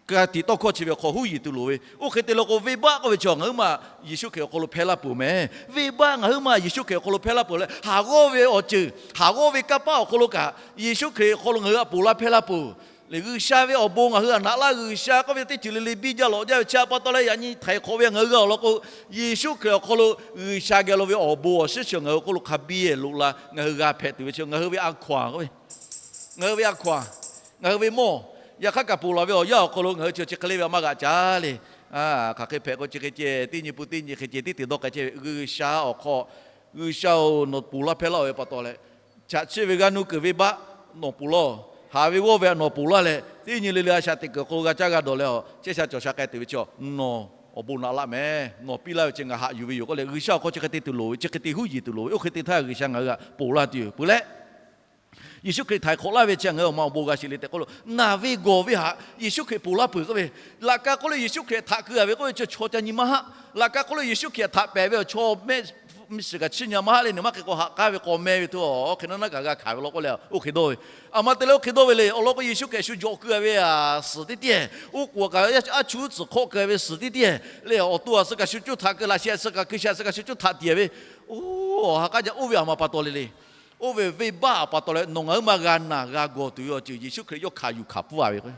ka tiꞈ tawˇ hkawˇ chi ve awˬ hk'aw huˉ yiˍ tuˬ loˍ ve. Oˇ hk'e te law k'o, venˇbaˆ k'oˆ ve chi ngaˬ huiˉ ma Yeˍsuˆ Hkriꞈ awˬ hk'aw lo hpehˇ laˇ peuˬ mehˍ. Venˇbaˆ ngaˬ huiˉ ma Yeˍsuˆ Hkriꞈ awˬ hk'aw lo hpehˇ laˇ peuˬ leh, haˍ g'awˇ ve awˬ ceuˬ, haˍ g'awˇ ve kanˇ paˆ awˬ hk'aw lo kaꞈ, Yeˍsuˆ Hkriꞈ awˬ hk'aw lo ngaˬ hui htaꞈ ponˬ laˇ hpehˇ laˇ peuˬ. Lehˬ, G'uiˬsha ve awˬ bon ngaˬ hui htaꞈ naꞈ laˇ, G'uiˬsha k'oˆ ve teˇ ceuˬ le le biˇ jaˇ lawꞈ jaˇ ve chi a pa taw leh, yaꞈ nyi htaiˍ hk'awꞈ ve ngaˬ hui g'a awˬ lawn k'o, Yeˍsuˆ Hkriꞈ awˬ hk'aw lo G'uiˬsha geh lo ve awˬ bon awˬ shiˉ chi ngaˬ hui hk'oˆ lo hk'a biˇ loꞈ la, ngaˬ hui g'a hpehꞈ tuˬ ve chi ngaˬ hui ve a hkaw-anˬ k'oˆ ve, ngaˬ hui ve a hkaw-anˬ, ngaˬ hui ve mawˇ, yaꞈ hk'aˇ kaꞈ ponˬ laˬ ve awˬ yanˇ awˬ hk'aw lo ngaˬ hui chi chi hk'e le ve a maˇ g'aꞈ caˉ le. Hk'aˬ hk'e hpehꞈ k'o chi hk'e ceh, teˇ nyi pun teˇ nyi hk'e ceh tiˉ te dawˇ k'ai chehˇ ve G'uiˬsha awˬ hk'aw, G'uiˬsha-oˬ, nawˬ ponˬ laˇ hpehˇ laˇ-oˬ ve pa taw leh, chaꞈ chiˆ ve g'aˇ nuˇ kuiˬ venˇbaˆ nawˬ ponˬ laˇ-oˬ. Haˍ ve g'awˇ ve htaꞈ nawˬ ponˬ laˇ leh, teˇ nyi le le a shaꞈ teꞈ kuiˬ awˬ hk'aw lo g'a caˇ g'a dawˬ leh, chehˇ sha cawˬ sha k'ai tuˬ ve chi nawˬ awˬ bon naꞈ laˇ mehˍ. Nawˬ piˇ laˇ ve chi ngaˬ haꞈ yuˬ ve yoˬ k'oˆ leh, G'uiˬsha awˬ hk'aw chi hk'e te tuˬ loˍ ve, chi hk'e te huˉ yiˍ tuˬ loˍ ve, oˇ hk'e te htaˇ G'uiˬsha ngaˬ hui htaꞈ ponˬ laˇ tuˬ yoˬ. Peuˬ leh, Yeˍsuˆ Hkriꞈ htaiˍ hk'awꞈ laˇ ve chi ngaˬ hui awˬ ma awˬ bon g'a sheˍ le tehꞈ k'oˆ lo, naˬ ve gawˬ ve htaꞈ Yeˍsuˆ Hkriꞈ ponˬ laˇ peuˬ k'oˆ ve, laꞈ ka hk'oˆ lo Yeˍsuˆ Hkriꞈ htaꞈ keu-a ve k'oˆ ve chi chaw ca nyi maˇ haˆ. Laꞈ ka hk'oˆ lo Yeˍsuˆ Hkriꞈ htaꞈ pehˬ ve awˬ chaw mehˆ shiˍ kaꞈ chiˇ nyi maˇ haˆ leh, nawˬ maˇ hk'e k'o haꞈ k'aˉ ve k'aw meh ve htaꞈ hk'e naˉ naˉ kaꞈ g'a hkanˍ ve law k'oˆ leh, oˇ hk'e dawˇ ve. A ma te leh oˇ hk'e dawˇ ve le. Awˬ lawn k'o, Yeˍsuˆ Hkriꞈ shu jawꞈ keu-a ve suhˍ teˇ tiˉ, oˇ k'oˍ kaꞈ a chuˇ tcuhˍ hk'awˆ keu-a ve suhˍ teˇ tiˉ, leh awˬ to a suh kaꞈ shu cuˇ htaꞈ keu, laꞈ sheh a suh kaꞈ keu sheh a suh kaꞈ shu cuˇ htaꞈ tiˍ ve, oˇ ha k'aˉ jaˇ oˇ ve a ma pa taw le le. Oˇ ve venˇbaˆ a pa taw leh nawˬ ngaˬ huiˉ ma g'a naˬ g'a gawˬ tuˬ ve awˬ ceuˬ Yeˍsuˆ Hkriꞈ yawˇ hkanˍ yuˬ hkanˍ pfuhˇ-a ve k'o,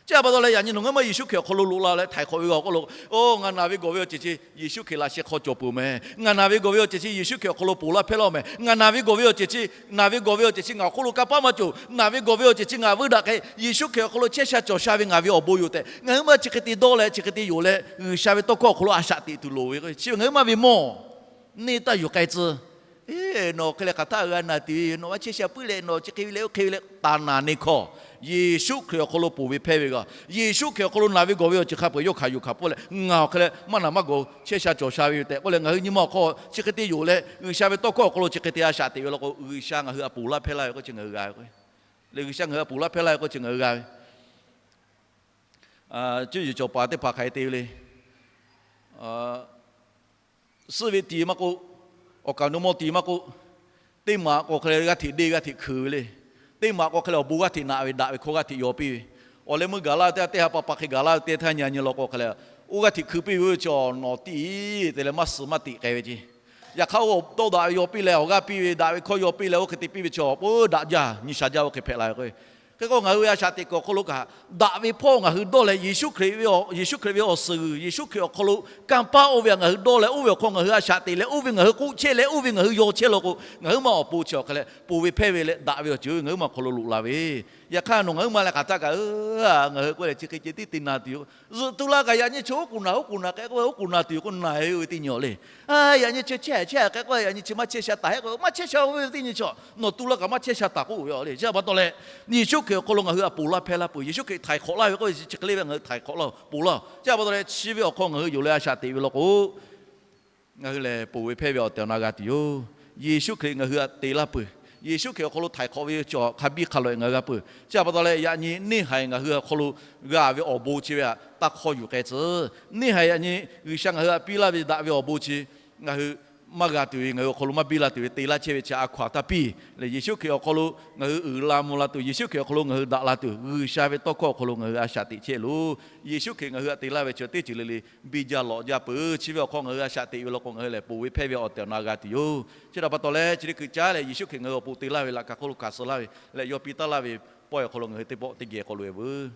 chi a pa taw leh yaꞈ nyi nawˬ ngaˬ huiˉ ma Yeˍsuˆ Hkriꞈ awˬ hk'aw lo loꞈ la leh htaiˍ hk'awꞈ ve g'a k'oˆ lo, oˇ, ngaˬ naˬ ve gawˬ ve awˬ ceuˬ chi Yeˍsuˆ Hkriꞈ laꞈ sheh hk'aw cawˬ peuˬ mehˍ. Ngaˬ naˬ ve gawˬ ve awˬ ceuˬ chi Yeˍsuˆ Hkriꞈ awˬ hk'aw lo ponˬ laˇ hpehˇ laˇ mehˍ. Ngaˬ naˬ ve gawˬ ve awˬ ceuˬ chi, naˬ ve gawˬ ve awˬ ceuˬ chi ngaˬ awˬ hk'oˆ lo kanˇ paˆ maˇ cawˬ. Naˬ ve gawˬ ve awˬ ceuˬ chi ngaˬ veuˇ daꞈ k'ai, Yeˍsuˆ Hkriꞈ awˬ hk'aw lo chehˇ sha cawˬ sha ve ngaˬ ve awˬ bon yoˬ tehꞈ, ngaˬ huiˉ ma chi hk'e te dawˇ leh chi hk'e te yonˍ leh, G'uiˬsha ve tawˇ hkawˇ awˬ hk'aw lo a shaꞈ teꞈ tuˬ loˍ ve k'o, chi ve ngaˬ huiˉ ma ve mawˇ neˇ taˇ yuˬ k'ai tcuh. Eˬ, nawˬ hk'e leh hk'aˬ htaˆ g'a naˬ tuˬ ve yoˬ. Nawˬ maˇ chehˇ sha puiˉ leh nawˬ chi hk'e ve leh oˇ hk'e ve leh taˍ naˍ neˇ hkawˇ, Yeˍsuˆ Hkriꞈ awˬ hk'aw lo ponˬ ve hpehˇ ve g'a. Yeˍsuˆ Hkriꞈ awˬ hk'aw lo naˬ ve gawˬ ve awˬ ceuˬ hk'a peu-eˬ yawˇ hkanˍ yuˬ hkanˍ pfuhˇ leh, ngaˬ awˬ hk'e leh maˇ naˬ maˇ gawˬ chehˇ sha cawˬ sha ve yoˬ tehꞈ k'oˆ leh, ngaˬ hui nyi ma awˬ hk'aw chi hk'e te yonˍ leh G'uiˬsha ve tawˇ hkawˇ awˬ hk'aw lo chi hk'e te a shaꞈ teꞈ ve law k'o, G'uiˬsha ngaˬ hui htaꞈ ponˬ laˇ hpehˇ laˇ ve k'oˆ chi ngaˬ hui g'a ve k'o, leh G'uiˬsha ngaˬ hui htaꞈ ponˬ laˇ hpehˇ laˇ ve k'oˆ chi ngaˬ hui g'a ve. Cuˇ yiˍ cawˬ paˍ teˇ hpaˍ hk'aˬ hk'e te ve le. Suhˆ ve tiˍ maˇ k'oˆ, awˬ kaˍ nu mawˇ tiˍ maˇ k'oˆ, teˇ maˬ k'o hk'e leh g'aˇ hteꞈ deˇ g'aˇ hteꞈ hkui ve le. Teˇ maˬ k'o hk'e leh awˬ bon g'aˇ hteꞈ naꞈ ve daꞈ ve hkawˇ g'aˇ hteꞈ yaw piˇ ve. Awˬ leh meuˇ gaˬ laˇ ve teˇ ha teˇ ha pa pa hk'e gaˬ laˇ ve teˇ htaˇ nyi a nyi law k'o hk'e leh, oˇ g'aˇ hteꞈ hkui piˇ ve chi nawˬ tiˉ te leh maˇ suh maˇ teꞈ k'ai ve ce. Yaꞈ hk'aˇ oˇ tawˇ daꞈ ve yaw piˇ leh awˬ g'aˇ piˇ ve daꞈ ve hkawˇ yaw piˇ leh oˇ hk'e te piˇ ve chi awˬ pon daꞈ jaˇ nyi sha jaˇ oˇ hk'e hpehꞈ la ve k'o, hk'e k'o ngaˬ hui ve a shaꞈ teꞈ kuiˬ awˬ hk'aw lo kaꞈ, daꞈ ve hpawˇ ngaˬ hui dawˇ leh Yeˍsuˆ Hkriꞈ ve, Yeˍsuˆ Hkriꞈ ve awˬ suhˍ g'uiˬ, Yeˍsuˆ Hkriꞈ awˬ hk'aw lo kanˇ paˆ oˇ ve htaꞈ ngaˬ hui dawˇ leh oˇ ve awˬ hk'aw ngaˬ hui a shaꞈ teꞈ leh oˇ ve ngaˬ hui k'oˆ chehˇ leh oˇ ve ngaˬ hui yaw chehˇ law k'o, ngaˬ huiˉ ma awˬ pon chi awˬ hk'e leh ponˬ ve hpehˇ ve leh daꞈ ve awˬ ceuˬ ngaˬ huiˉ ma awˬ hk'aw lo loꞈ la ve. Yaꞈ hk'aˇ nawˬ ngaˬ huiˉ ma leh hk'aˬ htaˆ kaꞈ, ngaˬ hui k'oˆ leh chi hk'e ceh tiˉ te naˬ tuˬ yoˬ. Zuhꞈ tu la kaꞈ yaꞈ nyi chi oˉ k'oˍ naˬ, oˇ k'oˍ naˬ k'ehꞈ k'oˆ ve oˉ k'oˍ naˬ tuˬ yoˬ k'o naˬ-e ve teˇ nyi awˬ le. Yaꞈ nyi chi chehˇ chehˇ k'ehꞈ k'oˆ ve yaꞈ nyi chi maˇ chehˇ sha taˍ hehˆ k'o maˇ chehˇ sha ve teˇ nyi chi, nawˬ tu la kaꞈ maˇ chehˇ sha taˍ k'oˆ ve yoˬ le. Chi a pa taw leh, Yeˍsuˆ Hkriꞈ awˬ hk'aw lo ngaˬ hui htaꞈ ponˬ laˇ hpehˇ laˇ peuˬ. Yeˍsuˆ Hkriꞈ htaiˍ hk'awꞈ laˇ ve k'oˆ ve chi hk'e le ve ngaˬ hui htaiˍ hk'awꞈ laˇ-oˬ, ponˬ laˇ-oˬ. Chi a pa taw leh chi ve awˬ hk'aw ngaˬ hui yonˍ leh a shaꞈ teꞈ ve law k'o, ngaˬ hui lehˬ ponˬ ve hpehˇ ve awˬ tehˬ awˬ na g'a tuˬ yoˬ. Yeˍsuˆ Hkriꞈ ngaˬ hui htaꞈ te laˇ peuˬ. Yeˍsuˆ Hkriꞈ awˬ hk'aw lo htaiˍ hk'awꞈ ve cawˬ hk'a biˇ hk'a lawꞈ-e ngaˬ hui g'a peuˬ. Chi a pa taw leh yaꞈ nyi neˇ haiˬ ngaˬ hui awˬ hk'aw lo g'a ve awˬ bon chi ve htaꞈ taˇ hk'awˇ yuˬ k'ai tcuh. Neˇ haiˬ yaꞈ nyi G'uiˬsha ngaˬ hui htaꞈ piˇ laˇ ve daꞈ ve awˬ bon chi ngaˬ hui maˇ g'a tuˬ ve, ngaˬ hui awˬ hk'aw lo maˇ biˇ la tuˬ ve te laˇ chehˇ ve chi a hkaw-anˬ taˇ piˇ. Lehˬ Yeˍsuˆ Hkriꞈ awˬ hk'aw lo ngaˬ hui uiˍ la mvuh la tuˬ, Yeˍsuˆ Hkriꞈ awˬ hk'aw lo ngaˬ hui daꞈ la tuˬ, G'uiˬsha ve tawˇ hkawˇ awˬ hk'aw lo ngaˬ hui a shaꞈ teꞈ chehˇ loˬ. Yeˍsuˆ Hkriꞈ ngaˬ hui htaꞈ te laˇ ve chi teˇ ceuˬ le le biˇ jaˇ lawꞈ jaˇ peuˬ. Chi ve awˬ hk'aw ngaˬ hui a shaꞈ teꞈ ve law k'o, ngaˬ hui lehˬ ponˬ ve hpehˇ ve awˬ tehˬ awˬ na g'a tuˬ yoˬ. Chi htaꞈ pa taw leh chi teˇ hkui caˉ leh Yeˍsuˆ Hkriꞈ ngaˬ hui awˬ pon te laˇ ve, laꞈ ka hk'oˆ lo hkanˍ suh laˇ ve leh yaw piˇ taˉ laˇ ve pawehˇ awˬ hk'aw lo ngaˬ hui teˇ pawˆ teˇ geh k'awꞈ loꞈ-e veuˬ.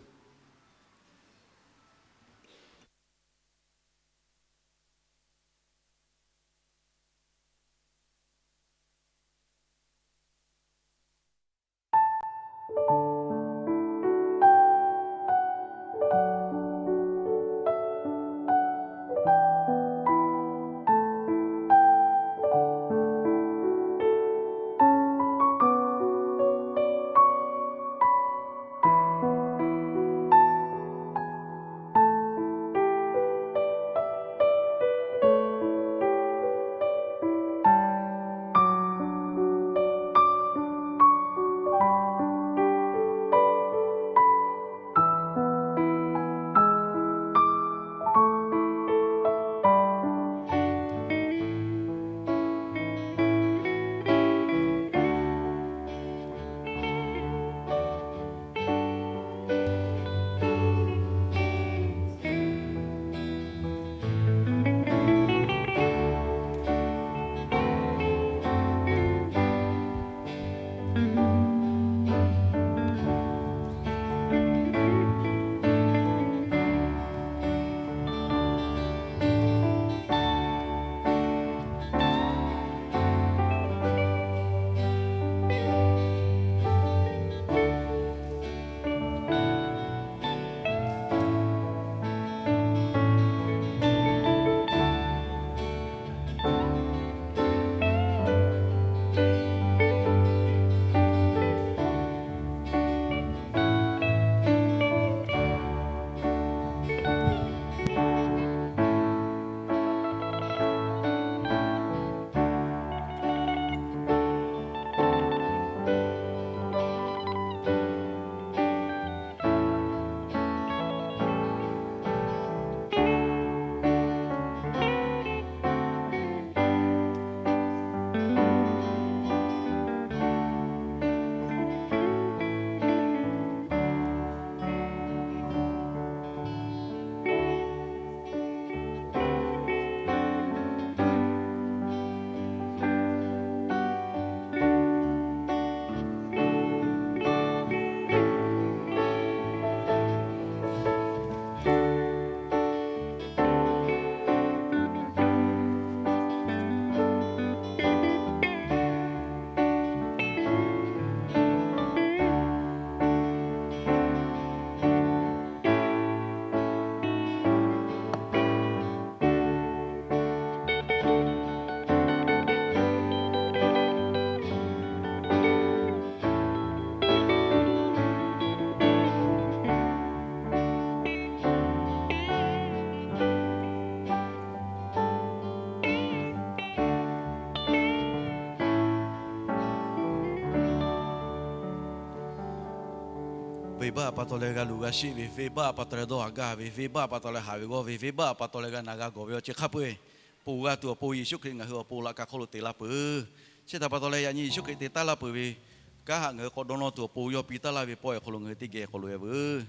Venˇbaˆ pa taw leh g'a luˬ g'a sheˆ ve, venˇbaˆ pa taw leh dawˇ haˍ gaˇ ve, venˇbaˆ pa taw leh haˍ ve g'awˇ ve, venˇbaˆ pa taw leh g'a naˬ g'a gawˬ ve awˬ ceuˬ hk'a peu-eˬ, ponˬ g'a tuˬ awˬ pon Yeˍsuˆ Hkriꞈ ngaˬ hui awˬ pon laꞈ ka hk'oˆ lo te laˇ peuˬ. Chi htaꞈ pa taw leh yaꞈ nyi Yeˍsuˆ Hkriꞈ te taˉ laˇ peuˬ ve kanˉ haꞈ ngaˬ hui k'awꞈ dawˇ nawˇ tuˬ awˬ pon yawˇ piˇ taˉ laˇ ve pawehˇ awˬ hk'aw lo ngaˬ hui teˇ geh k'awꞈ loꞈ e veuˬ.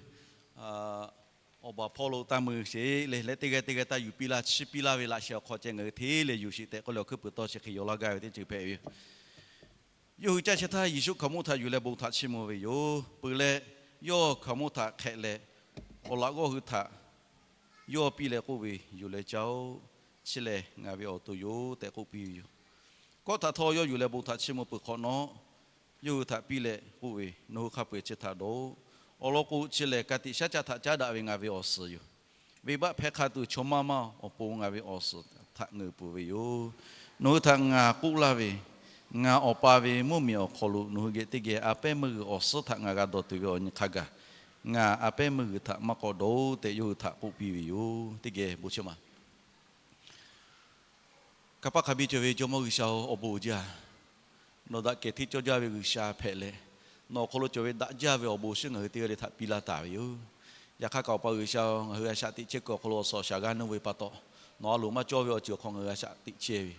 Awˬ baˬ hpawˇ lo taˇ mui sheˍ leh, leh teˇ g'aˇ teˇ g'aˇ taˇ yuˬ piˇ laˇ, chiˇ piˇ laˇ ve laꞈ sheh awˬ hk'aw ceh ngaˬ hui hteˇ leh yuˬ sheˍ tehꞈ k'oˆ leh awˬ hkuiˉ puiˍ tawˇ chi hk'e yaw laˇ gaˇ ve teˇ ceuˬ hpehꞈ ve yoˬ. Yawˇ hui caˇ chehˇ htaˇ Yeˍsuˆ hkaoˍmonˇ htaꞈ yuˬ leh bon htaꞈ chiˇ mvuh ve yoˬ. Peuˬ leh yawˇ hkaoˍmonˇ htaꞈ hk'ehꞈ leh, awˬ laꞈ g'awˇ hui htaꞈ yawˇ piˇ leh k'oˆ ve, Yuˬ leh caˇ-oˆ. Chi lehˬ ngaˬ ve awˬ to yoˬ tehꞈ k'oˆ piˇ ve yoˬ. Kawˆ htaꞈ htawˇ yawˇ yuˬ leh bon htaꞈ chiˇ mvuh peuˬ hk'awꞈ nawˉ, yawˇ hui htaꞈ piˇ leh k'oˆ ve, Nawˬ hui hk'a peu-eˬ chi htaꞈ dawˬ-oꞈ. Awˬ lawn k'o, chi lehˬ ka tiꞈ shaˉ caˆ htaꞈ caˉ daꞈ ve ngaˬ ve awˬ suhˍ yoˬ. Venˇbaˆ hpehˇ hk'a tuˬ chaw maˇ maˇ awˬ pon ngaˬ ve awˬ suhˍ htaꞈ ngeuˍ peuˬ ve yoˬ. Nawˬ hui htaꞈ ngaˬ k'oˆ laˇ ve, ngaˬ Awˬ pa ve mvuhˇmiˬ awˬ hk'aw lo nawˬ hui geh teˇ geh a pehˉ meuˇ g'uiˬ awˬ suhˉ htaꞈ ngaˬ g'a dawˬ tuˬ ve awˬ nyi hk'a gaˬ, ngaˬ a pehˉ meuˇ g'uiˬ htaꞈ maˇ k'awꞈ dawˬ-oꞈ tehꞈ yawˇ hui htaꞈ k'oˆ piˇ ve yoˬ. Teˇ geh bon chiˇ maˬ. Kanˇ paˆ hk'a biˇ cawˬ ve Jawˇmawˇ G'uiˬsha-oˬ, awˬ bon uiˍ jaˇ. Nawˬ daꞈ kehˬ hteˇ cawˇ jaˇ ve G'uiˬsha hpehꞈ leh, nawˬ awˬ hk'aw lo cawˬ ve daꞈ jaˇ ve awˬ bon shiˉ ngaˬ hui teˇ g'aˇ le htaꞈ piˇ laˇ taˍ ve yoˬ. Yaꞈ hk'aˇ kaꞈ Awˬ pa G'uiˬsha-oˬ, ngaˬ hui a shaꞈ teꞈ chehˇ kuiˬ awˬ hk'aw lo awˬ suhˍ awˬ shaˍ g'aˇ nuˇ ve pa taw, nawˬ a loˍ maˇ cawˇ ve awˬ ceuˬ awˬ hk'aw ngaˬ hui a shaꞈ teꞈ chehˇ ve,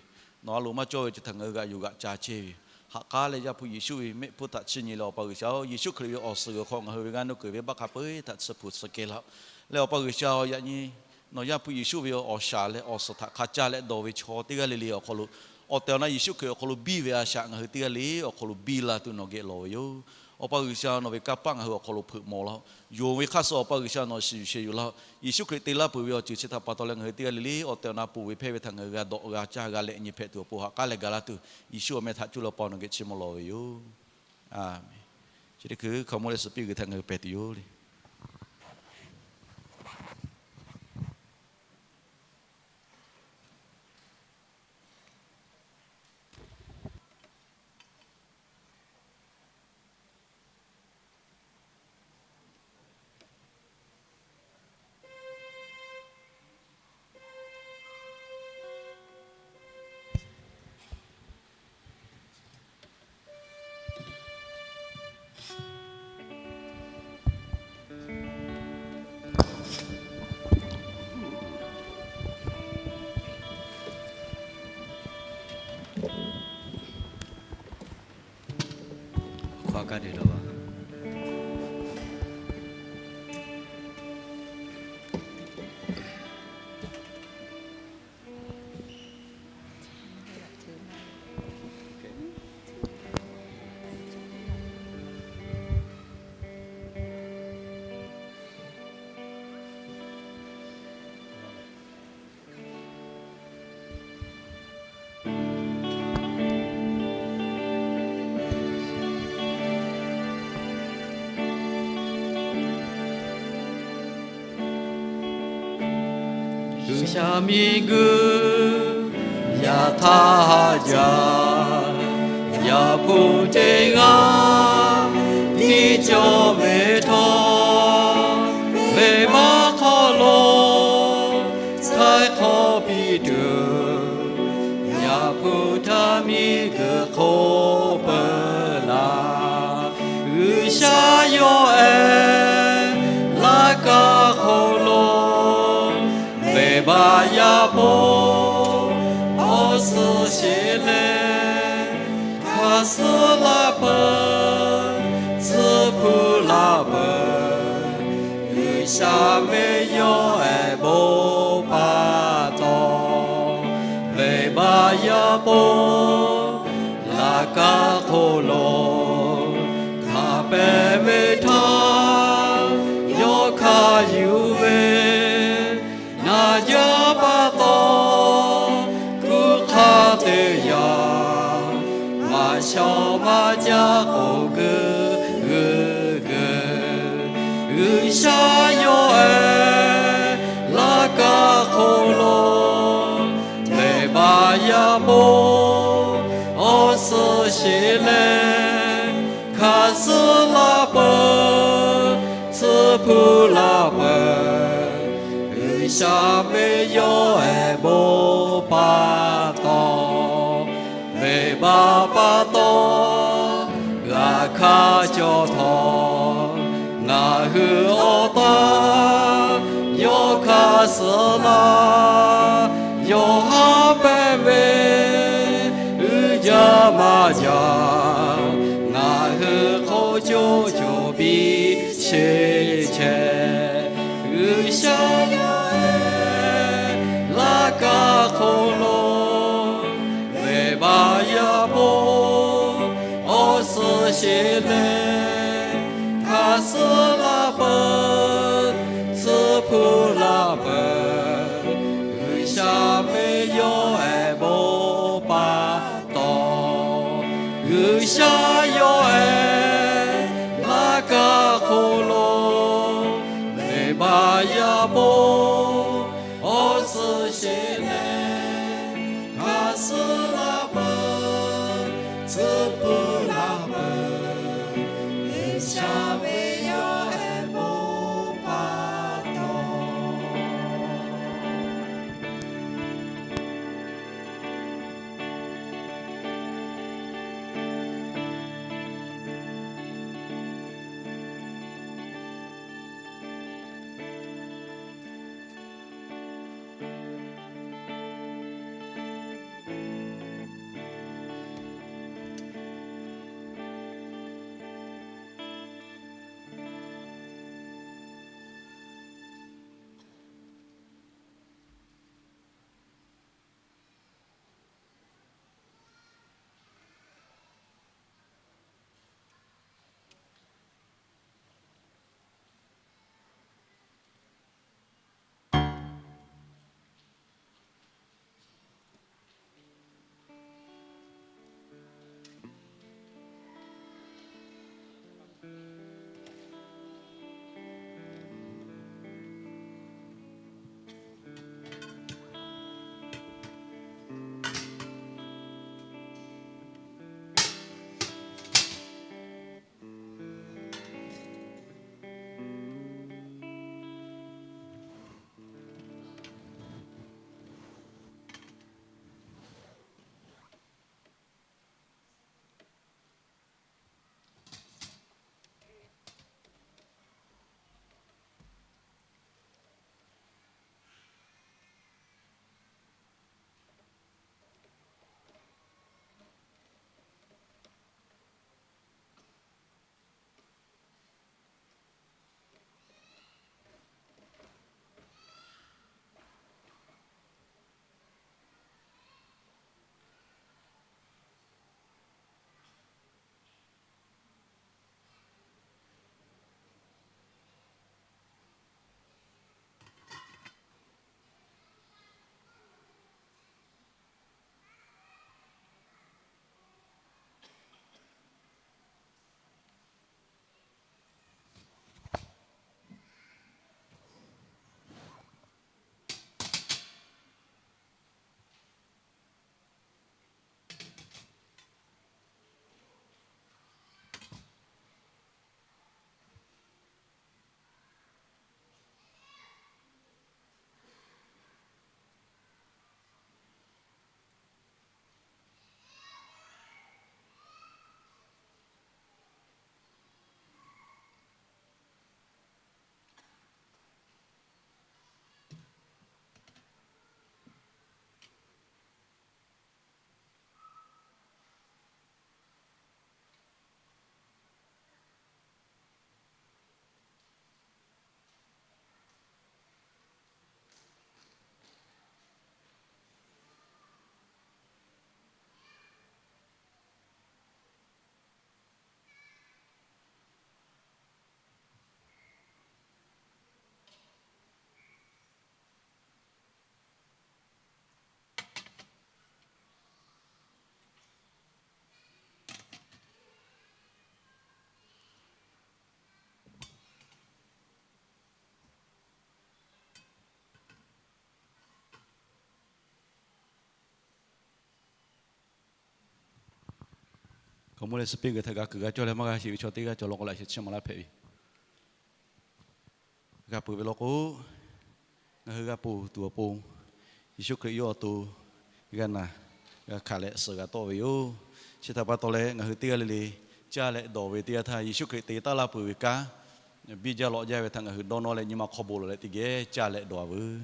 nawˬ a loˍ maˇ cawˇ ve awˬ ceuˬ htaꞈ ngaˬ hui g'aꞈ yuˬ g'aꞈ ca chehˇ ve, ha k'aˉ leh Yaˇ hpu Yeˍsuˆ ve mehˆ hpfuhˇ htaꞈ chiˇ nyi leh Awˬ pa G'uiˬsha-oˬ, Yeˍsuˆ Hkriꞈ ve awˬ suhˍ g'uiˬ hk'aw ngaˬ hui ve g'aˇ nuˇ kuiˬ ve baˆ hk'a peu-eˬ htaꞈ tsuhˇ hpu tsuhˇ kehˇ laˇ-oˆ. Leh Awˬ pa G'uiˬsha-oˬ, yaꞈ nyi nawˬ Yaˇ hpu Yeˍsuˆ ve awˬ shaˍ leh awˬ suhˍ htaꞈ hk'a caˇ leh dawˬ ve chaw teˇ g'aˇ le le awˬ hk'aw lo, awˬ tehˬ awˬ na Yeˍsuˆ Hkriꞈ awˬ hk'aw lo biˇ ve a shaꞈ ngaˬ hui teˇ g'aˇ le awˬ hk'aw lo biˇ la tuˬ nawˬ geh lawˬ ve yoˬ. Awˬ pa G'uiˬsha, nawˬ ve kanˇ paˆ ngaˬ hui awˬ hk'aw lo hpeuꞈ mawˬ laˇ-oˆ. Yonˍ ve hk'aˇ suh Awˬ pa G'uiˬsha nawˬ shiˍ yuˬ sheh yuˬ laˇ-oˆ. Yeˍsuˆ Hkriꞈ te laˇ peuˬ ve awˬ ceuˬ chi htaꞈ pa taw leh ngaˬ hui teˇ g'aˇ le le awˬ tehˬ awˬ na ponˬ ve hpehˇ ve htaꞈ ngaˬ hui g'a dawꞈ g'a caˇ g'a leh nyi hpehꞈ tuˬ awˬ pon ha k'aˉ leh gaˬ laˇ tuˬ, Yeˍsuˆ awˬ meh htaꞈ cuˇ leh Awˬ pa nawˬ geh chiˇ mvuh lawˬ ve yoˬ. Aˬmenˍ. Chi teˇ hkui hkaoˍmonˇ leh suhˍ piˇ g'uiˬ htaꞈ ngaˬ hui pehˬ tuˬ yoˬ le. G'uiˬsha miˬguiˬ yaꞈ htaˇ jaˇ, Yaˇ hpu teˇ g'aˇ tiˇ cawˇ ve htawˇ, venˇbaˆ hk'aw lo htaiˍ hk'awꞈ piˇ tuˬ, Yaˇ hpu htaꞈ miˬguiˬ hk'oˆ peuˬ laˇ. G'uiˬsha yawˇ ehˉ laˇ kaˇ hk'oˆ lo venˇbaˆ yaˇ hpu awˬ suhˍ sheˍ leh, hk'a suh laˇ peuˬ, tsuhˇ hpu laˇ peuˬ. G'uiˬsha ve yawˇ ehˉ bon pa taw, venˇbaˆ yaˇ hpu laˇ kaˇ hk'oˆ lo hk'a pehˍ ve htaˇ, yawˇ hk'a yuˬ ve naˬ jaˇ pa taw, hkunˉ hk'aˇ teˇ yanˇ maˇ shawˍ maˇ caˇ k'oˆ geuˆ geuˆ geuˬ. G'uiˬsha yawˇ ehˉ laˇ kaˇ hk'oˆ lo venˇbaˆ yaˇ hpu awˬ suhˍ sheˍ leh, hk'a suh laˇ peuˬ, tsuhˇ hpu laˇ peuˬ. G'uiˬsha ve yawˇ ehˉ bon pa taw, venˇbaˆ pa taw g'a hkanˇ cawˇ htawˇ, ngaˬ Ngaˬ hui awˬ taˇ yawˇ hkanˍ suh laˇ, yawˇ haˉ pehˇ ve G'uiˬsha maˇ jaˇ. Ngaˬ hui hk'oˆ coˇ coˬ piˇ sheˍ chehˇ. G'uiˬsha yawˇ ehˉ laˇ kaˇ hk'oˆ lo, venˇbaˆ yaˇ bon awˬ suhˍ sheˍ leh, hkanˍ suh laˇ peuˬ, tsuhˇ hpu laˇ peuˬ, G'uiˬsha ve yawˇ ehˉ bon pa taw. G'uiˬsha yawˇ ehˉ laˇ kaˇ hk'oˆ lo, venˇbaˆ yaˇ bon awˬ suhˍ sheˍ leh, hkanˍ suh laˇ peuˬ, tsuhˇ hpu laˇ peuˬ, G'uiˬsha ve yawˇ ehˉ bon pa taw. Hkaoˍmonˇ leh suhˍ piˇ g'uiˬ htaꞈ g'a kuiˬ g'a cawˇ leh maˇ g'a sheˍ ve chaw teˇ g'aˇ cawˬ law k'o, laꞈ sheh chiˇ maˍ laˇ hpehꞈ ve yoˬ. G'a peuˬ ve law k'o, ngaˬ hui g'a ponˬ tuˬ awˬ pon, Yeˍsuˆ Hkriꞈ yawˇ awˬ to g'a naˬ, g'a hkanˍ leh suhˍ g'a tawˆ ve yoˬ. Chi htaꞈ pa taw leh, ngaˬ hui teˇ g'aˇ le le caˇ leh dawˬ ve teˇ yanˇ htaˇ, Yeˍsuˆ Hkriꞈ te taˉ laˇ peuˬ ve kanˉ Biˇ jaˇ lawꞈ jaˇ ve htaꞈ ngaˬ hui dawˇ nawˇ leh nyi ma hk'aw bon lawˬ leh teˇ geh caˇ leh dawˬ-a veuˬ.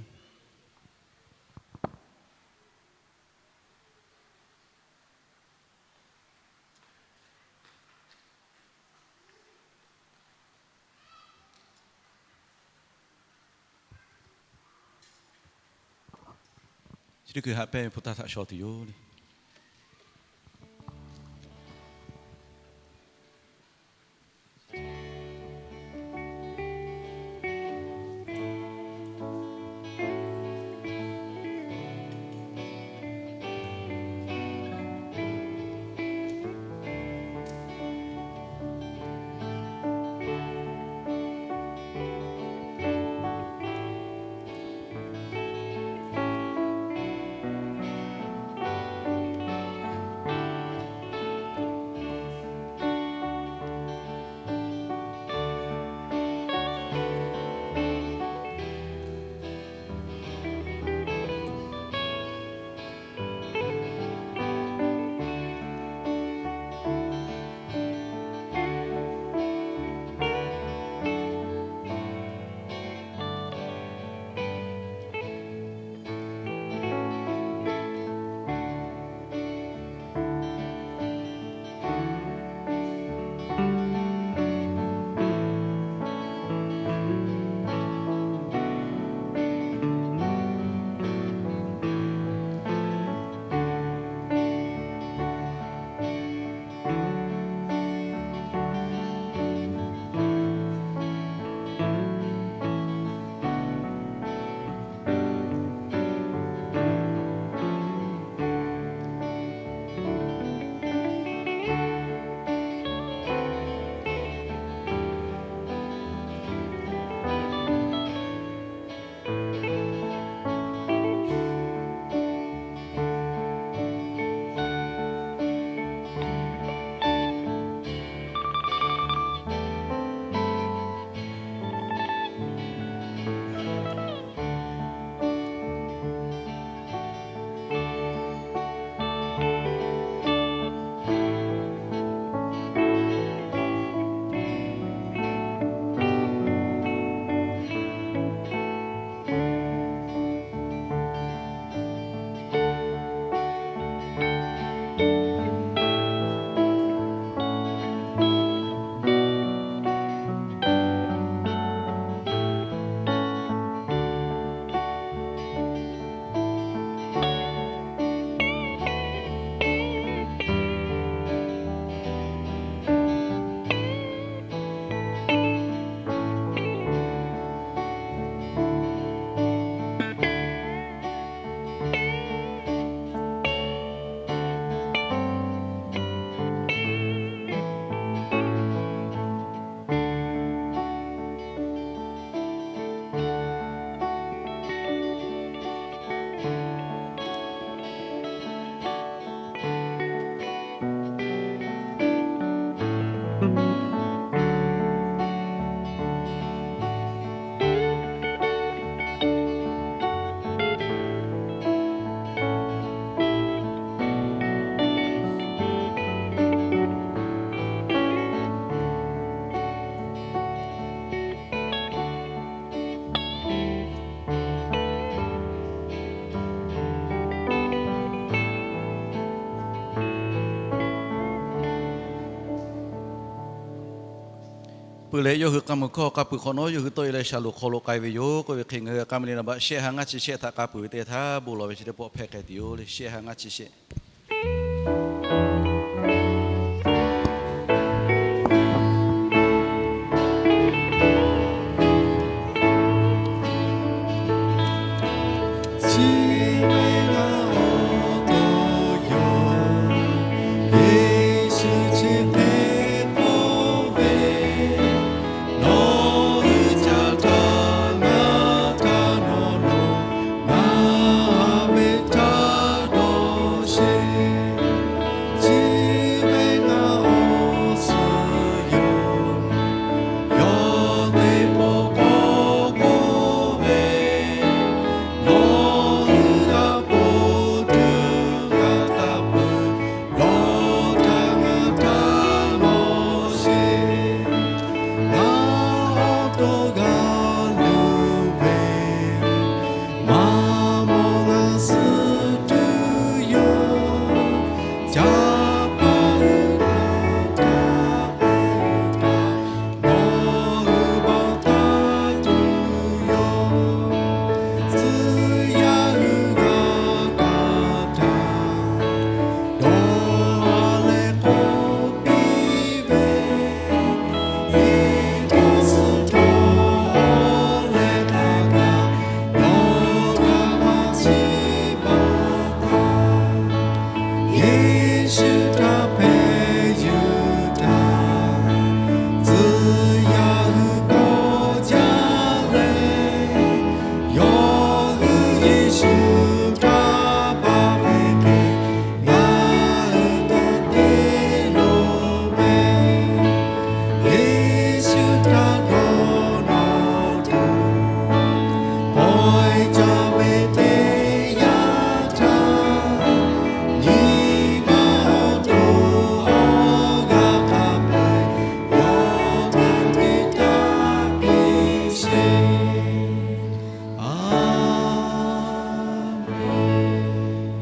Chi teˇ hkui haꞈ pehnˇ ve hpu taˇ htaꞈ shaw tuˬ yoˬ le. Peuˬ leh yawˇ hui k'a muiˬ hkawˇ k'a puiˬ hk'awꞈ nawˉ yawˇ hui tawˆ e leh shaˍlonˍ hk'aw lo k'ai ve yoˬ k'oˆ ve hk'e, ngaˬ hui a k'aˉ ma le naˍ baˆ shehˆ ha ngaˇ chi shehˆ htaꞈ k'a puiˬ ve teˇ htaˇ bon lawˬ ve chi teˇ pawˆ hpehˇ k'ai tuˬ yoˬ le. Shehˆ ha ngaˇ chi shehˆ.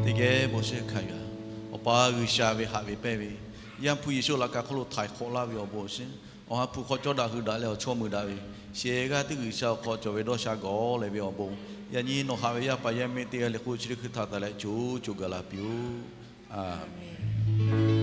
Teˇ geh bon shiˍ hkanˍ yuˬ. Awˬ pa G'uiˬsha ve haꞈ ve pehnˇ ve, Yaˇ hpu Yeˍsuˆ laꞈ ka hk'oˆ lo htaiˍ hk'awꞈ laˇ ve awˬ bon awˬ shiˍ, awˬ ha hpu hk'aw cawˇ daꞈ hui daꞈ leh awˬ chawˇ mui daꞈ ve, shehˍ g'aˇ tiˉ G'uiˬsha awˬ hk'aw cawˬ ve dawˇ sha gawˬ leh ve awˬ bon, yaꞈ nyi nawˬ haꞈ ve yaˇ paˍ yaˇ miˇ teˇ g'aˇ le hk'oˆ chi teˇ hkui htaꞈ taˍ leh co co gaˬ la piˇ-oˆ. A menˍ.